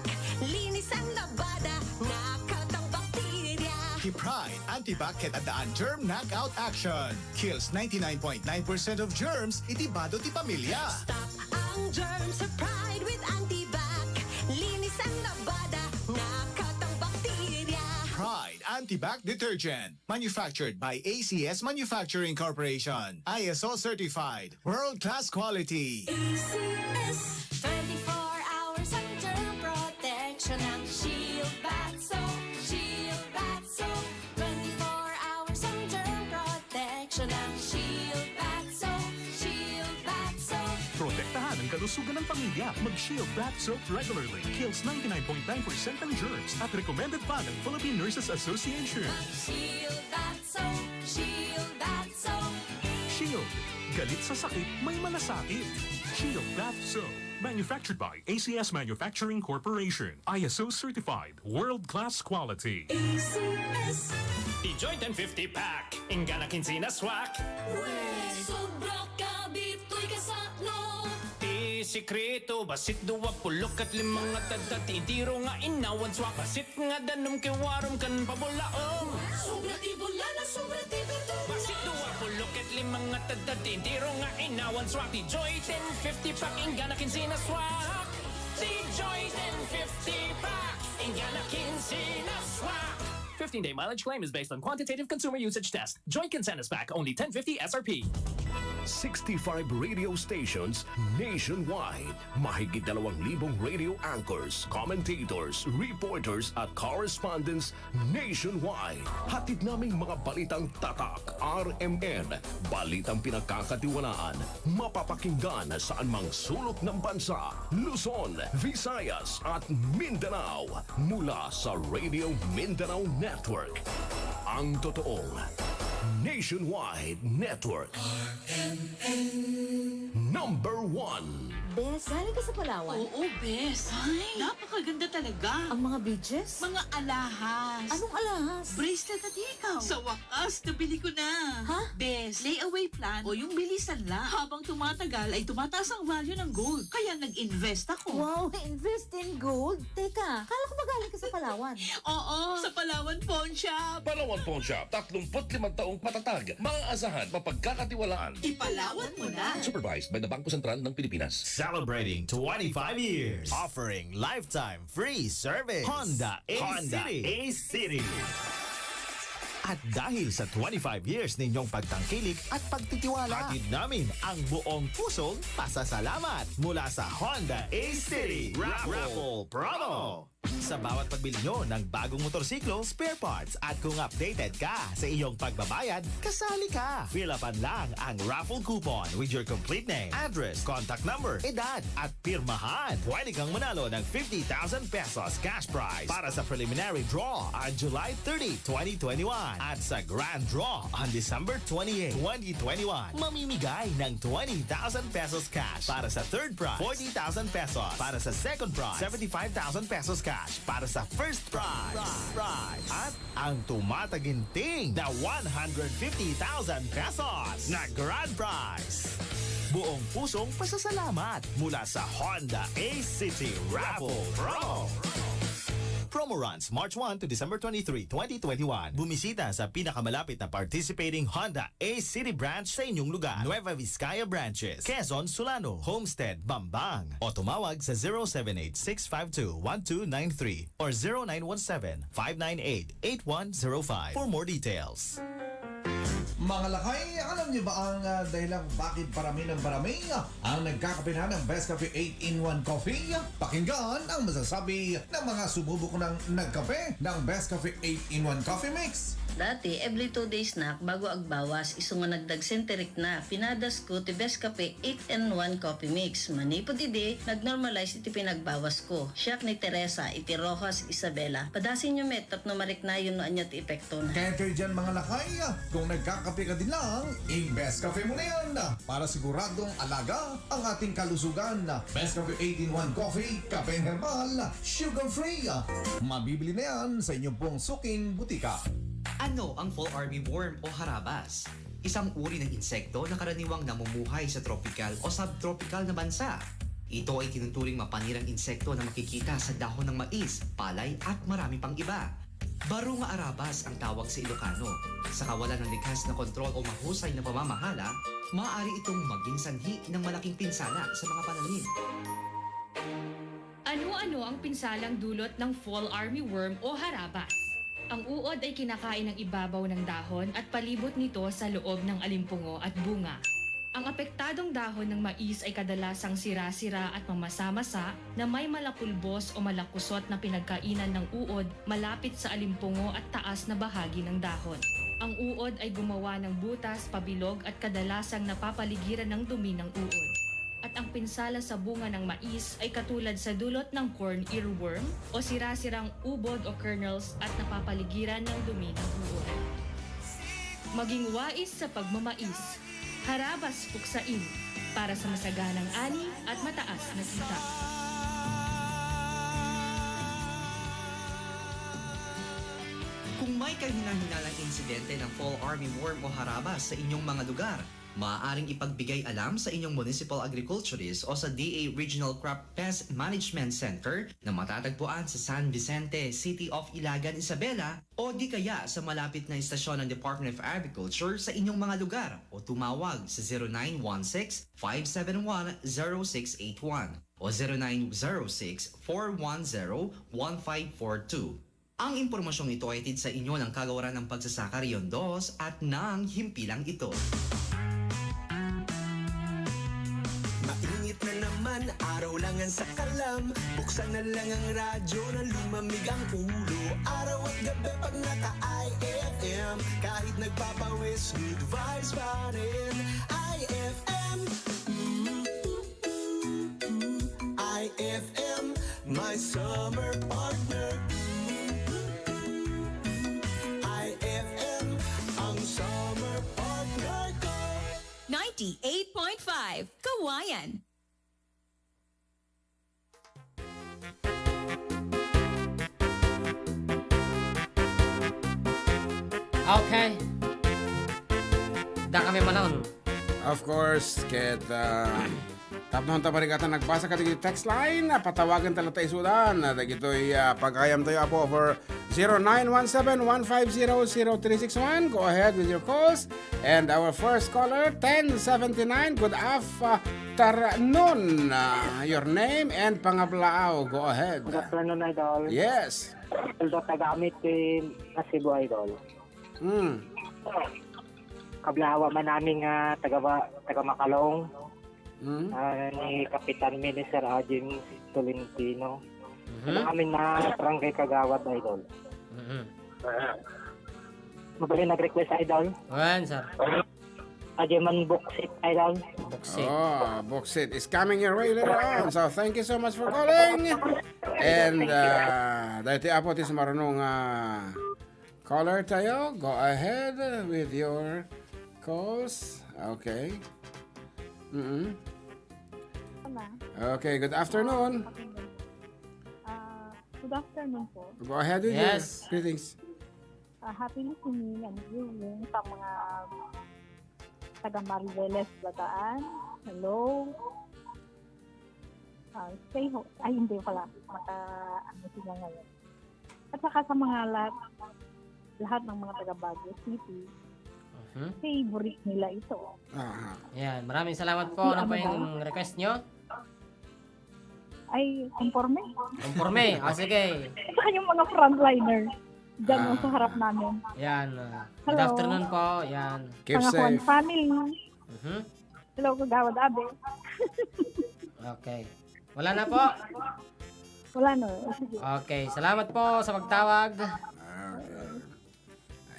Linis ang labada, knock out ang bakterya. Ti Pride Antibac ket addaan germ knockout action. Kills ninety-nine point nine percent of germs iti bado ti pamilya. Stop ang germs sa Pride with Antibac. Linis ang labada, knock out ang bakterya. Pride Antibac Detergent. Manufactured by A C S Manufacturing Corporation. I S O certified. World-class quality. A C S. Twenty-four hours ang germ protection ng Shield Bath Soap. Shield Bath Soap. Twenty-four hours ang germ protection ng Shield Bath Soap. Shield Bath Soap. Protektahan ang kalusugan ng pamilya. Mag-Shield Bath Soap regularly. Kills ninety-nine point nine percent ng germs at recommended pa ng Philippine Nurses Association. Mag-Shield Bath Soap. Shield Bath Soap. Shield. Galit sa sakit, may malasakit. Shield Bath Soap. Manufactured by A C S Manufacturing Corporation. I S O certified. World-class quality. A C S. Ti Joy ten fifty pack. Inggana kinse na swak. Sobra kabitoy kasano. Ti sekreto, basit dua puluh ket lima nga tadtad ti itiro nga innawan swak. Basit nga danum ket warum ken pabulaom. Sobra ti bulana, sobra ti berdura. Basit dua puluh ket lima nga tadtad ti itiro nga innawan swak. Ti Joy ten fifty pack, inggana kinse na swak. Ti Joy ten fifty pack, inggana kinse na swak. Fifteen-day mileage claim is based on quantitative consumer usage test. Joy Kinsenas Pack, only ten fifty S R P. Sixty-five radio stations nationwide. Mahigit dalawang libong radio anchors, commentators, reporters, at correspondents nationwide. Hatid naming mga balitang tatak, R M N, balitang pinagkakatiwalaan, mapapakinggan saan mang sulok ng bansa, Luzon, Visayas, at Mindanao. Mula sa Radio Mindanao Network, ang totoong nationwide network. Number one. Bes, galing ka sa Palawan? Oo, bes. Ay, napakaganda talaga. Ang mga beaches? Mga alahas. Anong alahas? Bracelet at ikaw. Sa wakas, nabili ko na. Ha? Bes, layaway plan o yung bilisan lang. Habang tumatagal ay tumataas ang value ng gold. Kaya nag-invest ako. Wow, invest in gold? Teka, kala ko ba galing ka sa Palawan? Oo, sa Palawan Pawn Shop. Palawan Pawn Shop, tatlumpu't limang taong patatag, maaasahan, mapagkakatiwalaan. Ipalawan mo na. Supervised by the Bangko Sentral ng Pilipinas. Celebrating twenty-five years. Offering lifetime free service. Honda A City. Honda A City. At dahil sa twenty-five years ninyong pagtangkilik at pagtitiwala, hatid namin ang buong pusong pasasalamat mula sa Honda A City Raffle Promo. Sa bawat pagbili nyo ng bagong motorsiklo, spare parts, at kung updated ka sa iyong pagbabayad, kasali ka. Fill upan lang ang raffle coupon with your complete name, address, contact number, edad, at pirmahan. Pwede kang manalo ng fifty thousand pesos cash prize para sa preliminary draw on July thirty, twenty twenty-one, at sa grand draw on December twenty-eight, twenty twenty-one. Mamimigay ng twenty thousand pesos cash para sa third prize, forty thousand pesos para sa second prize, seventy-five thousand pesos cash para sa first prize. Prize. At ang tumataginting na one hundred fifty thousand pesos na grand prize. Buong pusong pasasalamat mula sa Honda A City Raffle Pro. Promo runs March one to December twenty-three, twenty twenty-one. Bumisita sa pinakamalapit na participating Honda A City branch sa inyong lugar. Nueva Vizcaya branches, Quezon, Solano, Homestead, Bambang. O tumawag sa zero seven eight six five two one two nine three or zero nine one seven five nine eight eight one zero five for more details. Mga lakay, alam niyo ba ang, ah, dahilan bakit parami ng parami ang nagkakape na ng Best Cafe eight-in-one Coffee? Pakinggan ang masasabi ng mga sumubok ng nagkape ng Best Cafe eight-in-one Coffee Mix. Dati, every two days nak bago agbawas, isu nga nagdagsen ti rikna. Pinadasko ti Best Cafe eight-in-one Coffee Mix. Manipud idi, nag-normalize iti pinagbawasko. Siak ni Teresa, iti Roxas, Isabela. Padasenyo met tapno mariknayon no ania ti epektona. Kaya kayo dyan, mga lakay, kung nagkakape ka din lang, i-Best Cafe mo na yan. Para siguradong alaga ang ating kalusugan. Best Cafe eight-in-one Coffee, kapeng herbal, sugar-free. Mabibili na yan sa inyong pong suking butika. Ano ang fall army worm o harabas? Isang uri ng insekto na karaniwang namumuhay sa tropikal o subtropikal na bansa. Ito ay tinuturing mapanirang insekto na makikita sa dahon ng mais, palay at marami pang iba. Baro nga arabas ang tawag sa Ilocano. Sa kawalan ng likas na kontrol o mahusay na pamamahala, maaari itong maging sanhi ng malaking pinsala sa mga pananim. Ano-ano ang pinsalang dulot ng fall army worm o harabas? Ang uod ay kinakain ng ibabaw ng dahon at palibot nito sa loob ng alimpungo at bunga. Ang apektadong dahon ng mais ay kadalasang sira-sira at mamasa-masa na may malapulbos o malakusot na pinagkainan ng uod malapit sa alimpungo at taas na bahagi ng dahon. Ang uod ay gumawa ng butas, pabilog at kadalasang napapaligiran ng dumi ng uod. At ang pinsala sa bunga ng mais ay katulad sa dulot ng corn earworm o sira-sirang ubod o kernels at napapaligiran ng dumi ng uod. Maging wais sa pagmamais. Harabas puksain para sa masaganang ani at mataas na kita. Kung may kahinahinang insidente ng fall army worm o harabas sa inyong mga lugar, maaaring ipagbigay alam sa inyong municipal agriculturist o sa D A Regional Crop Pest Management Center na matatagpuan sa San Vicente, City of Ilagan, Isabela, o di kaya sa malapit na istasyon ng Department of Agriculture sa inyong mga lugar o tumawag sa zero nine one six, five seven one, zero six eight one o zero nine zero six, four one zero, one five four two. Ang impormasyong ito ay hatid sa inyo ng Kagawaran ng Pagsasaka Region Dos at ng himpilang ito. Mainit na naman, araw lang ang sakalam. Buksan na lang ang radyo na lumamig ang ulo. Araw at gabi pag naka-I F M, kahit nagpapawis, good vibes pa rin. I F M. I F M, my summer partner. I F M, ang summer partner ko. Ninety-eight point five Kawayan. Okay. Da kami manon. Of course, ket, ah, tapno ta barikatan nagbasa kadagiti text line, patawagen ta latta isudan dagitoy, ah, pagayam tayo, Apo, over zero nine one seven one five zero zero three six one. Go ahead with your calls. And our first caller, ten seventy-nine. Good afternoon. Ah, your name and pangablaaw. Go ahead. Good afternoon, Idol. Yes. Idol, taga-Amitin, Cebu, Idol. Hmm. Kablaaw man amin nga taga ba-, taga Makalong. Hmm. Ah, ni Kapitan Minister Ajing Tolentino. Mhm. Taga amin na Barangay Kagawad, Idol. Mhm. Mabalin nag-request, Idol. Wen, sir. Ajay man boksit, Idol. Boksit. Oh, boksit is coming your way later on. So, thank you so much for calling. And, uh, dahil ti Apo ti sumarunong, uh, caller tayo. Go ahead with your calls. Okay. Mm-mm. Wala. Okay, good afternoon. Okay. Ah, good afternoon po. Go ahead with your Yes. greetings. Ah, happy listening and viewing sa mga taga Mariveles, Bataan. Hello. Ah, stay ho-, ay, hindi pala. Maka, ano sila ngayon. At saka sa mga lahat, lahat ng mga taga Baguio City, Mhm. favorite nila ito. Aha. Yan, maraming salamat po. Happy Ano po ano yung ba? request nyo? Ay, konforme. Konforme. Ah, sige. Saka yung mga frontliner dyan, Ah. oh, sa harap namin. Yan, ah, good Hello. afternoon po. Yan. Keep Mga Juan safe. family. Mhm. Hello, Kagawad Abe. Okay. Wala na po? Wala na. Sige. Okay. Salamat po sa pagtawag. Okay.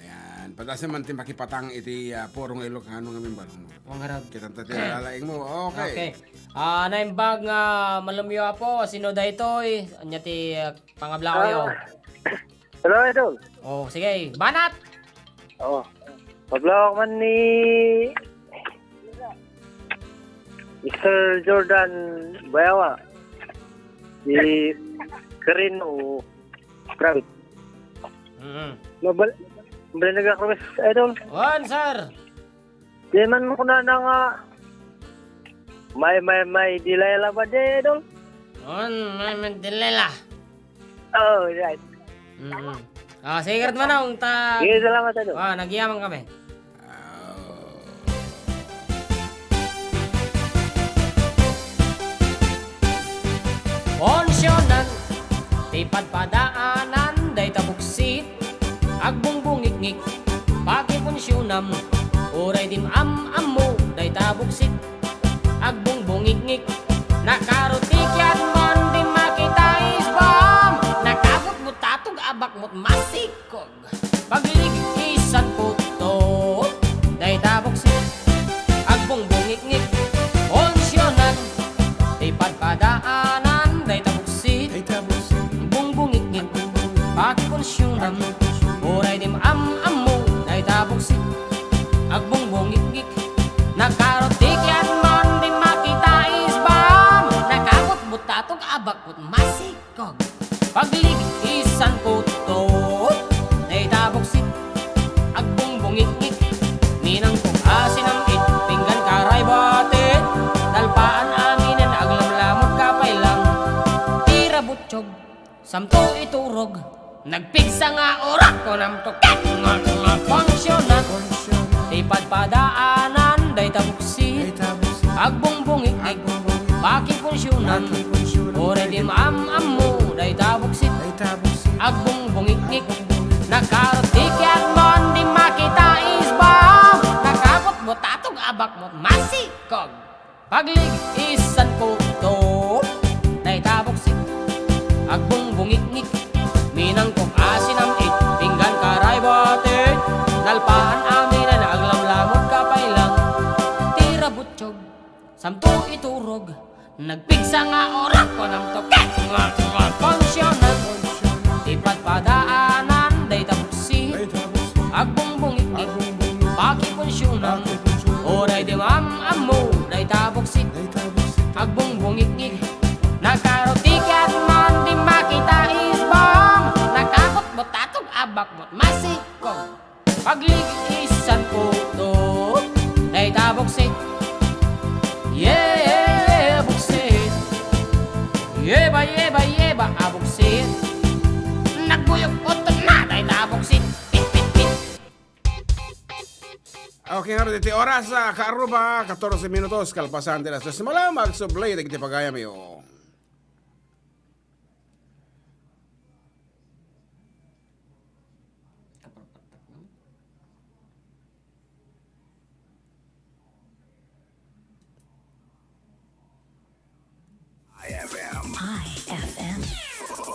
Ayan. Dase man ti makipatang iti, ah, puro nga Ilocano nga member. Wan ngarud. Kitanta ti lalaing mo. Okay. Okay. Ah, naimbag nga malumyo, Apo, sino daytoy? Ania ti, ah, pangablayo? Ah. Hello, Idol. Oh, sige, banat! Oh. Pablaw man ni Mister Jordan Bayawa. Si Karino Private. Mm. Mabal-, mabal-, nagkakrumis, Idol. Wan, sir. Di man kunana nga, may, may, may, Delilah ba di, Idol? On, may, may, Delilah. Oh, right. Mm. Ah, sige, Kurt Manong, ta- Sige, salamat, Idol. Ah, nagyaman kami. Punsyonan, ti padpadaanan, dayta buksit, agbungbungikngik, pakipunsyonan, uray dim-am-ammo, dayta buksit, agbungbungikngik, nakaruti kiadmon, di makita isbam, nakabutbutatog a bakmot, masikog. Paglig-isan puto, dayta buksit, agbungbungikngik, punsyonan, ti padpadaanan, dayta buksit, dayta buksit, agbungbungikngik, pakipunsyonan, uray dim-am-ammo, dayta buksit, agbungbungikngik, nakaruti kiadmon, di makita isbam, nakabutbutatog a bakmot, masikog. Paglig-isan puto, dayta buksit, agbungbungikngik, minangkog asin am-it, pinggan karay batit, nalpaan aminen, aglamlamod ka pay lang, ti rabutsog, samto iturog, nagpigsa nga urak, kunamto ket nga, nga punsyonan, ti padpadaanan, dayta buksit, agbungbungikngik, pakipunsyonan, uray dim-am-ammo, dayta buksit, agbungbungikngik, nakaruti kiadmon, di makita isbam, nakabutbutatog a bakmot, masikog. Paglig-isan puto, dayta buksit, agbungbungikngik, minangkog asin am-it, pinggan karay batit, nalpaan aminen, aglamlamod ka pay lang, ti rabutsog, samto iturog, nagpigsa nga urak, kunamto ket nga, nga punsyonan, ti padpadaanan, dayta buksit, agbungbungikngik, pakipunsyonan, uray dim-am-ammo, dayta buksit, agbungbungikngik, nakaruti kiadmon, di makita isbam, nakabutbutatog a bakmot, masikog. Paglig-isan puto, dayta buksit. Yeah, buksit. Yeba, yeba, yeba, a buksit. Nagbuyog puto na, dayta buksit. Pit, pit, pit. Okay, ngarud iti oras, ah, kaaruba, katorse minutos, kalpasan ti alas dos. Malam, magsubli, dagiti pagayamyo. I F M. I F M.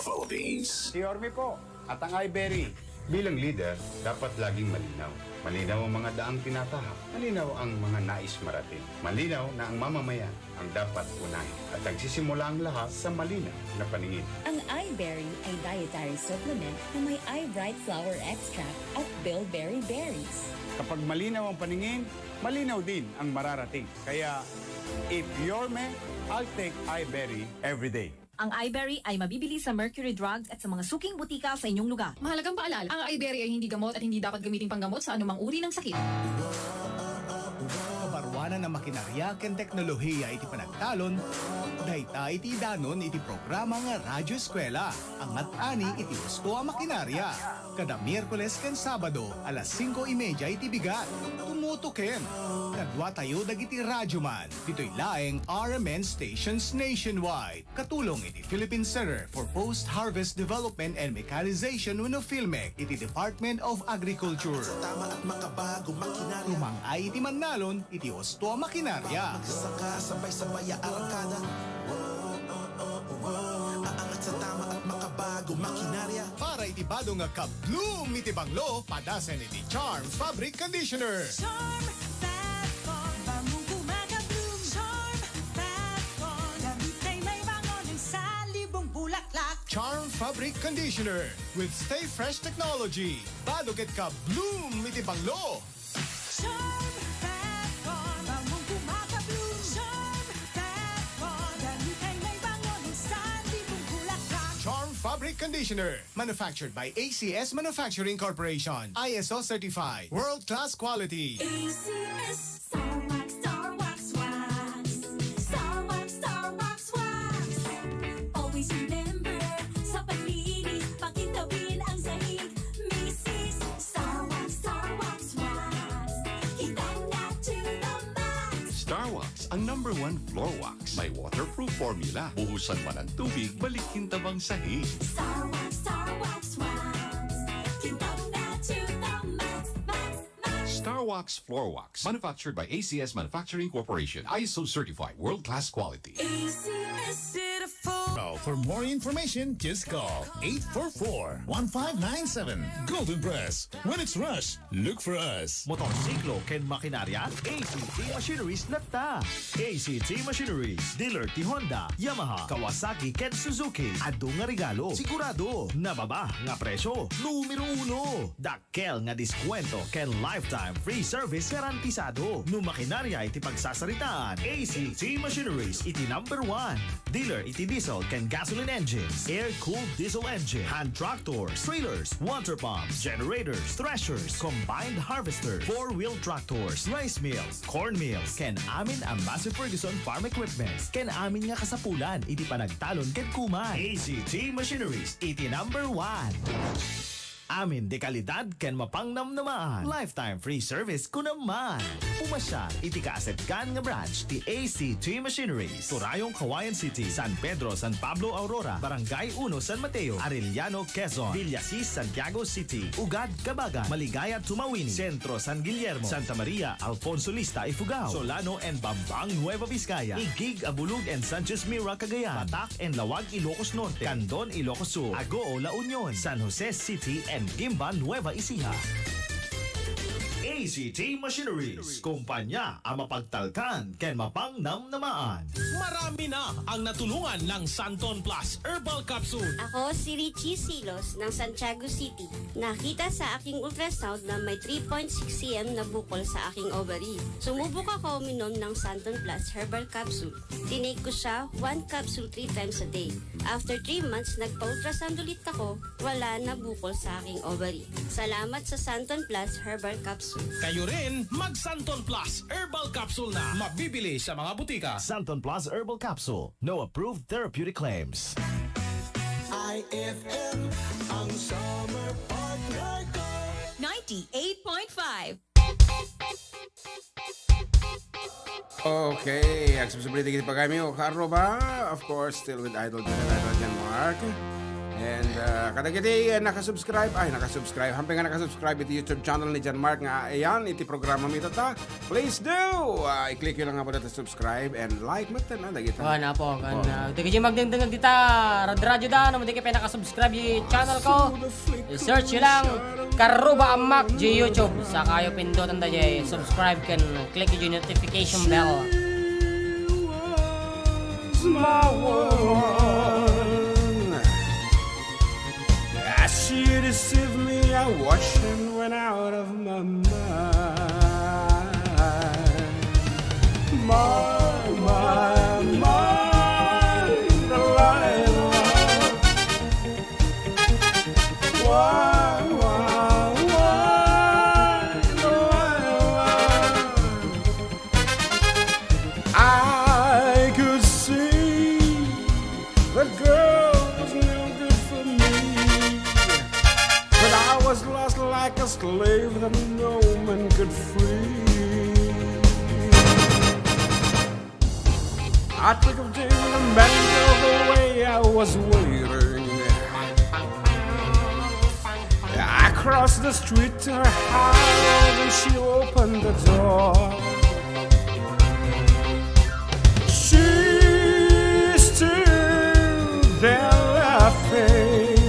Philippines. Si Yorme po, at ang iBerry. Bilang leader, dapat laging malinaw. Malinaw ang mga daang tinatahak. Malinaw ang mga nais marating. Malinaw na ang mamamayan ang dapat unahin. At nagsisimula ang lahat sa malinaw na paningin. Ang iBerry ay dietary supplement na may iBright flower extract at bilberry berries. Kapag malinaw ang paningin, malinaw din ang mararating. Kaya, if Yorme, I'll take iBerry every day. Ang iBerry ay mabibili sa Mercury Drugs at sa mga suking butika sa inyong lugar. Mahalagang paalala, ang iBerry ay hindi gamot at hindi dapat gamiting panggamot sa anumang uri ng sakit. Kabaruanan a makinarya ken teknolohiya iti panagtalon, dayta iti danon iti programa nga Radyo Eskwela, a ngat-ani iti husto a makinarya. Kada Miyerkules ken Sabado, alas singko y media iti bigat. Tumutoken! Kaduatayo dagiti radyoman, ditoy laeng R M N stations nationwide. Katulong iti Philippine Center for Post-Harvest Development and Mechanization wenno PHILMEC iti Department of Agriculture. Rumang-ay iti mannalon iti husto a makinarya. Ago makinarya. Para iti bado nga ka-bloom iti banglo, padasen iti Charm Fabric Conditioner. Charm Fab Foam, bangong kumaka-bloom. Charm Fab Foam, gamitay maibangon ang sanlibong bulaklak. Charm Fabric Conditioner with Stay Fresh Technology. Bado ket ka-bloom iti banglo. Charm Fab Foam, bangong kumaka-bloom. Charm Fab Foam, gamitay maibangon ang sanlibong bulaklak. Charm Fabric Conditioner, manufactured by A C S Manufacturing Corporation, I S O certified, world-class quality. A C S. Star Wax, Star Wax, Wax. Star Wax, Star Wax, Wax. Always remember, sa paglinis, pakintabin ang sahig. Misis, Star Wax, Star Wax, Wax. Kintab na to the max. Star Wax, ang number one floor wax. May waterproof formula. Buhusan man ang tubig, balik kintab ang sahig. Star Wax, Star Wax, Wax. Kintab na to the max, max, max. Star Wax Floor Wax, manufactured by A C S Manufacturing Corporation, I S O certified, world-class quality. A C S. Beautiful. Now, for more information, just call eight four four, one five nine seven. Golden Press. When it's rush, look for us. Motorsiklo ken makinarya, A C T Machineries latta. A C T Machineries, dealer ti Honda, Yamaha, Kawasaki, ken Suzuki. Adu nga regalo, sigurado. Nababa nga presyo, numero uno. Dakkel nga diskwento ken lifetime free service garantisado. No makinarya iti pagsasaritaan, A C T Machineries iti number one. Dealer iti diesel ken gasoline engines, air-cooled diesel engine, hand tractors, trailers, water pumps, generators, threshers, combined harvesters, four-wheel tractors, rice mills, corn mills, ken amin a Massey Ferguson farm equipments, ken amin nga kasapulan iti panagtalon ken kumay. A C T Machineries iti number one. Amin ti kalidad ken mapangnamnamaan. Lifetime free service kunam man. Pumasyar iti kaasekkan nga branch ti A C T Machineries. Turayon, Cauayan City, San Pedro, San Pablo, Aurora, Barangay Uno, San Mateo, Arellano, Quezon, Villasis, Santiago City, Ugad, Cabagan, Maligaya, Tumauini, Centro, San Guillermo, Santa Maria, Alfonso Lista, Ifugao, Solano and Bambang, Nueva Vizcaya, Taguig, Abulug and Sanchez Mira, Cagayan, Batac and Laoag, Ilocos Norte, Candon, Ilocos Sur, Agoo, La Union, San Jose City, and Guimban, Nueva Ecija. A C T Machineries, kumpanya a mapagtalkan ken mapangnamnamaan. Marami na ang natulungan ng Santon Plus Herbal Capsule. Ako si Richie Silos ng Santiago City. Nakita sa aking ultrasound na may three point six cm na bukol sa aking ovary. Sumubok ako uminom ng Santon Plus Herbal Capsule. Tinake ko siya, one capsule three times a day. After three months, nagpa-ultrasound ulit ako, wala na bukol sa aking ovary. Salamat sa Santon Plus Herbal Capsule. Kayo rin, mag Santon Plus Herbal Capsule na. Mabibili sa mga butika. Santon Plus Herbal Capsule. No approved therapeutic claims. I F M, ang summer partner ko. Ninety-eight point five. Okay, agsubsubli dagiti pagayamyo, kaarruba. Of course, still with Idol Jen and Idol Jen Mark. And, uh, kadagiti, uh, nakasubscribe, ay, nakasubscribe, hamping nga nakasubscribe iti YouTube channel ni Jen Mark nga, ayan, iti programami ita, please do! Uh, i-click nyo lang nga po dito subscribe and like, matan na, dagita. Oh, napo, kan, oh. Uh, dagiti magdengdengag dita, radradyo da, no, dagiti pay nakasubscribe iti channel ko. I-search nyo lang, Karuba Amak, iti YouTube. Sakayo pindutan da, subscribe ken click iti notification bell. She was my woman. As she deceived me, I watched and went out of my mind. My, my, my, Delilah. Why, why, why, Delilah? I could see that girl was no good for me. But I was lost like a slave that no man could free. I took a day with a man the way I was waiting. I crossed the street to her house and she opened the door. She stood there laughing.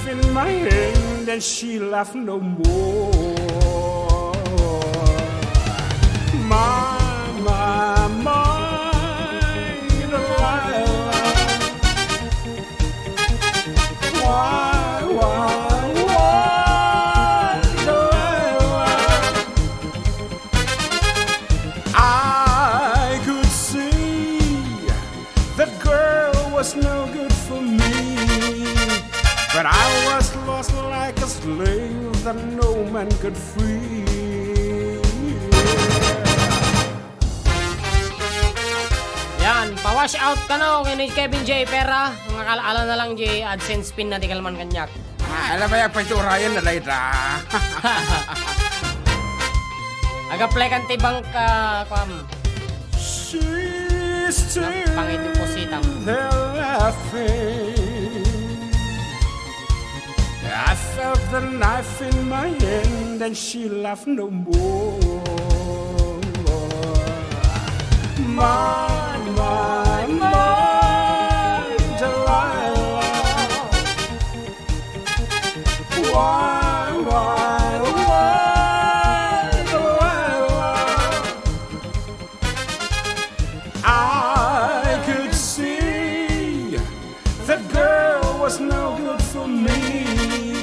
In my hand and she laughed no more. My, my, my, Delilah. Why, why, why, Delilah? I could see that girl was no good for me, but I was lost like a slave that no man could free. Yan, pa-wash out kano ken ni Kevin J Pera. Nga kal-, ala na lang di AdSense pin na di kalman kaniak. Ah, ala ba yung paiturayan na dayta? Ag-apply kan ti bank, ah, kuam. She's still Pangit yung positam. there laughing. I felt the knife in my hand and she laughed no more. My, my, my, Delilah. Why, why, why, Delilah? I could see that girl was no good for me,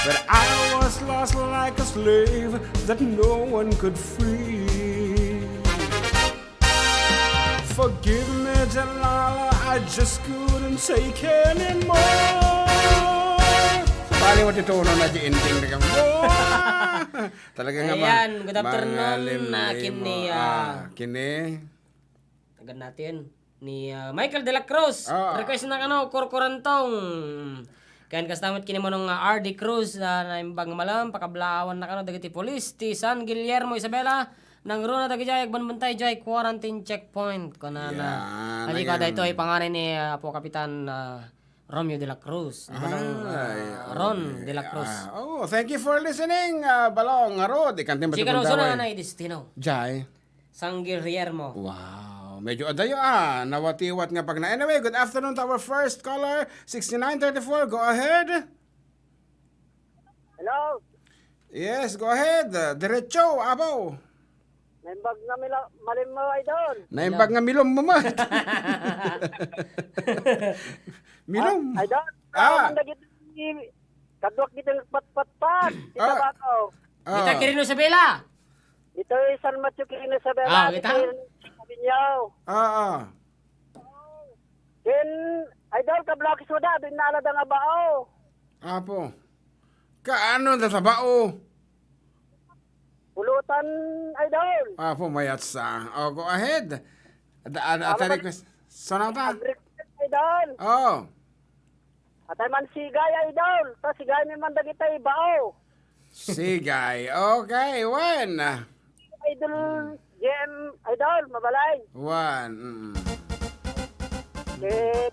but I was lost like a slave that no one could free. Forgive me, Delilah, I just couldn't take anymore. Bali mo tituno na di ending na kamo. Talaga nga ma-, Ayan, good afternoon, mga limlimo. Ah, kini, ah, Ah, kini? Tagan natin ni, ah, Michael de la Cruz. Ah. Request na kano, Kurkurentong. Ken kasta met kini Manong, ah, R D Cruz, ah, naimbag nga malem, pakablaawan na kano dagiti pulis ti San Guillermo, Isabela, nangruna dagidiay agbanbantay diay quarantine checkpoint, kunana. Yan, Adi ko, ayan. Daytoy pangaray ni, ah, Apo Kapitan, ah, Romeo de la Cruz. Ni Manong, Ay, ah, Ron okay. de la Cruz. Ah, oh, thank you for listening, ah, Balong, Arod. Ikan ti Chika no matutungtaway. Suna na Destino. Jai. San Guillermo. Wow. Medyo adayo, ah. Nawatiwat nga pagna. Anyway, good afternoon to our first caller, sixty-nine thirty-four. Go ahead. Hello. Yes, go ahead. Uh, diretso, abaw. Naimbag nga mila-, malim mo, idol. Naimbag Hello. nga milom mo, ma. Milom. Ah, idol. Ah. Ah, dagiti kaduak dagiti patpatpat. Ti Ah. Tabaco. Ah. Dita Quirino Isabela. Ditoy San Mateo Quirino Isabela, Ah, kita? ditoy Sabiñao. Ah, ah. Ken, idol, kablakis mo da, binnalada nga bao. Apo. Kaano da ta bao? Pulutan, idol. Apo, mayat sa. Oh, go ahead. Ada, ada, Ah, ada mabal- request. Sana ta? Ag-request, idol. Oh. Atay man sigay, idol. Ta sigay mi man dagitay bao. Sigay. Okay, when? Idol J M, idol, mabalay. One, mm. Eh,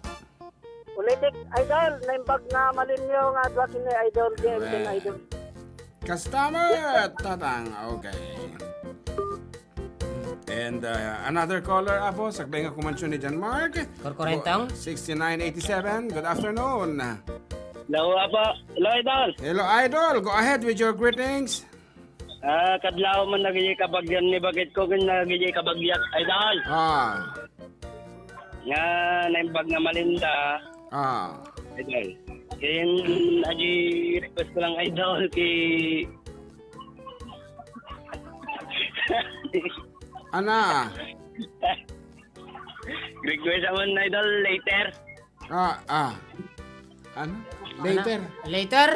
ulitik, idol, naimbag nga malinyo nga dua kini idol, J M, Well. idol. Customer, tatang, okay. And, uh, another caller, apo, sakbay nga kumansyon ni John Mark. Korkorentang? Sixty-nine eighty-seven, good afternoon. Hello, apo. Hello, idol. Hello, idol. Go ahead with your greetings. Ah, kadlaw man dagiti kabagyan ni bagitko ken dagiti kabagiak, idol. Ah. Nga naimbag nga malinda. Ah. Idol. Ken adi request ko lang, idol, ki Ana. Request man, idol, later. Ah, ah. Ano? Later. Later?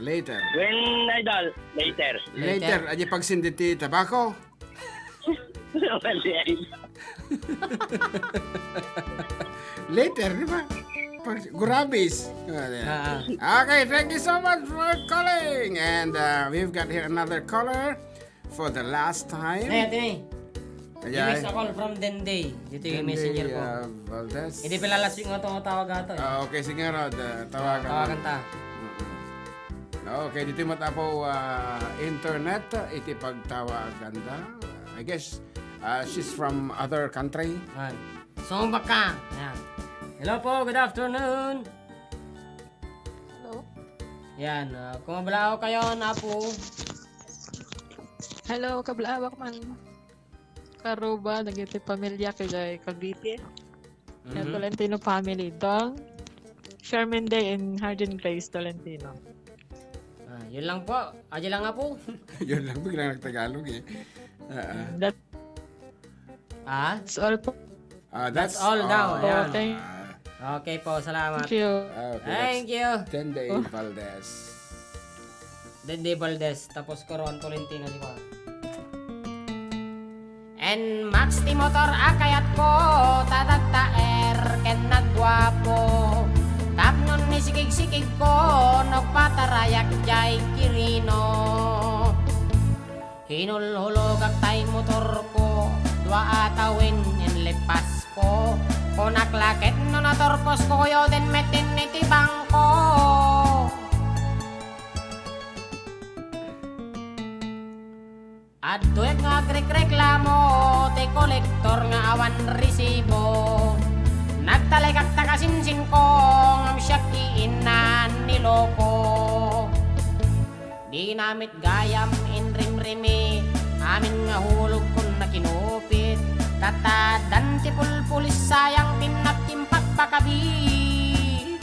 Later. When, idol? Later. Later. Later. Adi pagsindi ti tabako. Wala, idol. Later, di ba? Pag, gurabis. Ah, di. Ah, ah. Okay, thank you so much for calling. And, uh, we've got here another caller. For the last time. Ay, ate, ay. Ayan. Give us a call from Dende. Dito yung Dende, messenger ko. uh, Valdez. Hindi pala last week nga ito, tawag ato eh. Ah, okay, sige, Rod. Uh, tawagan Ah, tawagan mo. ta. Mm-mm. Okay, dito yung matapo, uh, internet, uh, iti pagtawagan ta. I guess, uh, she's from other country. Ayan. Sumubak ka. Ayan. Hello po, good afternoon. Hello? Yan, ah, kung mabalaw kayo, Apo. Hello, kablaawak man. Karuba, dagiti pamilya, kay Cavite. Mhm. Tolentino family. Dong, Charmaine Day and Hardin Grace Tolentino. Ah, yun lang po. Adi lang nga po. Yun lang, biglang nagtagalog eh. Ah, ah. That Ah? That's all po. Ah, that's That's all daw, all. Ayan. Okay. Ah. Okay po, salamat. Thank you. Ah, okay, Thank that's you. Tende Oh. Valdez. Tende Valdez, tapos Coron Tolentino, di ba? And Max ti motor a kayatko, ta dagtaer ken nagguapo. Tapno ni sikigsikigko, nagpatarayak jay Kirino. Hinulhulogak tay motorko, dua a tawen inlippasko. Kunak la ket no naturposko, kuyoden met iti bangko. Adtoyak nga agrekreklamo ti kolektor nga awan resibo. Nagtalekak ta kasinsinko, ngem siak ti innan ni loko. Dina met gayam inrimrimi, amin nga hulogkon nakinupit. Tataddan ti pulpulis, sayang ti innak ti impakpakabit.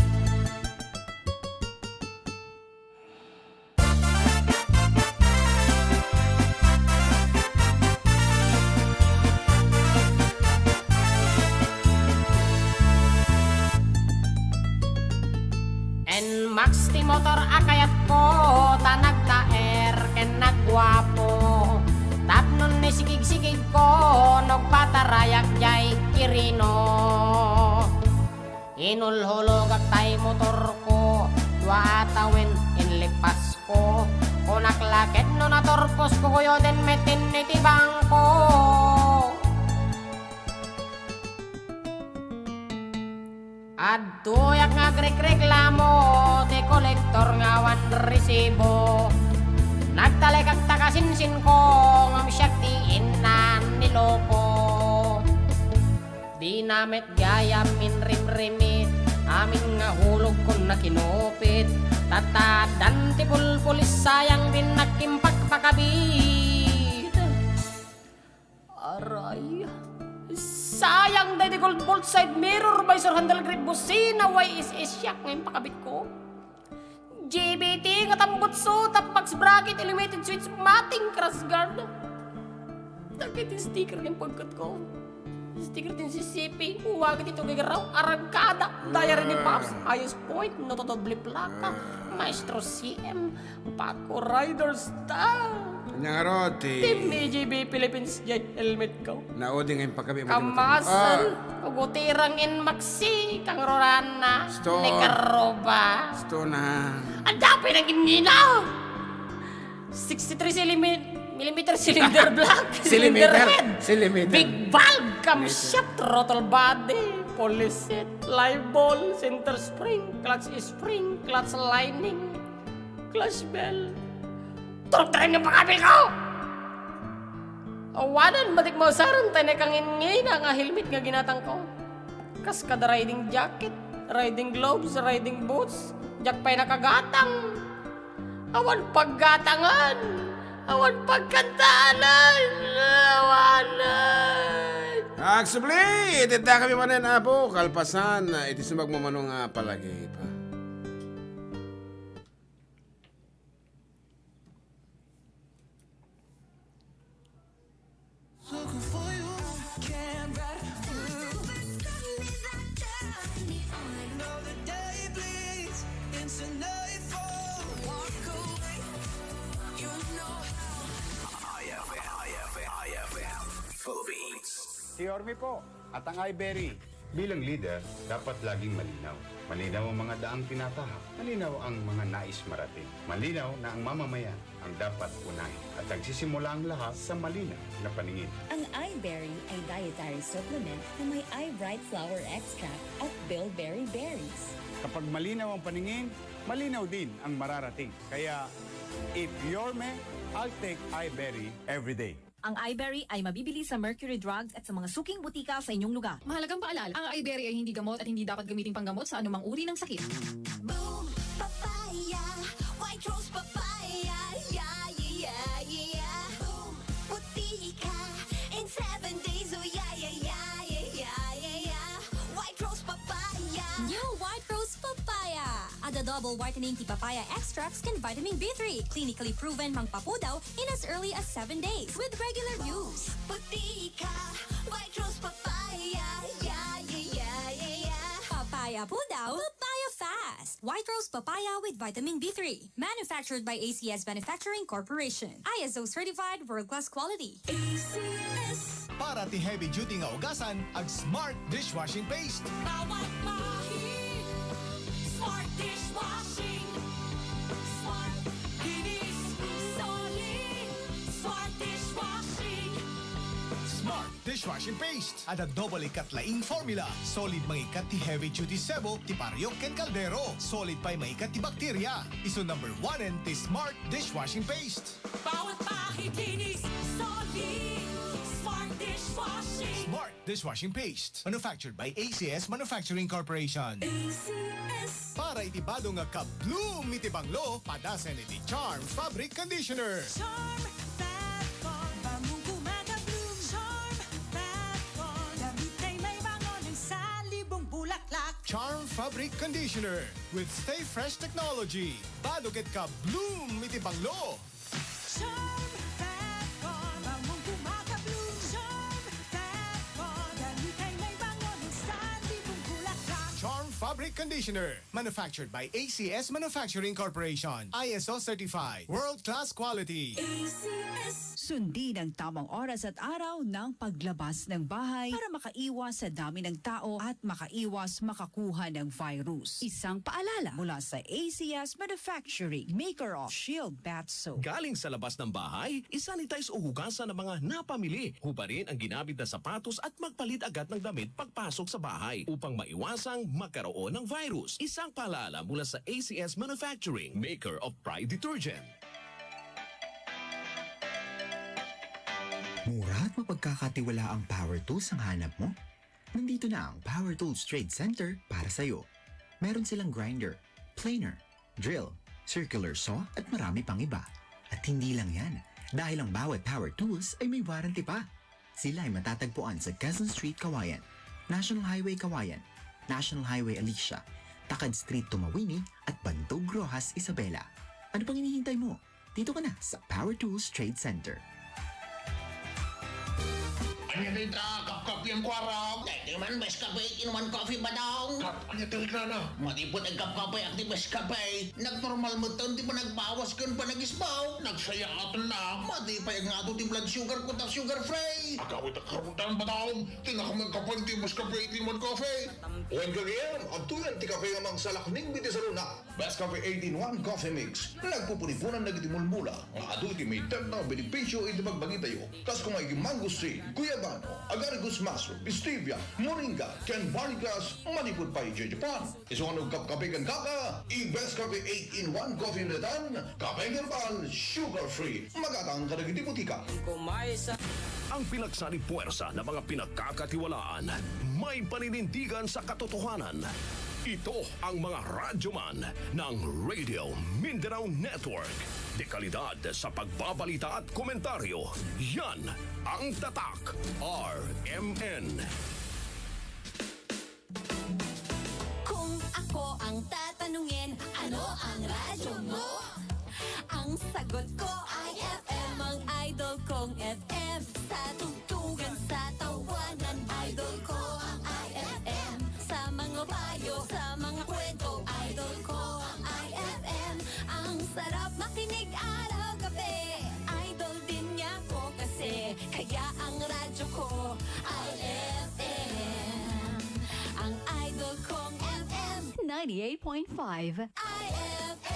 Nmax ti motor a kayatko, ta nagtaer ken nagguapo. Tapno ni sikigsikigko, nagpatarayak jay Kirino. Inulhulogak tay motorko, dua a tawen inlippasko. Kunak la ket no naturposko, kuyoden met iti bangko. Adtoyak nga agrekreklamo ti kolektor nga awan resibo. Nagtalekak ta kasinsinko, ngem siak ti innan ni loko. Dina met gayam inrimrimit, amin nga hulogkon nakinupit. Tataddan ti pulpulis, sayang ti innak ti impakpakabit. Aray, sayang daydi gold bolt side mirror, visor, handle grip, busina, Y S S shock nga impakabitko. G B T nga tambutso, top box bracket, illuminated switch, mating crash guard. Dagiti sticker nga impagkatko. Sticker ti C C P, uwaga ti tugigaraw, arangkada, diary ni Pops, highest point, nota doble plaka, Maestro C M, Paco Rider Star. Ania ngarud ti Team A J B Philippines, jay helmet ko. Naudi nga impakabit mo ti motor. Kamasal, Ah. Ugutirang in maxi, kang rorana, Stone. Ni Karoba. Stone na. Ang dapay ng inina! Sixty-three cilimet-, millimeter cylinder block, cylinder Cilimeter. Head, Cilimeter. Big valve, camshaft, throttle body, pulley set, live ball, center spring, clutch spring, clutch lining, clutch bell. Torturing ng pakabil ko! Awanan, matik mausaran, tayo na kangin ngayon nga helmet nga ginatang ko. Kas kada riding jacket, riding gloves, riding boots, diak pay nakagatang. Awan paggatangan, awan pagkantaanan, awanan. Agsubli, iti dakami manen, Apo, kalpasan, iti sumagmamano nga palagip. Philippines. Si Yorme po, at ang iBerry. Bilang leader, dapat laging malinaw. Malinaw ang mga daang tinatahak. Malinaw ang mga nais marating. Malinaw na ang mamamayan ang dapat unahin. At nagsisimula ang lahat sa malinaw na paningin. Ang iBerry ay dietary supplement na may iBright flower extract at bilberry berries. Kapag malinaw ang paningin, malinaw din ang mararating. Kaya, if Yorme, I'll take iBerry every day. Ang iBerry ay mabibili sa Mercury Drugs at sa mga suking butika sa inyong lugar. Mahalagang paalala, ang iBerry ay hindi gamot at hindi dapat gamiting panggamot sa anumang uri ng sakit. Boom Papaya, Double whitening ti papaya extracts ken vitamin B three, clinically proven mangpapudaw in as early as seven days with regular use. Puti ka, White Rose Papaya, yeah, yeah, yeah, yeah, yeah. Papaya pudaw, papaya fast. White Rose Papaya with vitamin B three. Manufactured by A C S Manufacturing Corporation. I S O certified, world-class quality. A C S. Para ti heavy duty nga ugasan, ag Smart Dishwashing Paste. Bawat bahin, Smart Dishwashing. Smart Kinis, Solid, Smart Dishwashing. Smart Dishwashing Paste. Adda double ikat laing formula. Solid mangikat ti heavy duty sebo, ti parayok ken kaldero. Solid pay mangikat ti bakterya. Isu number one ti Smart Dishwashing Paste. Bawat bahin Kinis, Solid, Smart Dishwashing. Smart Dishwashing Paste. Manufactured by A C S Manufacturing Corporation. A C S. Para iti bado nga kabloom iti banglo, padasen iti Charm Fabric Conditioner. Charm Fab Foam, bangong gumagabloom. Charm Fab Foam, damit ay may bango ng salibong bulaklak. Charm Fabric Conditioner with Stay Fresh Technology. Bado ket kabloom iti banglo. Charm Fab Foam, bangong gumagabloom. Charm Fab Foam, damit ay may bango ng salibong bulaklak. Charm Fabric Conditioner. Manufactured by A C S Manufacturing Corporation. I S O certified. World-class quality. A C S. Sundin ang tamang oras at araw ng paglabas ng bahay para makaiwas sa dami ng tao at makaiwas makakuha ng virus. Isang paalala mula sa A C S Manufacturing, maker of Shield Bath Soap. Galing sa labas ng bahay, isanitize o hugasan ang mga napamili. Hubarin ang ginamit na sapatos at magpalit agad ng damit pagpasok sa bahay upang maiwasang magkaroon ng virus. Isang paalala mula sa A C S Manufacturing, maker of Pride Detergent. Mura at mapagkakatiwala ang power tools ang hanap mo? Nandito na ang Power Tools Trade Center para sa'yo. Meron silang grinder, planer, drill, circular saw, at marami pang iba. At hindi lang yan, dahil ang bawat power tools ay may warranty pa. Sila ay matatagpuan sa Quezon Street, Cauayan, National Highway Cauayan, National Highway Alicia, Takad Street, Tumauini, at Bantog, Roxas, Isabela. Ano pang hinihintay mo? Dito ka na sa Power Tools Trade Center. Ania dayta, kapkapian ko araw? Daytoy man, Best Cafe eight-in-one Coffee, Badong. Kap, ania ti riknana? Madi pay agkapkapiak ti Best Cafe. Nagnormal metten ti panagbawas ken panagisbaw. Nagsayaat na. Madi pay agngato ti blood sugar ko ta sugar free. Agawid a karutan, Badong. Ti nakamagkapen ti Best Cafe eight-in-one Coffee. Wen gagayam, adtoy ti kape nga mangsalaknib iti saluna. Best Cafe eight-in-one Coffee Mix. Nagpupuniponan dagiti mulmula nga adu iti mayted nga benepisio iti bagbagitayo. Kas koma iti mangosteen, guyabano, agaricus mushrooms, stevia, moringa, ken barley grass, manipud pay idiay Japan. Isu nga no agkapkape ken kaka, i-Best Cafe eight-in-one Coffee Unit-an, kape herbal, sugar-free, magatang kadagiti butika. Ang pinagsanib puwersa ng mga pinagkakatiwalaan, may paninindigan sa katotohanan. Ito ang mga radyoman ng Radio Mindanao Network. Dekalidad sa pagbabalita at komentaryo. Yan ang Tatak R M N. Kung ako ang tatanungin, ano ang radyo mo? Ang sagot ko ay F M, ang idol kong F M. Sa tugtugan, sa tawanan, idol ko ang I F M. Sa mga payo, sa mga kwento, idol ko ang I F M. Ang sarap makinig araw-gabi, idol din niya ko kasi. Kaya ang radyo ko ay F M. Ang idol kong F M, ninety-eight point five I F M.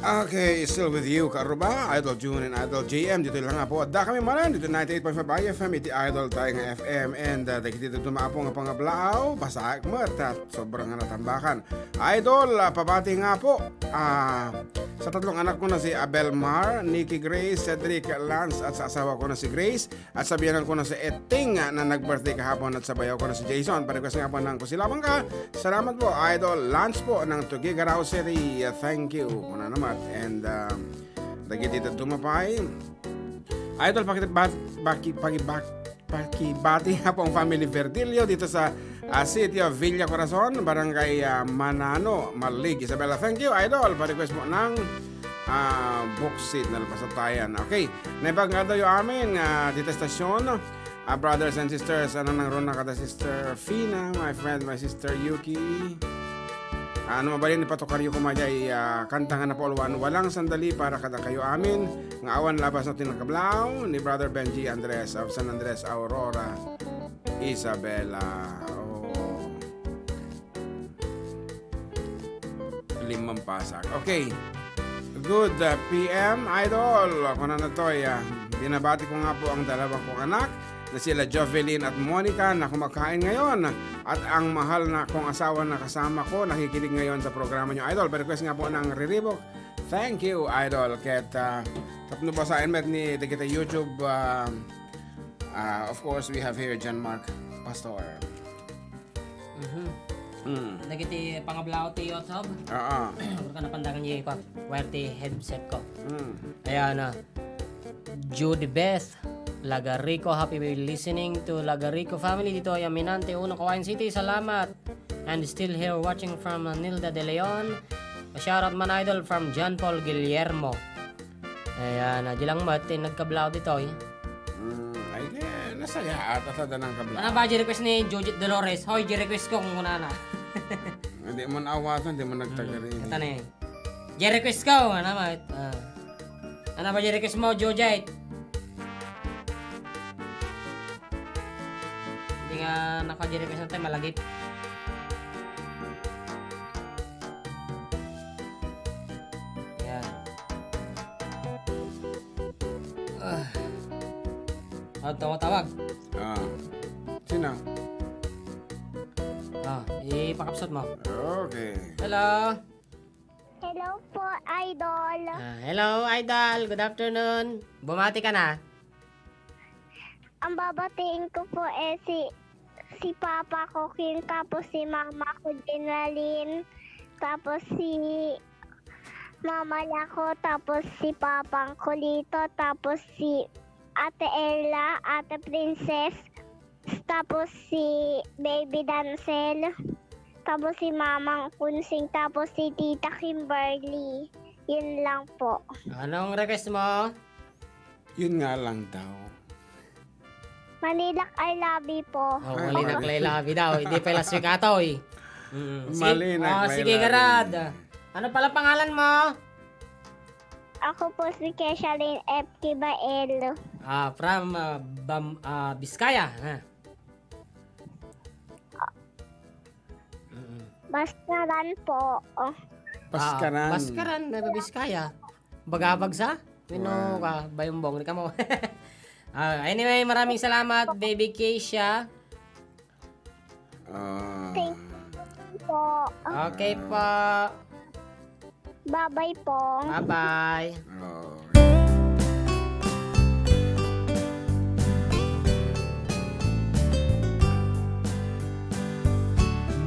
Okay, still with you, Karuba, Idol June and Idol J M. Ditoy lang nga po. Adda kami manen, ditoy ninety-eight point five I F M, iti Idol tayo nga F M. And, uh, dagiti daduma po nga pangablaaw, basaek met, at sobrang nga natambakan. Idol, ah, pabati nga po, ah, sa tatlong anak ko na si Abel Mar, Nikki Grace, Cedric Lance, at sa asawa ko na si Grace, at sa biyanan ko na si Etting, ah, na nag-birthday kahapon, at sa bayaw ko na si Jason. Pa-request nga po ng Kusilaban Ka. Salamat po, Idol Lance po ng Tuguegarao City. Thank you. Kuna naman. And, ah, dagiti daduma pay. Idol, pakita-, ba-, baki-, paki-, bak-, Pakibati nga po ang family Verdillo dito sa, ah, City of Villa Corazon, Barangay, ah, Manano, Malig. Isabela, thank you, idol. Pa-request mo ng, ah, buksit na lapasatayan. Okay. Naibag nga daw yung amin, ah, dito stasyon. Ah, brothers and sisters, ano nang runa kada Sister Fina, my friend, my Sister Yuki. Ah, ano mabalin ni Pato Kario kumadya, ah, kanta nga napauluan, Walang Sandali para kada kayo amin, nga awan labas na tinagkablaw, ni Brother Benji Andres of San Andres, Aurora, Isabela. Oh. Limampasag. Okay. Good, uh, P M, Idol. Ako na natoy, ah, binabati ko nga po ang dalawa kong anak na sila Jovelyn at Monica na kumakain ngayon at ang mahal na kong asawa na kasama ko nakikinig ngayon sa programa nyo, Idol. Pa-request nga po ng Riribok. Thank you, Idol. Ket, ah, tapno basaen met ni dagiti YouTube, ah, ah, of course, we have here John Mark Pastor. Mhm. Mm. Dagiti pangablaw ti YouTube. Oo. Agurka napandangan niyo ko. Wire ti headset ko. Mm. Ayan, ah. Judy Beth Lagarico, happy listening to Lagarico family dito ay Aminante, Uno, Kawayan City. Salamat. And still here watching from Nilda De Leon. A shout out man, idol, from John Paul Guillermo. Ayan, ah, di lang met ti nagkablaw ditoy. Mm, ay, eh, nasaya ata sa danang kablaw. Ano ba, di request ni Jojit Dolores? Hoy, di request ko kung kunana. Hindi mo naawatan, hindi mo nagtagarin. Mm, kata na eh. Di request ko, ano ba? Ah. Ano ba, di request mo, Jojit? Hindi nga naka-di request natin, malagip. Ayan. Ah. Ah, tumatawag. Ah. Sino? Ah, ipakapsat mo. Okay. Hello. Hello po, Idol. Ah, hello, Idol. Good afternoon. Bumati ka na. Ang babatiin ko po, eh, si, si Papa ko, Kim, tapos si Mama ko, Jenalyn, tapos si Mama Lako, tapos si Papang Kulito, tapos si Ate Ella, Ate Princess, tapos si Baby Dancel, tapos si Mamang Kunsing, tapos si Tita Kimberly. Yun lang po. Anong request mo? Yun nga lang daw. Manilak I love you po. Oh, Ay, Manilak Love. I love you daw. Hindi pa last week ata, oy. Mm. Si-, Manilak ah, I sige, love you. Garad. Ano pala pangalan mo? Ako po si Keshaline F. Kibael. Ah, from, ah, Bam-, ah, Biskaya, ha? Mm. Baskaran po. Oh. Baskaran. Ah, Baskaran, Nueva Vizcaya. Bagabag sa? Pino Wow. ka, bayumbong, di ka mo. Ah, anyway, maraming salamat, Baby Keisha. Ah. Thank you po. Okay po. Bye-bye po. Bye-bye. Oh.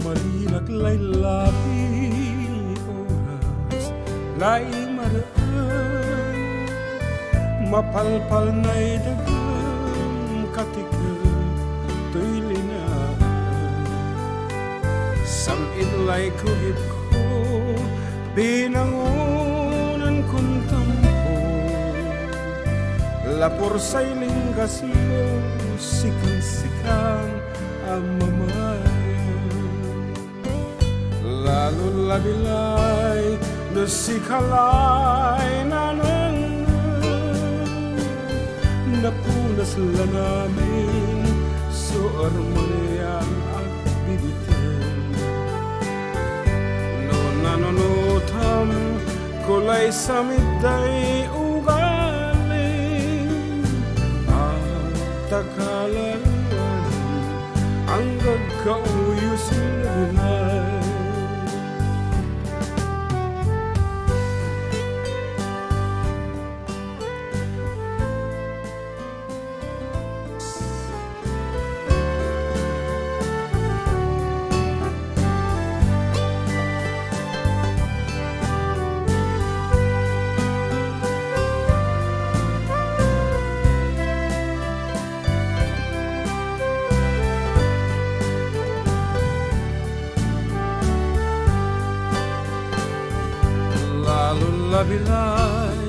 Manilak lay labi oras, lay maraan, mapalpal nay dagam katikem toy linaen. Sam-it lay kugitko, binangonan kon tampo. Lapursay linggasmo, sikan-sikan a mamaen. Lalo labi lay no sika lay nanengneng. Napunas la namin so armanian a bibiten. No nanunotam, kulay samit day ugalim. At takalalan ang gagkauyos nilay. Labilay,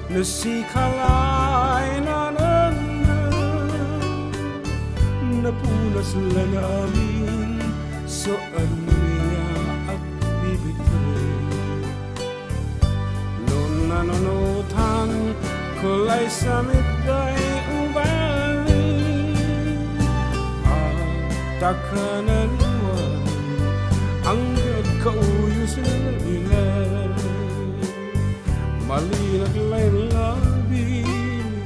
no sika lay nanengneng, napunas la namin so ania agbibitek. No nanunotan ko lay samitday ugali, adda ka naliwan, anggad kauyos labilay. Malinak lay labi,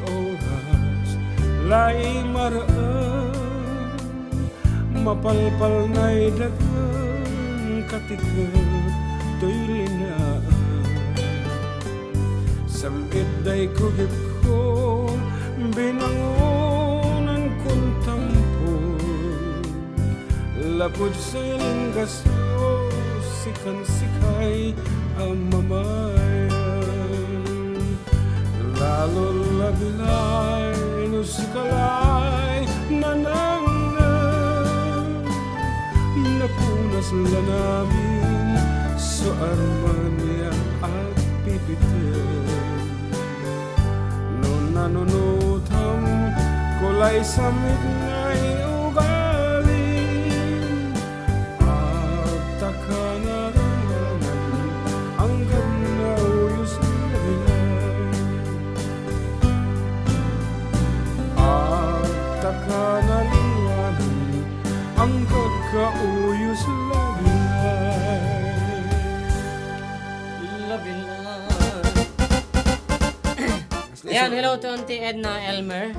oras lay maraan, mapalpalnay dagan, katiket toy linaan. Sam-itday kugitko, binangonan kon tampol. Lapud say linggasyo, sikan sikay a mamayan. Lalo labilay no sika lay nanengneng, napunas la namin so armania agbibitek. No nanunotam ko lay samitday ugali, adda ka naliwan, anggad kauyos labilay. Adda ka naliwan, anggad kauyos labilay. Labilay. Ayan, hello to Auntie Edna Elmer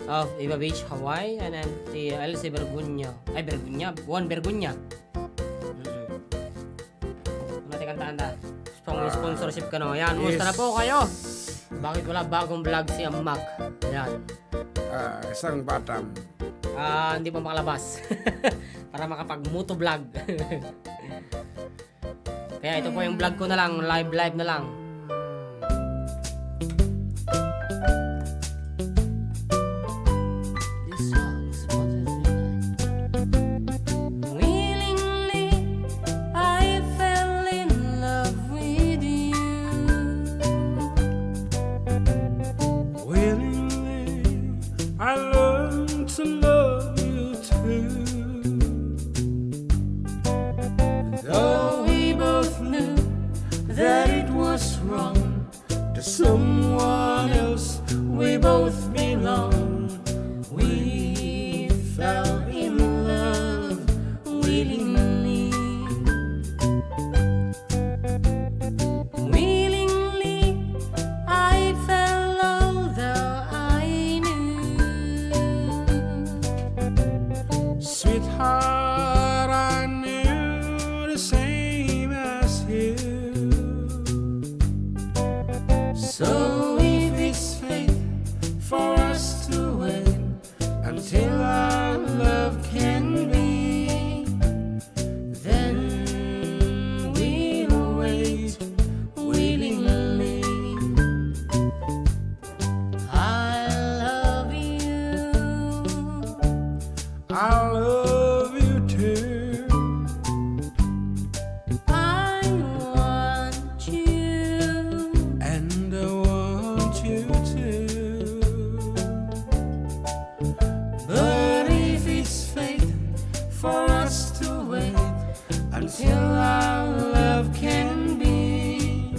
of Iba Beach, Hawaii, and Auntie Elsie Bergunya. Ay, Bergunya. Juan Bergunya. Mm-mm. Mati kanta, anta. Pang sponsorship kano. Ayan, musta na po kayo? Bakit wala bagong vlog si Amak? Ayan. Ah, isang batang. Ah, hindi pa makalabas. Para makapag-moto vlog. Kaya ito po yung vlog ko na lang, live, live na lang. This song is about the night. Willingly, I fell in love with you. Willingly, I learned to love you too. Though we both knew that it was wrong, to someone else we both belong, we fell in love willingly. Willingly, I fell, although I knew, sweetheart, I knew the same as you. So if it's fate for us to wait until our love can be, then we'll wait willingly. I love you. I love you too. I want you. And I want you too. But if it's fate for us to wait until our love can be,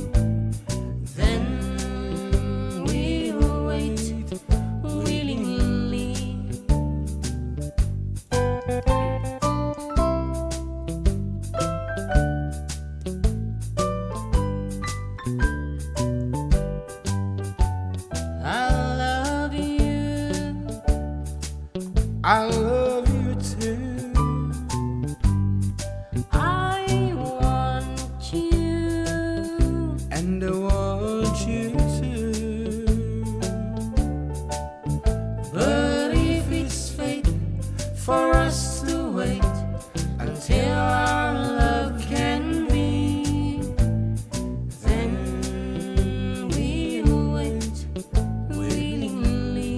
then we'll wait willingly. I love you. I love you too. I want you. And I want you too. But if it's fate for us to wait until our love can be, then we'll wait willingly.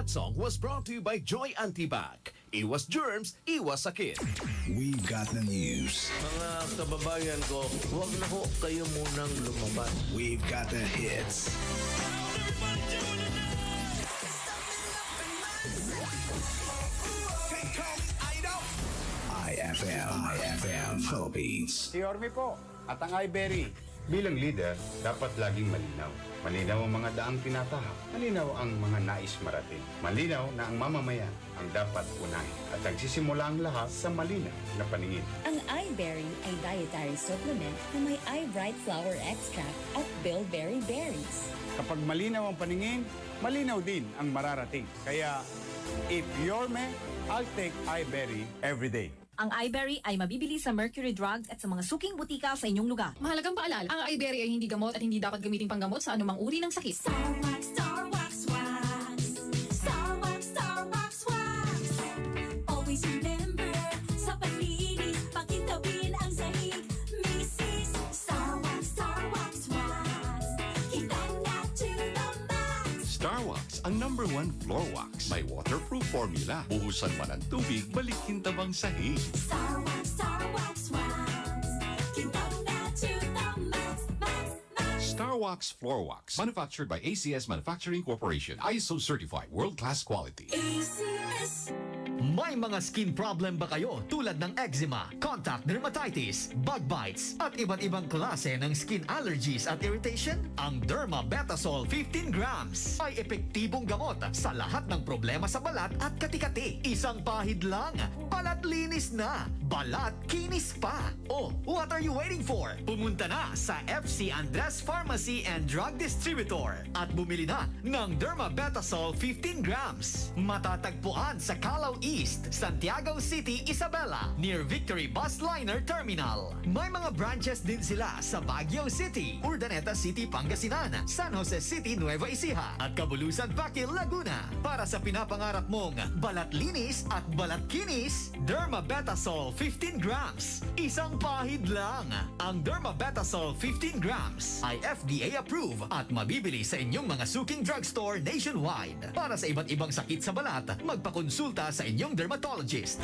Song was brought to you by Joy Antibac. Iwas germs, iwas sakit. We've got the news. Mga kababayan ko, huwag na ho kayo munang lumabas. We've got the hits. I F M, I F M Philippines. Si Yorme po, at ang iBerry. Bilang leader, dapat laging malinaw. Malinaw ang mga daang tinatahak. Malinaw ang mga nais marating. Malinaw na ang mamamayan ang dapat unahin. At nagsisimula ang lahat sa malinaw na paningin. Ang iBerry ay dietary supplement na may iBright flower extract at bilberry berries. Kapag malinaw ang paningin, malinaw din ang mararating. Kaya, if Yorme, I'll take iBerry every day. Ang iBerry ay mabibili sa Mercury Drug at sa mga suking butika sa inyong lugar. Mahalagang paalala, ang iBerry ay hindi gamot at hindi dapat gamiting panggamot sa anumang uri ng sakit. Star Wax, Star Wax, Wax. Star Wax, Star Wax, Wax. Always remember, sa panlinis, pakintabin ang sahig. Misis, Star Wax, Star Wax, Wax. Kitang na to the max. Star Wax, ang number one floor wax. May waterproof formula. Buhusan man ang tubig, balik kintab ang sahig. Star Wax, Star Wax, Wax. Kintab na to the max, max, max. Star Wax Floor Wax. Manufactured by A C S Manufacturing Corporation. I S O certified. World-class quality. A C S. May mga skin problem ba kayo tulad ng eczema, contact dermatitis, bug bites, at iba't ibang klase ng skin allergies at irritation? Ang Dermabetasol fifteen grams ay epektibong gamot sa lahat ng problema sa balat at kati-kati. Isang pahid lang, balat linis na, balat kinis pa. Oh, what are you waiting for? Pumunta na sa F C Andres Pharmacy and Drug Distributor at bumili na ng Dermabetasol fifteen grams. Matatagpuan sa Calao East, Santiago City, Isabela, near Victory Bus Liner Terminal. May mga branches din sila sa Baguio City, Urdaneta City, Pangasinan, San Jose City, Nueva Ecija, at Cabulusan, Paquil, Laguna. Para sa pinapangarap mong balat linis at balat kinis, Dermabetasol fifteen grams. Isang pahid lang. Ang Dermabetasol fifteen grams ay F D A approved at mabibili sa inyong mga suking drugstore nationwide. Para sa iba't ibang sakit sa balat, magpakonsulta sa inyong dermatologist.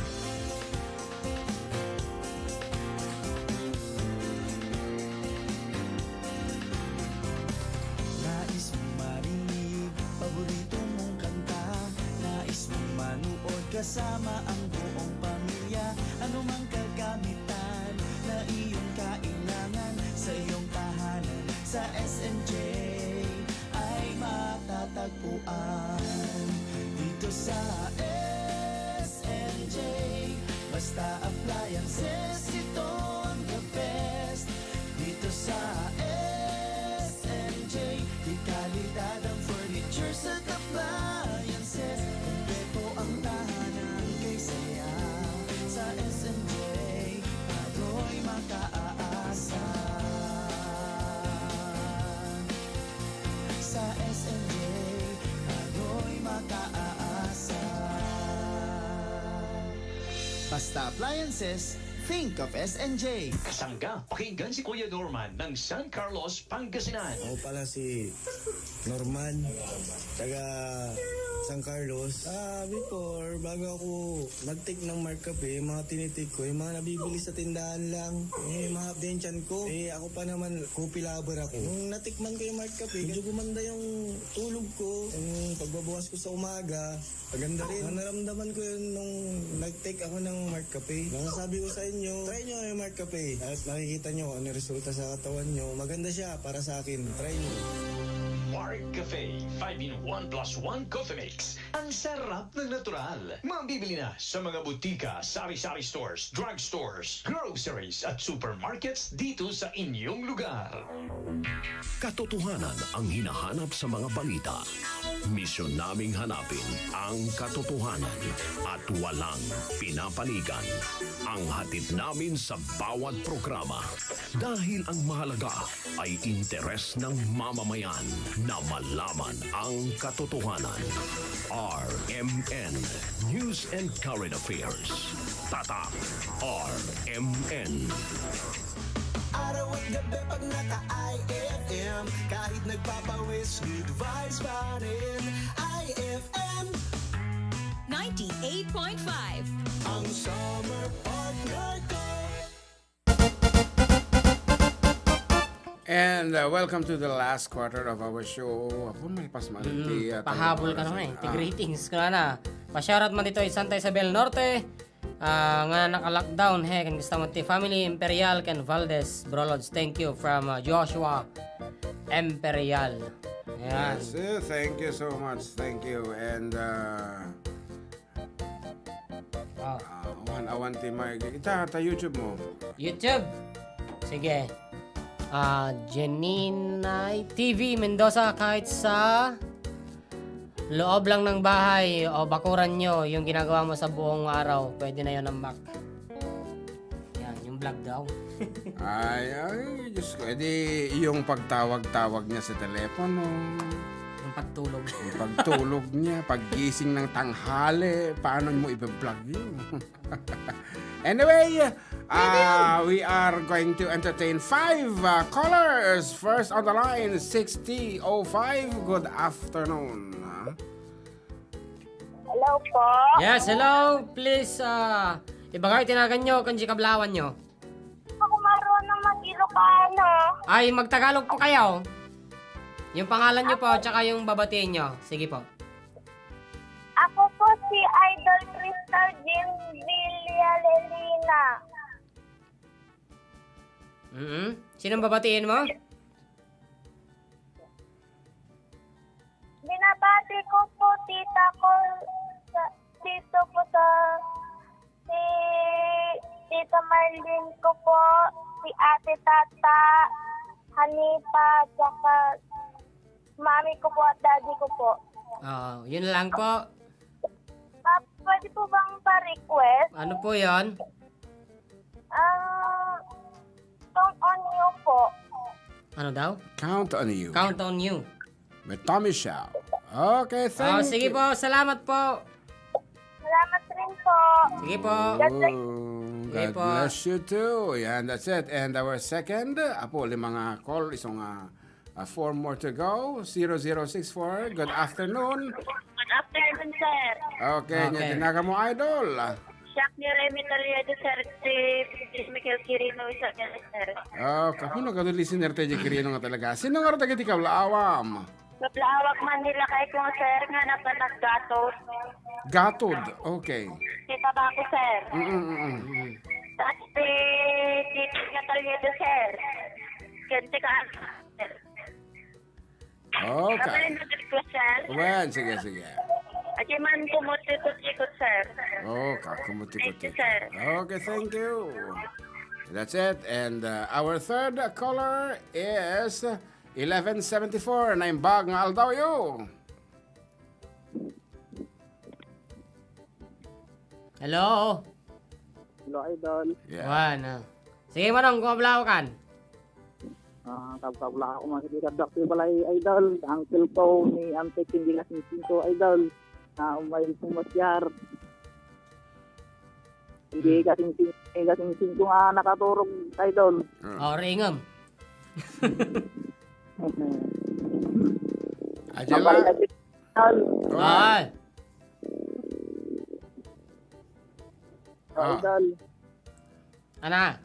Nais mong marinig paborito mong kanta. Nais mong manood kasama ang buong pamilya. Ano mang kagamitan na iyong kailangan sa iyong tahanan, sa S N J ay matatagpuan dito sa S N J. Basta appliances, ito ang the best. Dito sa S N J, dekalidad ang furnitures at appliances. Kumpleto ang tahanan, kay saya sa S N J, agoy makaaasa. Sa S N J, agoy makaaasa. Basta Appliances, think of S N J. Kasangga, pakinggan si Kuya Norman ng San Carlos, Pangasinan. Ako pala si Norman, taga San Carlos. Ah, before, bago ako nag-take ng Mark Cafe, yung mga tinitik ko, yung mga nabibili sa tindahan lang. Eh, mahap din tiyan ko. Eh, ako pa naman, coffee lover ako. Nung natikman ko yung Mark Cafe, medyo gumanda yung tulog ko. Yung pagbabukas ko sa umaga, maganda rin. Naramdaman ko yun nung nag-take ako ng Mark Cafe. Masasabi ko sa inyo, try nyo yung Mark Cafe. At makikita nyo kung ano yung resulta sa katawan nyo. Maganda siya para sa akin. Try nyo. Mark Cafe, five-in-one plus one Coffee Mix. Ang sarap ng natural. Mabibili na sa mga butika, sari-sari stores, drugstores, groceries, at supermarkets dito sa inyong lugar. Katotohanan ang hinahanap sa mga balita. Misyon naming hanapin ang katotohanan at walang pinapanigan ang hatid namin sa bawat programa. Dahil ang mahalaga ay interes ng mamamayan na malaman ang katotohanan. R M N, News and Current Affairs. Tatak R M N. Araw at gabi pag naka-I F M, kahit nagpapawis, good vibes pa rin. I F M. Ninety-eight point five. Ang summer partner ko. And, uh, welcome to the last quarter of our show. Apo, malpas man Mm, ti, uh, pahabol ka tayo naman eh. oras. Ti Ah. greetings ka na. Pa-shoutout man dito, Santa Isabel Norte. Ah, nga naka-lockdown, he, ken kasta met ti family, Imperial, ken Valdez, Brolods. Thank you from, ah, Joshua Imperial. Ayan. Yes, eh, thank you so much. Thank you. And, ah, Ah. ah, awan, awan ti may, ita, ta YouTube mo. YouTube. Sige. Ah, Jeninay T V Mendoza, kahit sa loob lang ng bahay o bakuran nyo, yung ginagawa mo sa buong araw, pwede na yon ambak. Yan, yung vlog daw. Ay, ay, Diyos ko. Edi, yung pagtawag-tawag niya sa telepono. Yung pagtulog. Yung pagtulog niya, paggising ng tanghali, paano mo iba-vlog yun? Anyway, uh, we are going to entertain five, uh, callers. First on the line, sixty oh five. Good afternoon. Ah. Hello po. Yes, hello. Please, ah, ibagay ti nagan nyo, kanji kablawan nyo. Ako marunong mag-Ilocano. Ay, magtagalog po kayo. Yung pangalan nyo po, Ako tsaka yung babatiin nyo. Sige po. Ako po si Idol Crystal Jean Villalelina. Mm-mm. Sinong babatiin mo? Binabati ko po, tita ko, sa, dito po sa, si Tita Marlene ko po, si Ate Tata, Hanipa, tsaka mami ko po at daddy ko po. Oo, yun lang po. Ah, pwede po bang pa-request? Ano po yon? Ah, count on you po. Ano daw? Count on you. Count on you. With Tommy Shaw. Okay, thank Oh, sige you. po. Salamat po. Salamat rin po. Sige po. God bless. Oh, Sige God po. bless you too. Yan, that's it. And our second, apo, lima nga call, isang, ah, ah, four more to go. Zero zero six four, good afternoon. Good afternoon, sir. Okay, Okay. nya tinaga mo, idol. Siak ni Remy Taliado, sir. Si Michael Quirino, isa niya, sir. Oh, kapuno ka listener tayo, Quirino nga talaga. Sino nga dagiti kablawam? Kablawak man nila kay ko, sir, nga nagpanaggatod. Gatod, okay. Si Tabaco, sir. Mm-mm-mm. Tapos si Tito Cataliedo, sir. Kente ka, sir. Okay. Kapag nag-request, sir. Wen, sige, sige. Adi man kumutikot-ikot, sir. Oh, kakumutikot-ikot. Thank you, sir. Okay, thank you. That's it. And, uh, our third caller is eleven seventy-four. Naimbag nga aldaw yo. Hello? Hello, idol. Yeah. Wan, ah. Sige, manong, kung ablawakan. Ah, kabkabla ako man sa kaddak sa balay, idol. Uncle ko ni Auntie, hindi kasing singko, idol. Na umay pumasyar. Hindi Hmm. kasing sing-, hindi kasing singko nga nakaturog, idol. Hmm. Oh, ringam. Ajala. Idol. Ay. Ah. Idol. Ana?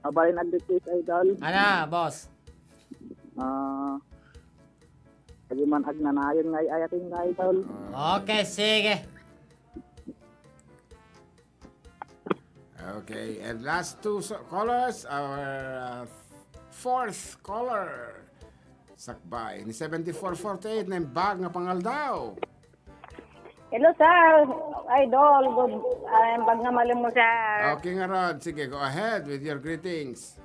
Mabalin ag-request, idol. Ana, boss? Ah, adi man agnanayon nga ay-ayaten nga, idol. Ah. Okay, sige. Okay, and last two so-, callers, our, uh, fourth caller. Sakbay ni seventy-four forty-eight, naimbag nga pangaldaw. Hello, sir. Idol, good, ah, imbag nga malem mo, sir. Okay nga rod. Sige, go ahead with your greetings.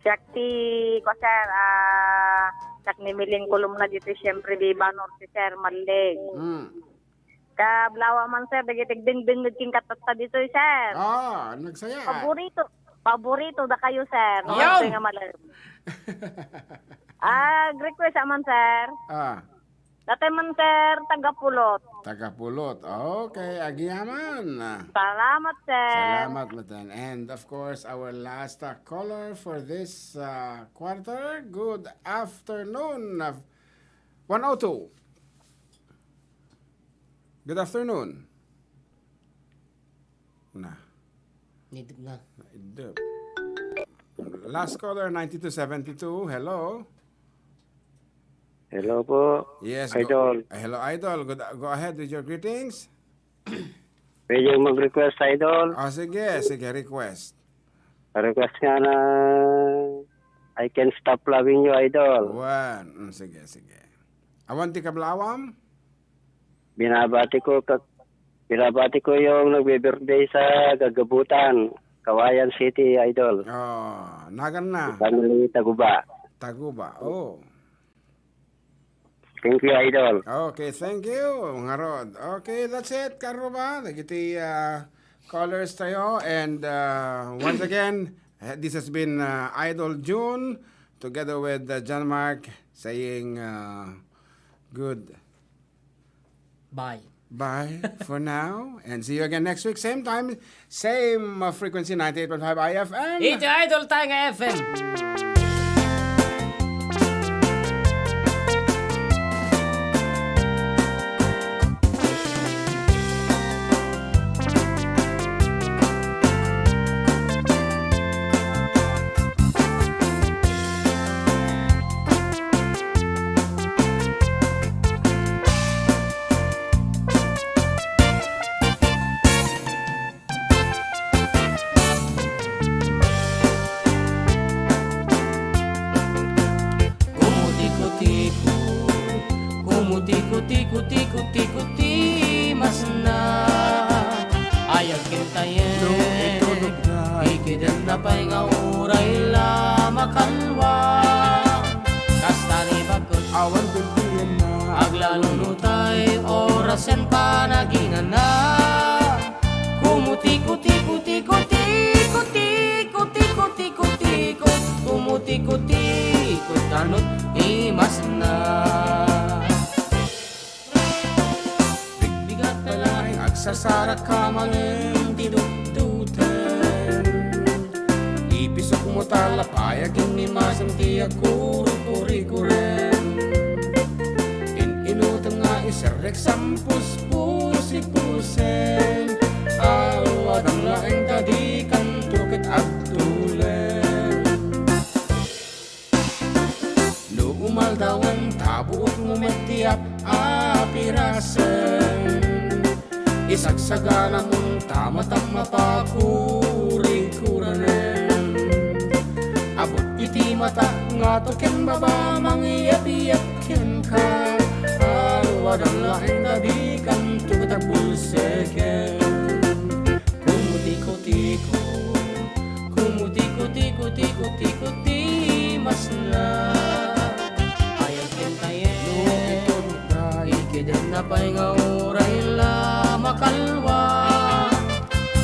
Siak ti, ko, sir, ah, siak ni Miling Kolumna dito, siyempre, Viva Norte, sir, Malig. Hmm. Kablawa man, sir, dagiti agdengdengngeg ken katatta ditoy, sir. Ah, nagsaya. Paborito, paborito da kayo, sir. Ayaw! Norte nga malem. Ah, request man, sir. Ah. Dati man, sir, taga Pulot. Taga Pulot. Okay, agyamanan. Salamat, sir. Salamat, matan. And of course, our last, uh, caller for this, uh, quarter. Good afternoon, uh, one oh two. Good afternoon. Na. Nidip na. Nidip. Last caller, ninety-two seventy-two. Hello. Hello po, Yes, go- Idol. Eh, hello, Idol. Good, go ahead with your greetings. Pwede mag-request, Idol? Ah, sige, sige, request. Request nga na I Can't Stop Loving You, Idol. Wan. Mm, sige, sige. Awan ti kablawam? Binabati ko ka-, binabati ko yung nagbe-birthday sa Gagabutan, Kawayan City, Idol. Oh, nagan na. Family Taguba. Taguba, oh. Thank you, Idol. Okay, thank you, ngarud. Okay, that's it, Karuba. Dagiti, uh, callers tayo. And, uh, once again, eh, this has been, uh, Idol June together with, uh, John Mark saying, uh, good. Bye. Bye for now, and see you again next week, same time, same, uh, frequency, ninety-eight point five I F M. Iti Idol tayo nga F M. Kumutikutiko, kumutikutiko, tiko, tiko, ti masna. Ayag kintayen, ikidem na pay nga uray la makalwa. Kasta ni bakit, awan gulpienna, aglalo no tay orasen panaginana. Kumutikutiko, tiko, tiko, tiko, tiko, tiko, tiko, kumutikutiko, tanot imasna. Bigbigat pay laeng agsasaraka manen ti dutduten. Ipisok mo ta la pay agin ni masem ti agkurkurikuren. In-inutem nga iserrek sampuspusipusen. Aluadam laeng ta dikanto ket agtulen. No umaldawen ta buot mo met ti ap-, apirasen. Isagsaganamon ta matam mapakurikuranen. Abut iti mata ngato ken baba mangyapyap kenka. Aluadam laeng ta dikanto ket agbulseken. Kumutikutiko, kumutikutiko, tiko, tiko, ti masna. Ayag ken tayen. No ito, ikidem na pay nga uray la makalwa.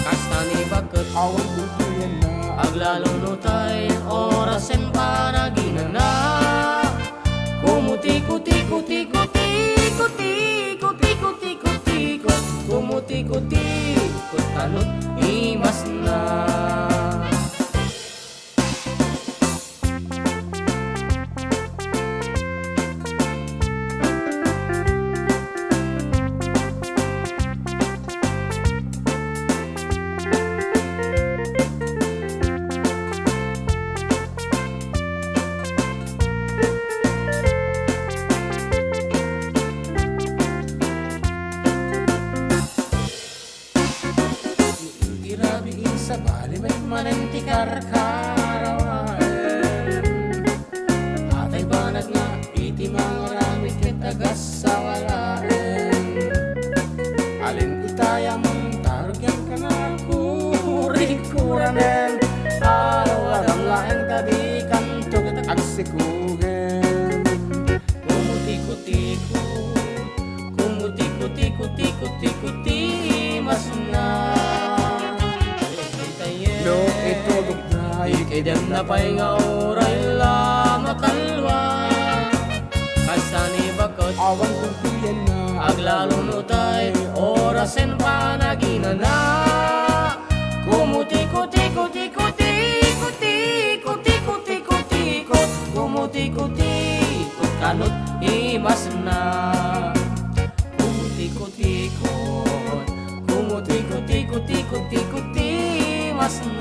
Kasta ni bakit, awan gulpienna, aglalo no tay orasen panaginana. Kumutikutiko, tiko, tiko, tiko, tiko, tiko, tiko, kumutikutiko, tanot imasna. Irabii, sabali met manen ti karkarawaen. Atay banag nga iti mangaramid ket agassawa laeng. Alin itay a muntargen ken agkurikuranen. Aluadam laeng ta dikanto ket agsikugen. Kumutikutiko, kumutikutiko, tiko, tiko, ti masna. No itulog na, ikidem na pay nga uray la makalwa. Kasta ni Awan tungkuyanna. Aglalo no tay orasen panaginana. Kumutikot, tikot, tikot, tikot, tikot, tikot, tikot, tikot. Kumutikot, tikot, kanot imasna. Kumutikot, tikot, kumutikot, tikot, tikot, tikot, imasna.